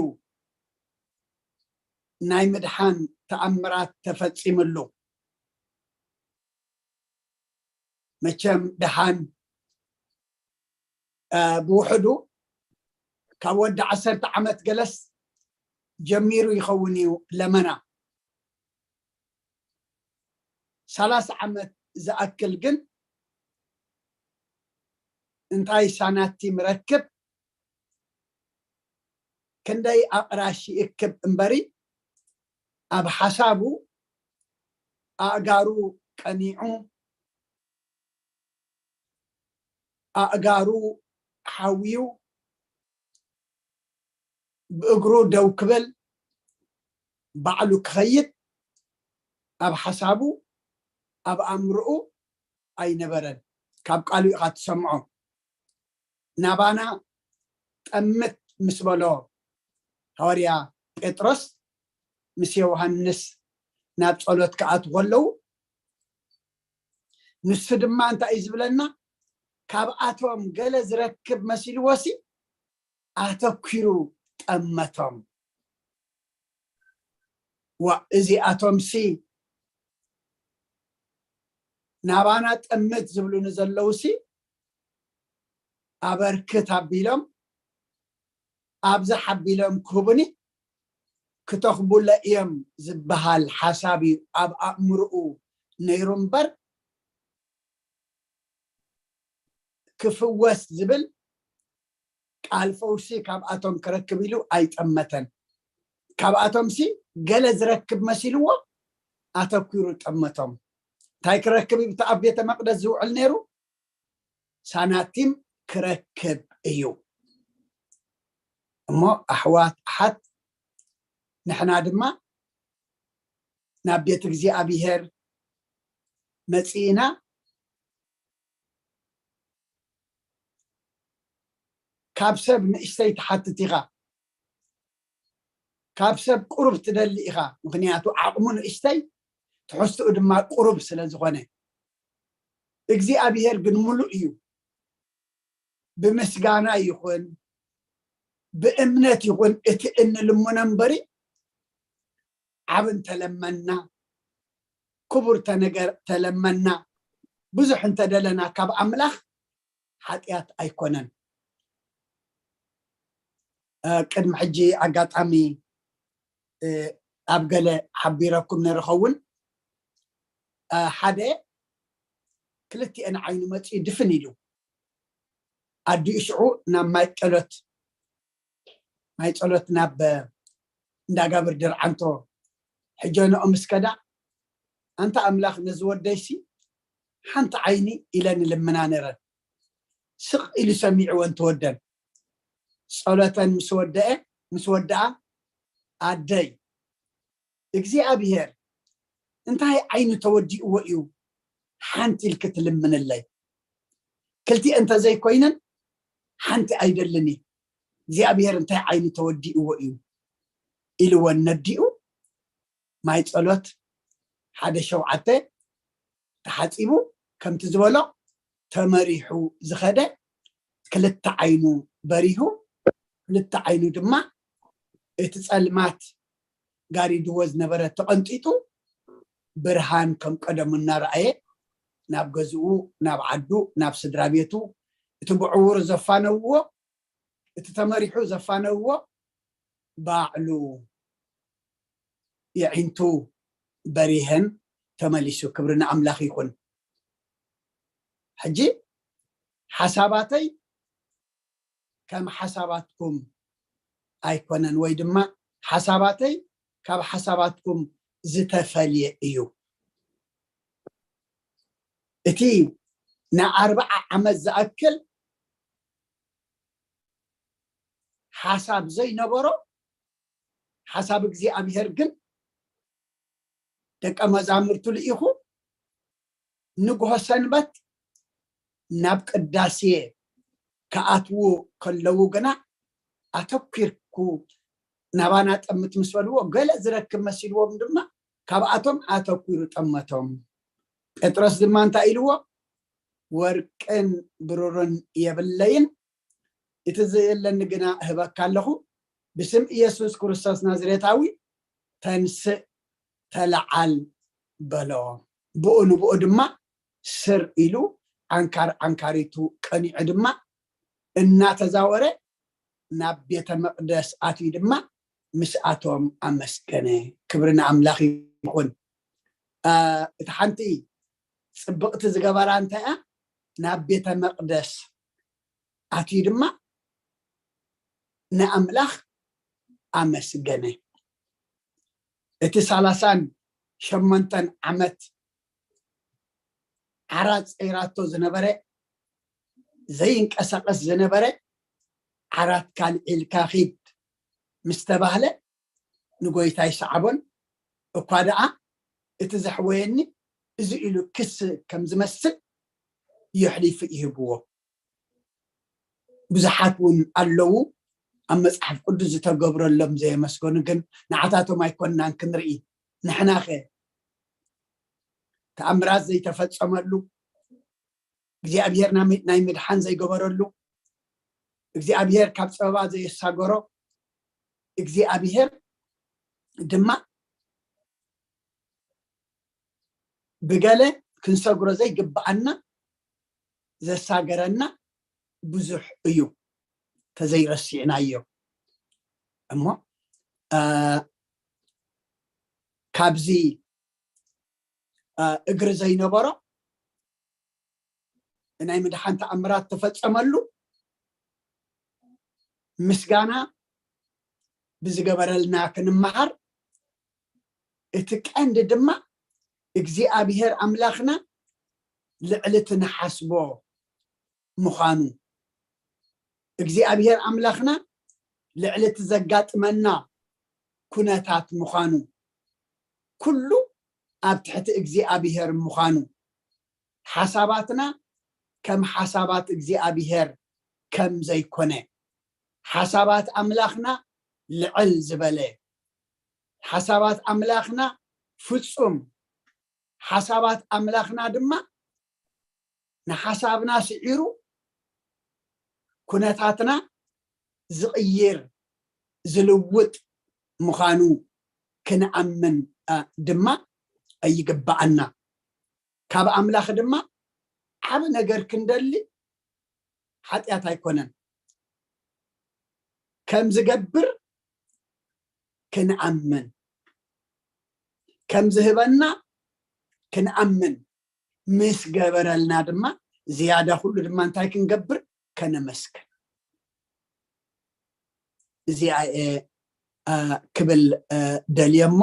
ናይ ምድሓን ተኣምራት ተፈፂምሉ። መቸም ደሓን ብውሕዱ ካብ ወዲ ዓሰርተ ዓመት ገለስ ጀሚሩ ይኸውን እዩ ለመና። ሰላሳ ዓመት ዝኣክል ግን እንታይ ሳናቲም ረክብ ክንደይ ኣቕራሽ ይእክብ እምበሪ ኣብ ሓሳቡ ኣእጋሩ ቀኒዑ ኣእጋሩ ሓውዩ ብእግሩ ደው ክብል ባዕሉ ክኸይድ ኣብ ሓሳቡ ኣብ ኣእምርኡ ኣይነበረን። ካብ ቃሉ ኢኻ ትሰምዖ። ናባና ጠምት ምስ በሎ ሃዋርያ ጴጥሮስ ምስ ዮሃንስ ናብ ጸሎት ክኣትዉ ከለዉ ንሱ ድማ እንታይ እዩ ዝብለና? ካብኣቶም ገለ ዝረክብ መሲልዎሲ ኣተኪሩ ጠመቶም። ዋ እዚኣቶምሲ ናባና ጠምት ዝብሉኒ ዘለውሲ ኣበርክት ኣቢሎም ኣብዛ ሓቢሎም ክህቡኒ ክተኽቡለ እዮም ዝበሃል ሓሳብ እዩ ኣብ ኣእምርኡ ነይሩ እምበር ክፍወስ ዝብል ቃል ፈውሲ ካብኣቶም ክረክብ ኢሉ ኣይጠመተን። ካብኣቶምሲ ገለ ዝረክብ መሲልዎ ኣተኪሩ ጠመቶም። እንታይ ክረክብ እዩ ኣብ ቤተ መቅደስ ዝውዕል ነይሩ? ሳናቲም ክረክብ እዩ። እሞ ኣሕዋት ኣሓት ንሕና ድማ ናብ ቤት እግዚኣብሔር መጺእና ካብ ሰብ ንእሽተይ ትሓትት ኢኻ፣ ካብ ሰብ ቁሩብ ትደሊ ኢኻ። ምኽንያቱ ዓቕሙ ንእሽተይ ትሕዝትኡ ድማ ቁሩብ ስለ ዝኾነ እግዚኣብሔር ግን ሙሉእ እዩ። ብምስጋና ይኹን ብእምነት ይኹን እቲ እንልምኖ እምበሪ ዓብ እንተለመና ክቡር ተነገር ተለመና ብዙሕ እንተደለና ካብ ኣምላኽ ሓጢኣት ኣይኮነን። ቅድሚ ሕጂ ኣጋጣሚ ኣብ ገለ ሓቢረኩም ነርኸውን ሓደ ክልቲኤን ዓይኑ መፂኡ ድፍን ኢሉ ኣዲኡ ሽዑ ናብ ማይ ጸሎት ማይ ጸሎት ናብ እንዳጋብር ድርዓንቶ ሕጀንኦ ምስ ከዳ ኣንታ ኣምላኽ ነዚ ወደይሲ ሓንቲ ዓይኒ ኢለን ልምና ነረን ስቕ ኢሉ ሰሚዕወን ተወደን ጸሎተን ምስ ወደአ ምስ ወደኣ ኣደይ እግዚኣብሔር እንታይ ዓይኒ ተወዲእዎ እዩ ሓንቲ ኢልኪ ትልምንለይ ክልቲኤ እንተዘይኮይነን ሓንቲ ኣይደልን እዩ እግዚኣብሔር እንታይ ዓይኒ ተወዲእዎ እዩ ኢልወን ነዲኡ ማይ ጸሎት ሓደ ሸውዓተ ተሓፂቡ ከምቲ ዝበሎ ተመሪሑ ዝኸደ ክልተ ዓይኑ በሪሁ፣ ክልተ ዓይኑ ድማ እቲ ጸልማት ጋሪድዎ ዝነበረ ተቐንጢጡ፣ ብርሃን ከም ቀደሙ እናረኣየ ናብ ገዝኡ፣ ናብ ዓዱ፣ ናብ ስድራ ቤቱ፣ እቲ ብዕውሩ ዘፋነውዎ፣ እቲ ተመሪሑ ዘፋነውዎ ባዕሉ የዒንቱ በሪሀን ተመሊሱ። ክብሪ ንኣምላኽ ይኹን። ሕጂ ሓሳባተይ ከም ሓሳባትኩም ኣይኮነን፣ ወይ ድማ ሓሳባተይ ካብ ሓሳባትኩም ዝተፈልየ እዩ። እቲ ንኣርብዓ ዓመት ዝኣክል ሓሳብ ዘይነበሮ፣ ሓሳብ እግዚኣብሔር ግን ደቀ መዛሙርቱ ልኢኹ ንግሆ ሰንበት ናብ ቅዳሴ ክኣትዉ ከለዉ ግና ኣተኲርኩ ናባና ጠምት ምስ በልዎ፣ ገለ ዝረክብ መሲልዎም ድማ ካብኣቶም ኣተኲሩ ጠመቶም። ጴጥሮስ ድማ እንታይ ኢልዎ? "ወርቅን ብሩርን የብለይን፣ እቲ ዘለኒ ግና እህበካ ኣለኹ። ብስም ኢየሱስ ክርስቶስ ናዝሬታዊ ተንስእ፣ ተለዓል" በሎ። ብኡ ንብኡ ድማ ስር ኢሉ ዓንካር ዓንካሪቱ ቀኒዑ ድማ እናተዛወረ ናብ ቤተ መቕደስ ኣትዩ ድማ ምስኣቶም ኣመስገነ። ክብሪ ንኣምላኽ ይኹን። እ፣ እቲ ሓንቲ ጽብቕቲ ዝገበራ እንታይ እያ? ናብ ቤተ መቕደስ ኣትዩ ድማ ንኣምላኽ ኣመስገነ። እቲ ሰላሳን ሸሞንተን ዓመት ዓራት ጸይራቶ ዝነበረ፣ ዘይንቀሳቐስ ዝነበረ ዓራት ካልዒልካ ኺድ ምስ ተባህለ፣ ንጎይታ ይሰዓቦን። እኳ ደኣ እቲ ዘሕወየኒ እዚ ኢሉ ክስ ከም ዝመስል የሕሊፉ ይህብዎ። ብዙሓት እውን ኣለዉ ኣብ መጽሓፍ ቅዱስ ዝተገብረሎም ዘየመስገኑ፣ ግን ንዓታቶም ኣይኮንናን ክንርኢ። ንሕናኸ ተኣምራት ዘይተፈጸመሉ፣ እግዚኣብሔር ናይ ምድሓን ዘይገበረሉ፣ እግዚኣብሔር ካብ ጸበባ ዘየሳገሮ፣ እግዚኣብሔር ድማ ብገለ ክንሰግሮ ዘይግብኣና ዘሳገረና ብዙሕ እዩ፣ ተዘይረሲዕናዮ። እሞ እ፣ ካብዚ እ፣ እግሪ ዘይነበሮ ናይ ምድሓን ተኣምራት ተፈጸመሉ፣ ምስጋና ብዝገበረልና ክንመሃር፣ እቲ ቀንዲ ድማ እግዚኣብሔር ኣምላኽና ልዕሊ እቲ ንሓስቦ ምዃኑ፣ እግዚኣብሔር ኣምላኽና ልዕሊ እቲ ዘጋጥመና ኩነታት ምዃኑ፣ ኩሉ ኣብ ትሕቲ እግዚኣብሔር ምዃኑ፣ ሓሳባትና ከም ሓሳባት እግዚኣብሔር ከም ዘይኮነ፣ ሓሳባት ኣምላኽና ልዕል ዝበለ፣ ሓሳባት ኣምላኽና ፍጹም፣ ሓሳባት ኣምላኽና ድማ ንሓሳብና ስዒሩ ኩነታትና ዝቕይር፣ ዝልውጥ ምዃኑ ክንኣምን፣ እ፣ ድማ ይግብኣና። ካብ ኣምላኽ ድማ ዓቢ ነገር ክንደሊ ሓጢኣት ኣይኮነን። ከም ዝገብር ክንኣምን፣ ከም ዝህበና ክንኣምን፣ ምስ ገበረልና ድማ ዝያዳ ኩሉ ድማ እንታይ ክንገብር? ከነመስግን። እዚኣ እየ፣ እ፣ ክብል፣ እ፣ ደልየ እሞ፣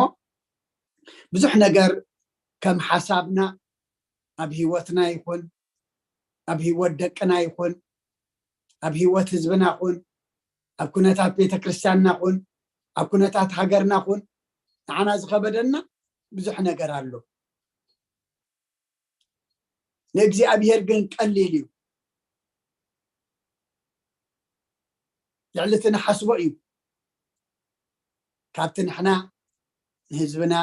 ብዙሕ ነገር ከም ሓሳብና ኣብ ህይወትና ይኹን፣ ኣብ ህይወት ደቅና ይኹን፣ ኣብ ህይወት ህዝብና ኹን፣ ኣብ ኩነታት ቤተ ክርስቲያንና ኹን፣ ኣብ ኩነታት ሃገርና ኹን፣ ንዓና ዝኸበደና ብዙሕ ነገር ኣሎ። ንእግዚኣብሔር ግን ቀሊል እዩ። ልዕሊ እቲ ንሓስቦ እዩ። ካብቲ ንሕና ንህዝብና፣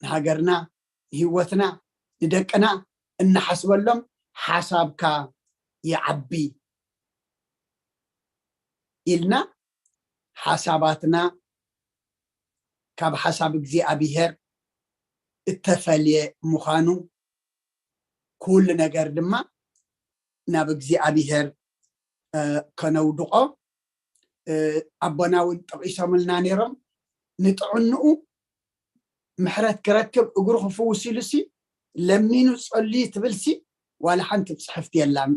ንሃገርና፣ ንህይወትና፣ ንደቅና እንሓስበሎም ሓሳብካ ይዓቢ። ኢልና ሓሳባትና ካብ ሓሳብ እግዚኣብሔር እተፈልየ ምዃኑ፣ ኩሉ ነገር ድማ ናብ እግዚኣብሔር ከነውድቆ ኣቦና እውን ጠቂሶምልና ነይሮም። ንጥዕንኡ ምሕረት ክረክብ እግሩ ክፍውስ ኢሉሲ ለሚኑ ጸልዩ ትብልሲ ዋላ ሓንቲ ጽሕፍቲ የላን።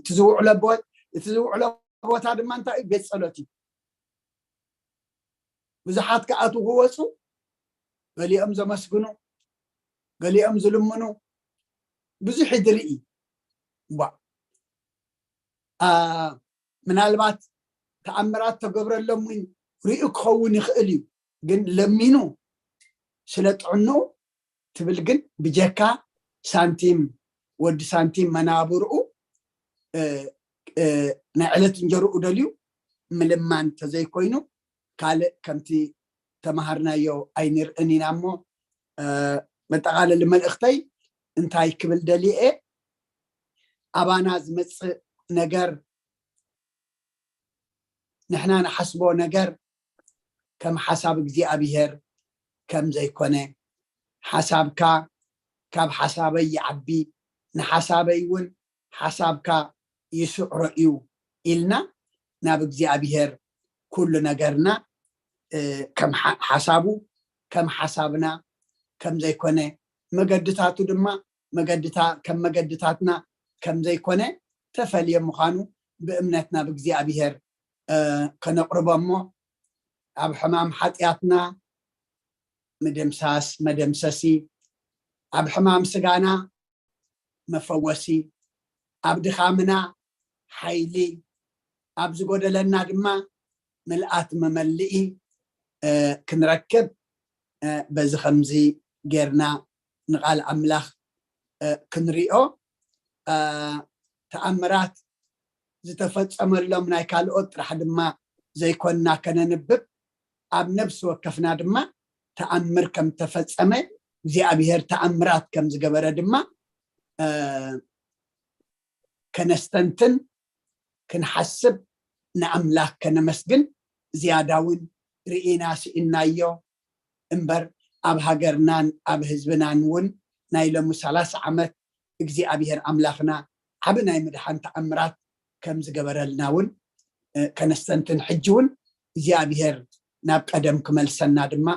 እቲ ዝውዕሎ ቦታ ድማ እንታይ እዩ? ቤት ጸሎት እዩ። ብዙሓት ክኣትዉ ክወፁ፣ ገሊኦም ዘመስግኑ፣ ገሊኦም ዝልምኑ፣ ብዙሕ ድርኢ። ባ ምናልባት ተኣምራት ተገብረሎም እውን ሪኡ ክኸውን ይኽእል እዩ። ግን ለሚኑ ስለ ጥዕንኡ ትብል ግን ብጀካ ሳንቲም፣ ወዲ ሳንቲም መናብርኡ ናይ ዕለት እንጀርኡ ደልዩ ምልማን ተዘይኮይኑ ካልእ ከምቲ ተማሃርናዮ ኣይንርእን ኢና። እሞ መጠቓለሊ መልእኽተይ እንታይ ክብል ደልየ፣ ኣባና ዝመፅእ ነገር፣ ንሕና ንሓስቦ ነገር ከም ሓሳብ እግዚኣብሔር ከም ዘይኮነ፣ ሓሳብካ ካብ ሓሳበይ ይዓቢ፣ ንሓሳበይ እውን ሓሳብካ ይስዕሮ እዩ ኢልና ናብ እግዚኣብሔር ኩሉ ነገርና ከም ሓሳቡ ከም ሓሳብና ከም ዘይኮነ፣ መገድታቱ ድማ መገድታ ከም መገድታትና ከም ዘይኮነ ተፈልየ ምዃኑ ብእምነት ናብ እግዚኣብሔር ከነቕርቦ እሞ፣ ኣብ ሕማም ሓጢኣትና ምድምሳስ መደምሰሲ፣ ኣብ ሕማም ስጋና መፈወሲ፣ ኣብ ድኻምና ሓይሊ፣ ኣብ ዝጎደለና ድማ ምልኣት መመልኢ ክንረክብ በዚ ከምዚ ጌርና ንቓል ኣምላኽ ክንሪኦ፣ ተኣምራት ዝተፈጸመሎም ናይ ካልኦት ጥራሕ ድማ ዘይኮንና ከነንብብ፣ ኣብ ነብሲ ወከፍና ድማ ተኣምር ከም ተፈጸመ፣ እግዚኣብሔር ተኣምራት ከም ዝገበረ ድማ ከነስተንትን ክንሓስብ፣ ንኣምላኽ ከነመስግን ዝያዳ እውን ርኢና ስኢናዮ እምበር፣ ኣብ ሃገርናን ኣብ ህዝብናን እውን ናይ ሎሚ ሰላሳ ዓመት እግዚኣብሔር ኣምላኽና ዓቢ ናይ ምድሓን ተኣምራት ከም ዝገበረልና እውን ከነስተንትን፣ ሕጂ እውን እግዚኣብሔር ናብ ቀደም ክመልሰና ድማ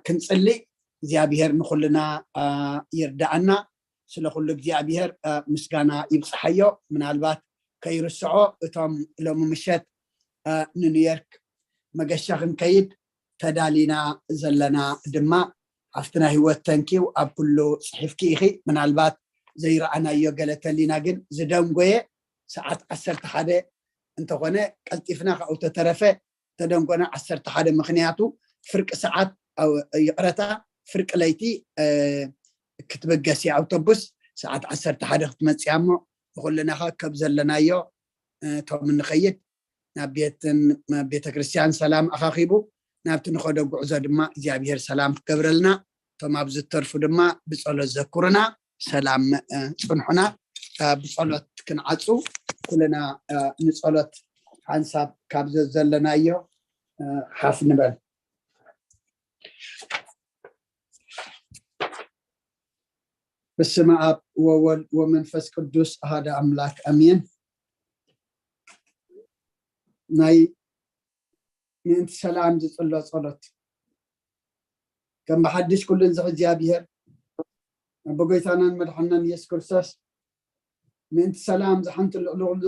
ክንጽሊ፣ እግዚኣብሔር ንኹልና ይርዳኣና። ስለ ኩሉ እግዚኣብሔር ምስጋና ይብጽሓዮ። ምናልባት ከይርስዖ፣ እቶም ሎሚ ምሸት ንኒውዮርክ መገሻ ክንከይድ ተዳሊና ዘለና ድማ፣ ኣብቲ ናይ ህይወት ተንኪው ኣብ ኩሉ ጽሒፍኪ ኢኺ። ምናልባት ዘይረኣናዮ ገለ ተሊና ግን ዝደንጎየ ሰዓት ዓሰርተ ሓደ እንተኾነ ቀልጢፍና ካብኡ ተተረፈ ተደንጎና ዓሰርተ ሓደ፣ ምኽንያቱ ፍርቂ ሰዓት፣ ይቕረታ፣ ፍርቂ ለይቲ ክትብገስ እያ ኣውቶቡስ፣ ሰዓት ዓሰርተ ሓደ ክትመጽእ እያ። እሞ ንኹልና ከ ከብ ዘለናዮ እቶም እንኸይድ ናብ ቤትን ቤተክርስትያን ሰላም ኣኻኺቡ፣ ናብቲ ንኸዶ ጉዕዞ ድማ እግዚኣብሔር ሰላም ክገብረልና፣ እቶም ኣብ ዝተርፉ ድማ ብጸሎት ዘኩርና፣ ሰላም ጽንሑና። ብጸሎት ክንዓጹ፣ ኩልና ንጸሎት ሓንሳብ ካብ ዘለናዮ ሓፍ ንበል። በስመ ኣብ ወወልድ ወመንፈስ ቅዱስ ኣሃደ ኣምላክ ኣሜን። ናይ ምእንቲ ሰላም ዝጽሎ ጸሎት። ከም ብሓድሽ ኩሉ ንዝሕ እግዚኣብሔር፣ ኣቦ ጎይታናን መድሓናን ኢየሱስ ክርስቶስ፣ ምእንቲ ሰላም ዝሓንቲ ልዕሊ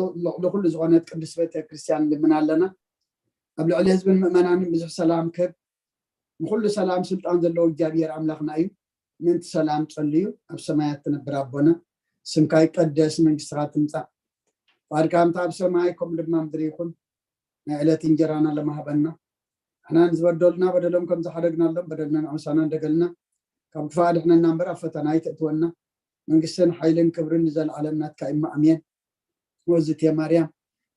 ኩሉ ዝኾነት ቅድስት ቤተ ክርስቲያን ንልምን ኣለና። ኣብ ልዕሊ ህዝብን ምእመናንን ብዙሕ ሰላም ክህብ፣ ንኹሉ ሰላም ስልጣን ዘለዎ እግዚኣብሔር ኣምላኽና እዩ። ምእንቲ ሰላም ጸልዩ። ኣብ ሰማያት ትነብር ኣቦና፣ ስምካ ይቀደስ፣ መንግስትኻ ትምጻእ፣ ፍቓድካ ከምቲ ኣብ ሰማይ ከምኡ ድማ ምድሪ ይኹን። ናይ ዕለት እንጀራና ለማህበና፣ ንሕና ንዝበደሉና በደሎም ከም ዝሓደግናሎም በደልና ንዕምሳና እንደገልና፣ ካብ ክፋእ ኣድሕነና እምበር ኣብ ፈተና ኣይተእትወና። መንግስትን ሓይልን ክብርን ንዘለዓለም ናትካ እዩ፣ ኣሜን። ወዝቴ ማርያም፣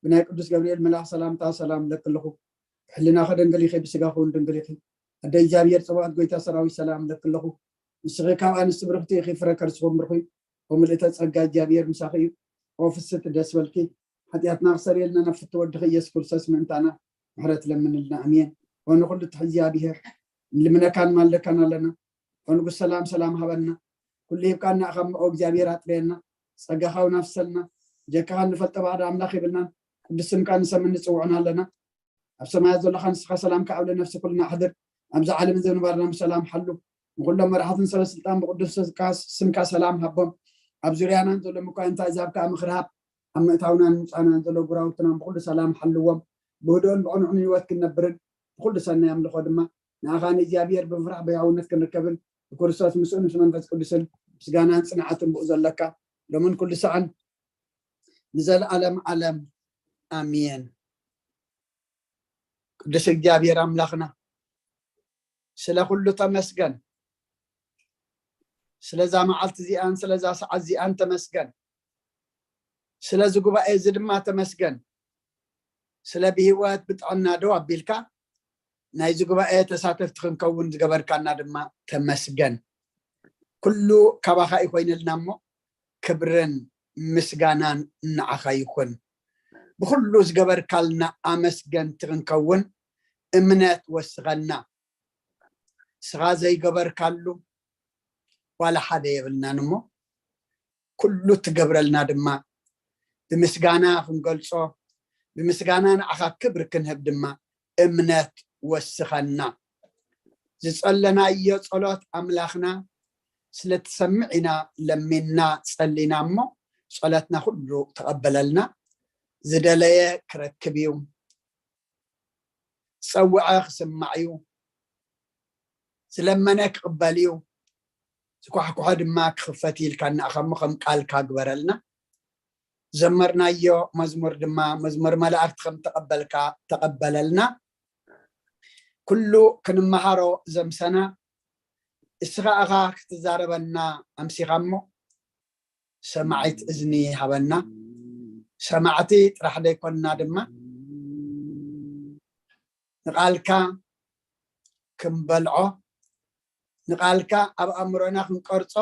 ብናይ ቅዱስ ገብርኤል መልኣኽ ሰላምታ ሰላም እለኪ ኣለኹ። ብሕልናኺ ድንግል ኢኺ፣ ብስጋኺ እውን ድንግል ኢኺ። ኣደ እግዚኣብሔር ጽባኦት፣ ጎይታ ሰራዊት፣ ሰላም እለኪ ኣለኹ። ንስኺ ካብ ኣንስቲ ብርኽቲ ኢኺ፣ ፍረ ከርስኺ እውን ብሩኽ እዩ። ወምልእተ ጸጋ፣ እግዚኣብሔር ምሳኺ እዩ። ኦ ፍስሕቲ ደስ በልኪ፣ ሓጢኣትና ክሰርየልና ናብ ፍቲ ወድኺ ኢየሱስ ክርስቶስ ምእንታና ምሕረት ለምንልና። ኣሜን። ሆኑ ኩሉ ትሕዚ እግዚኣብሔር ንልምነካን ማለካን ኣለና። ሆንጉ ሰላም ሰላም ሃበና። ኩሉ ሂብካና ኣኻ እሞ እግዚኣብሔር ኣጥርየና። ጸጋኻ ውናፍሰልና። ጀካኻ ንፈልጠ ባዕዳ ኣምላኽ የብልናን። ቅዱስ ስምካ ንሰምን ንጽውዕን ኣለና። ኣብ ሰማያት ዘለኻ ንስኻ ሰላም ከዓብለ ነፍሲ ኩልና ኣሕድር። ኣብዚ ዓለም ዘንባርና ብሰላም ሓሉ። ንኩሎም መራሕትን ሰበ ስልጣን ብቅዱስ ስምካ ሰላም ሃቦም። ኣብ ዙርያናን ዘሎ ምኳ እንታይ ዛብ ከዓ ምኽርሃብ ኣብ ምእታውናን ምፃናን ዘሎ ጉራውትና ብኩሉ ሰላም ሓልዎም። ብህድኦን ብዕኑዕን ህይወት ክንነብርን ብኩሉ ሰናይ ኣምልኾ ድማ ንኣኻ ንእግዚኣብሔር ብምፍራሕ ብሕያውነት ክንርከብን ብክርስቶስ ምስኡ ምስ መንፈስ ቅዱስን ምስጋናን ጽንዓትን ብኡ ዘለካ ሎምን ኩሉ ሰዓን ንዘለኣለም ዓለም ኣሜን። ቅዱስ እግዚኣብሔር ኣምላኽና ስለ ኩሉ ተመስገን። ስለዛ መዓልቲ እዚኣን ስለዛ ሰዓት እዚኣን ተመስገን። ስለዚ ጉባኤ እዚ ድማ ተመስገን። ስለ ብህይወት ብጥዕና ደው ኣቢልካ ናይዚ ጉባኤ ተሳተፍቲ ክንከውን ዝገበርካና ድማ ተመስገን። ኩሉ ካባኻ ይኮይንልና እሞ ክብርን ምስጋናን ንዓኻ ይኹን። ብኩሉ ዝገበርካልና ኣመስገንቲ ክንከውን እምነት ወስኸና። ስኻ ዘይገበርካሉ ዋላ ሓደ የብልናን እሞ ኩሉ ትገብረልና ድማ ብምስጋና ክንገልጾ፣ ብምስጋና ንዓኻ ክብሪ ክንህብ ድማ እምነት ወስኸና። ዝጸለናዮ ጸሎት ኣምላኽና ስለትሰምዕ ኢና ለሚንና ጸሊና እሞ ጸሎትና ኩሉ ተቐበለልና። ዝደለየ ክረክብ እዩ። ዝጸውዐ ክስማዕ እዩ። ዝለመነ ክቕበል እዩ። ዝኳሕኩሖ ድማ ክኽፈት ኢልካ እናእኸሞ ከም ቃልካ ግበረልና። ዘመርናዮ መዝሙር ድማ መዝሙር መላእክት ከም ተቐበልካ ተቐበለልና። ኩሉ ክንመሃሮ ዘምሰና እስኻ እኻ ክትዛረበና ኣምሲኻ እሞ ሰማዒት እዝኒ ሃበና። ሰማዕቲ ጥራሕ ዘይኮንና ድማ ንቓልካ ክንበልዖ፣ ንቓልካ ኣብ ኣእምሮና ክንቀርጾ፣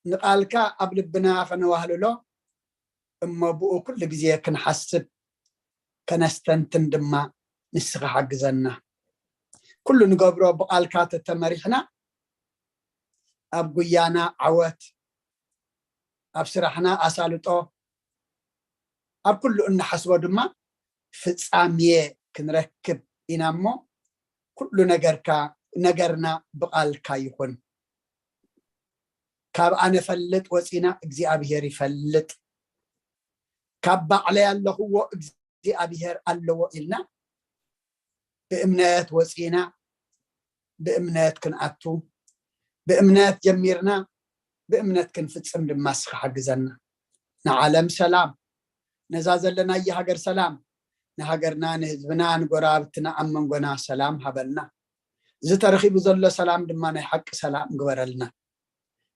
ንቓልካ ኣብ ልብና ከነዋህልሎ እሞ ብኡ ኩሉ ግዜ ክንሓስብ ከነስተንትን ድማ ንስኻ ሓግዘና። ኩሉ ንገብሮ ብቓልካ ተተመሪሕና ኣብ ጉያና ዓወት፣ ኣብ ስራሕና ኣሳልጦ፣ ኣብ ኩሉ እንሓስቦ ድማ ፍጻሜ ክንረክብ ኢና እሞ ኩሉ ነገርካ ነገርና ብቓልካ ይኹን። ካብ ኣነ ፈልጥ ወፂና እግዚኣብሔር ይፈልጥ፣ ካብ ባዕለይ ኣለኽዎ እግዚኣብሔር ኣለዎ ኢልና ብእምነት ወፂና ብእምነት ክንኣቱ ብእምነት ጀሚርና ብእምነት ክንፍፅም ድማ እስኻ ሓግዘና። ንዓለም ሰላም፣ ነዛ ዘለናያ ሃገር ሰላም፣ ንሃገርና ንህዝብና ንጎረባብትና ኣብ መንጎና ሰላም ሃበልና። እዚ ተረኺቡ ዘሎ ሰላም ድማ ናይ ሓቂ ሰላም ግበረልና።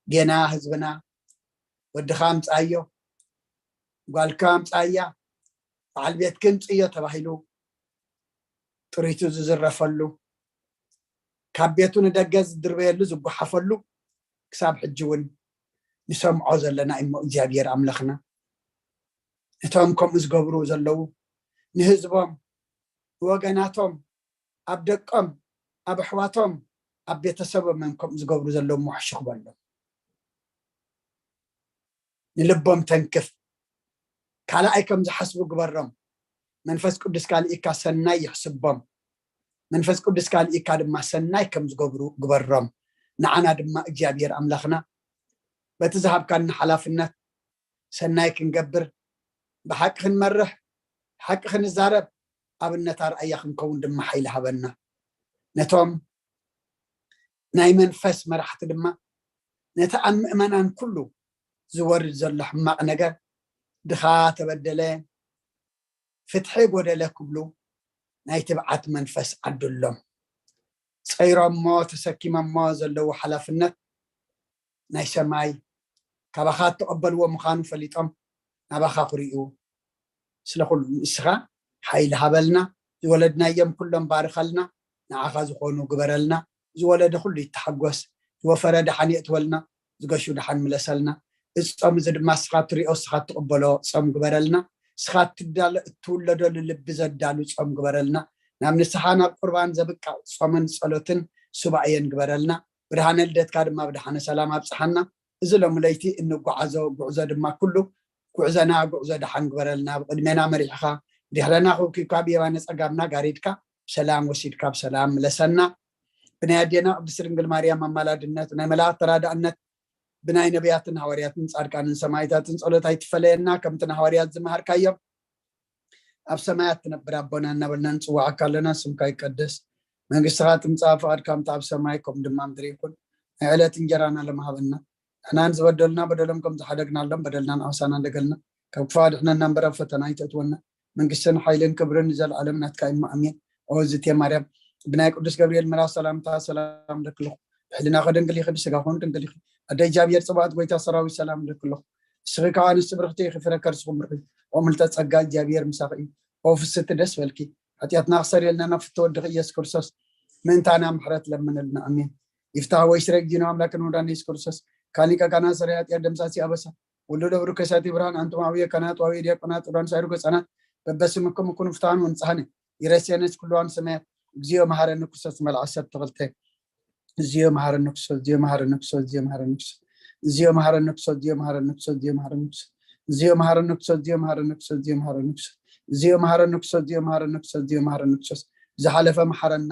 ጌና ህዝብና ወድኻ ኣምፅኣዮ፣ ጓልካ ኣምፅኣያ፣ በዓል ቤትኪ ኣምፅእዮ ተባሂሉ ጥሪቱ ዝዝረፈሉ፣ ካብ ቤቱ ንደገ ዝድርበየሉ ዝጓሓፈሉ ክሳብ ሕጂ እውን ንሰምዖ ዘለና እሞ እግዚኣብሔር ኣምላኽና ነቶም ከምኡ ዝገብሩ ዘለዉ ንህዝቦም ንወገናቶም ኣብ ደቆም ኣብ ኣሕዋቶም ኣብ ቤተሰቦም እዮም ከምኡ ዝገብሩ ዘለዉ እሞ ሕሹኽ በሎም። ንልቦም ተንክፍ። ካልኣይ ከም ዝሓስቡ ግበሮም። መንፈስ ቅዱስ ካልኢካ ሰናይ ይሕስቦም። መንፈስ ቅዱስ ካልኢካ ድማ ሰናይ ከም ዝገብሩ ግበሮም። ንዓና ድማ እግዚኣብሔር ኣምላኽና በቲ ዝሃብካና ሓላፍነት ሰናይ ክንገብር ብሓቂ ክንመርሕ ሓቂ ክንዛረብ ኣብነት ኣርኣያ ክንከውን ድማ ሓይሊ ሃበና። ነቶም ናይ መንፈስ መራሕቲ ድማ ነቲ ኣብ ምእመናን ኩሉ ዝወርድ ዘሎ ሕማቕ ነገር ድኻ ተበደለ ፍትሒ ጎደለ ክብሉ ናይ ትብዓት መንፈስ ዓድሎም። ጸይሮሞ ተሰኪሞሞ ዘለዉ ሓላፍነት ናይ ሰማይ ካባኻ እተቐበልዎ ምዃኑ ፈሊጦም ናባኻ ክርእዩ ስለ ኩሉ ንስኻ ሓይሊ ሃበልና። ዝወለድናዮም ኩሎም ባርኸልና። ንዓኻ ዝኾኑ ግበረልና። ዝወለደ ኩሉ ይተሓጎስ። ዝወፈረ ደሓን የእትወልና። ዝገሹ ደሓን ምለሰልና። እዚ ጾም እዚ ድማ እስኻ ትሪኦ እስኻ ትቕበሎ ጾም ግበረልና። እስኻ እትዳሎ እትውለደሉ ልቢ ዘዳሉ ጾም ግበረልና። ናብ ንስሓ ናብ ቁርባን ዘብቅዕ ጾምን ጸሎትን ሱባኤን ግበረልና። ብርሃነ ልደትካ ድማ ብድሓነ ሰላም ኣብጽሓና። እዚ ሎሚ ለይቲ እንጓዓዞ ጉዕዞ ድማ ኩሉ ጉዕዞና ጉዕዞ ደሓን ግበረልና። ብቕድሜና መሪሕኻ ድሕረና ክውኪብካ ብየማነ ጸጋምና ጋሪድካ ብሰላም ወሲድካ ብሰላም ምለሰና። ብናይ ኣዴና ቅድስት ድንግል ማርያም ኣማላድነት፣ ናይ መላእክት ተራዳእነት፣ ብናይ ነቢያትን ሃዋርያትን ጻድቃንን ሰማዕታትን ጸሎት ኣይትፈለየና። ከምቲ ንሃዋርያት ዝመሃርካዮም ኣብ ሰማያት ትነብር ኣቦና እናበልና ንጽዋዓካ ኣለና። ስምካ ይቀደስ፣ መንግስትኻ ትምጻእ፣ ፍቓድካ ከምቲ ኣብ ሰማይ ከምኡ ድማ ምድሪ ይኹን። ናይ ዕለት እንጀራና ሎም ሃበና። ንሕናን ዝበደሉና በደሎም ከም ዝሓደግናሎም በደልና ንኣውሳና እንደገልና፣ ካብ ክፉእ ኣድሕነና እምበር ኣብ ፈተና ኣይተእትወና። መንግስትን ሓይልን ክብርን ንዘለኣለም ናትካ እዩ። ኣሜን። ኦ ዝቴ ማርያም፣ ብናይ ቅዱስ ገብርኤል መልኣኽ ሰላምታ ሰላም ለክልኹ። ብሕልና ከደንግል ይኽእል፣ ስጋ ኾን ድንግል ይኽእል። ኣደ እግዚኣብሔር ጽባኦት ጎይታ ሰራዊት ሰላም ለክልኹ። ንስኺ ከዓ ኣንስቲ ብርኽቲ ኢኺ፣ ፍረ ከርስኹም ብርኽ እዩ። ኦ ምልተ ጸጋ እግዚኣብሔር ምሳኺ እዩ። ኦ ፍስቲ ደስ በልኪ። ሓጢኣትና ክሰረየልና ናብ ፍትወ ወድኺ ኢየሱስ ክርስቶስ ምእንታና ምሕረት ለምንልና። ኣሜን። ይፍታህ ወይ ስረይ ጊኖ ኣምላክን ወዳን ኢየሱስ ክርስቶስ ካሊቀ ካና ሰረይ ሓጢኣት ደምሳሲ ኣበሳ ወልዶ ብሩክ ከሳቲ ብርሃን ኣንቱም ኣውየ ካህናት ዋውየ ዲያቆናት ጥራን ሳይሩ ገጻናት በበስምኩም ኩኑ ፍትሃን ወንጽሃነ ይረስየነስ ኩልዋን ሰማያት እግዚኦ መሐረኒ ክርስቶስ መልዓ ዓሰርተ ክልተ። እዚዮ መሐረኒ ክርስቶስ እዚዮ መሐረኒ ክርስቶስ እዚዮ መሐረኒ ክርስቶስ እዚዮ መሐረኒ ክርስቶስ እዚዮ መሐረኒ ክርስቶስ እዚዮ መሐረኒ ክርስቶስ እዚዮ መሐረኒ ክርስቶስ እዚዮ መሐረኒ ክርስቶስ እዚዮ መሐረኒ ክርስቶስ እዚዮ መሐረኒ ክርስቶስ እዚዮ መሐረኒ ክርስቶስ። ዝሓለፈ መሐረና፣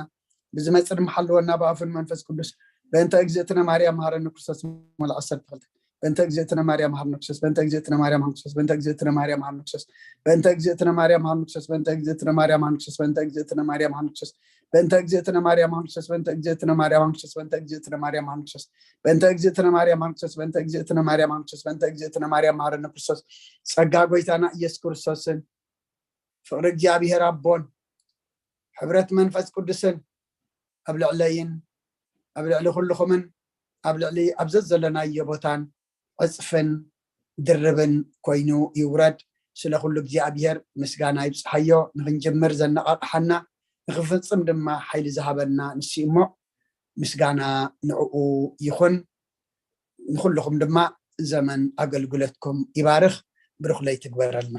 ብዝመጽእ ድማ ሓልወና ብኣፉን መንፈስ ቅዱስ። በእንተ እግዝእትነ ማርያም መሐረኒ ክርስቶስ መልዓ ዓሰርተ ክልተ። በእንተ እግዝእትነ ማርያም መሐረኒ ክርስቶስ በእንተ እግዝእትነ ማርያም መሐረኒ ክርስቶስ በእንተ እግዝእትነ ማርያም መሐረኒ ክርስቶስ በእንተ እግዝእትነ ማርያም መሐረኒ ክርስቶስ በእንተ እግዝእትነ ማርያም መሐረኒ ክርስቶስ በእንተ እግዝእትነ ማርያም መሐረኒ ክርስቶስ በእንተ እግዝእትነ ማርያም መሐረኒ ክርስቶስ በእንተ እግዝእትነ ማርያም መሐረኒ ክርስቶስ በእንተ እግዝእትነ ማርያም መሐረኒ ክርስቶስ በእንተ እግዝእትነ ማርያም መሐረኒ ክርስቶስ በእንተ እግዝእትነ ማርያም መሐረኒ ክርስቶስ። ጸጋ ጎይታና ኢየሱስ ክርስቶስን ፍቕሪ እግዚኣብሔር ኣቦን ሕብረት መንፈስ ቅዱስን ኣብ ልዕለይን ኣብ ልዕሊ ኩልኹምን ኣብ ልዕሊ ኣብ ዘዘለናዮ ቦታን ዕጽፍን ድርብን ኮይኑ ይውረድ። ስለ ኩሉ እግዚኣብሔር ምስጋና ይብጽሓዮ። ንኽንጅምር ዘነቓቕሓና ንኽንፍጽም ድማ ሓይሊ ዝሃበና ንሱ እዩ እሞ ምስጋና ንዕኡ ይኹን። ንኹልኹም ድማ ዘመን ኣገልግሎትኩም ይባርኽ። ብሩኽ ለይቲ ግበረልና።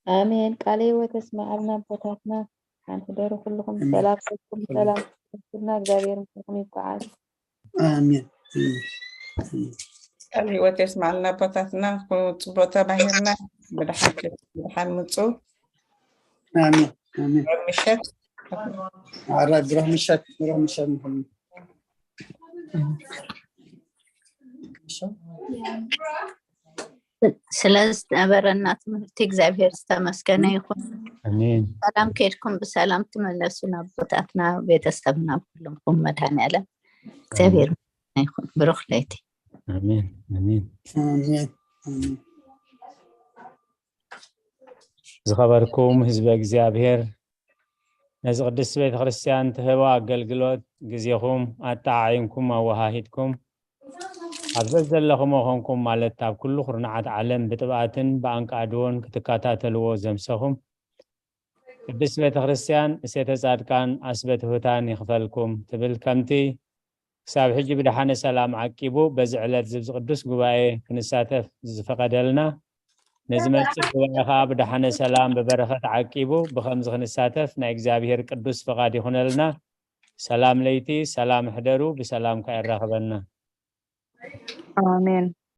ኣሜን። ቃለ ህይወት የስምዓልና ኣቦታትና። ሓንቲ ደሩ ኩልኹም ሰላም ሰኩም ሰላም ሰኩምና እግዚኣብሔር ምስኹም ይብቃዓል። ኣሜን። ቃለ ህይወት የስምዓልና ኣቦታትና። ጽቡቅ ተማሂርና። ብድሓን ብድሓን ምጹ። ኣሜን። ኣሜን። ምሸት ኣራይ ብሩህ ምሸት፣ ብሩህ ምሸት ንኹሉ። ስለ ዝነበረና ትምህርቲ እግዚኣብሔር ዝተመስገነ ይኹን። ኣሜን። ሰላም ከድኩም ብሰላም ትመለሱ ናብ ቦታትና ቤተሰብና ኩሉምኩም መድኃኔዓለም እግዚኣብሔር ምስጋና ይኹን። ብሩኽ ለይቲ። ኣሜን። ኣሜን። ኣሜን። ኣሜን። ዝኸበርኩም ህዝበ እግዚኣብሔር ነዚ ቅድስቲ ቤተ ክርስቲያን ትህቦ ኣገልግሎት ግዜኹም ኣጠዓዒምኩም ኣወሃሂድኩም ኣብ ዘዘለኹሞ ኾንኩም ማለት ኣብ ኩሉ ኩርናዓት ዓለም ብጥብኣትን ብኣንቃድዎን ክትከታተልዎ ዘምሰኹም ቅድስቲ ቤተ ክርስቲያን እሴተ ጻድቃን ኣስበ ትሑታን ይኽፈልኩም ትብል። ከምቲ ክሳብ ሕጂ ብደሓነ ሰላም ዓቂቡ በዚ ዕለት ዝብዚ ቅዱስ ጉባኤ ክንሳተፍ ዝፈቐደልና ነዚ መርጽ ጉባኤ ከዓ ብደሓነ ሰላም ብበረኸት ዓቂቡ ብኸምዚ ክንሳተፍ ናይ እግዚኣብሔር ቅዱስ ፍቓድ ይኹነልና። ሰላም ለይቲ፣ ሰላም ሕደሩ፣ ብሰላም ከዓ የራኽበና። ኣሜን።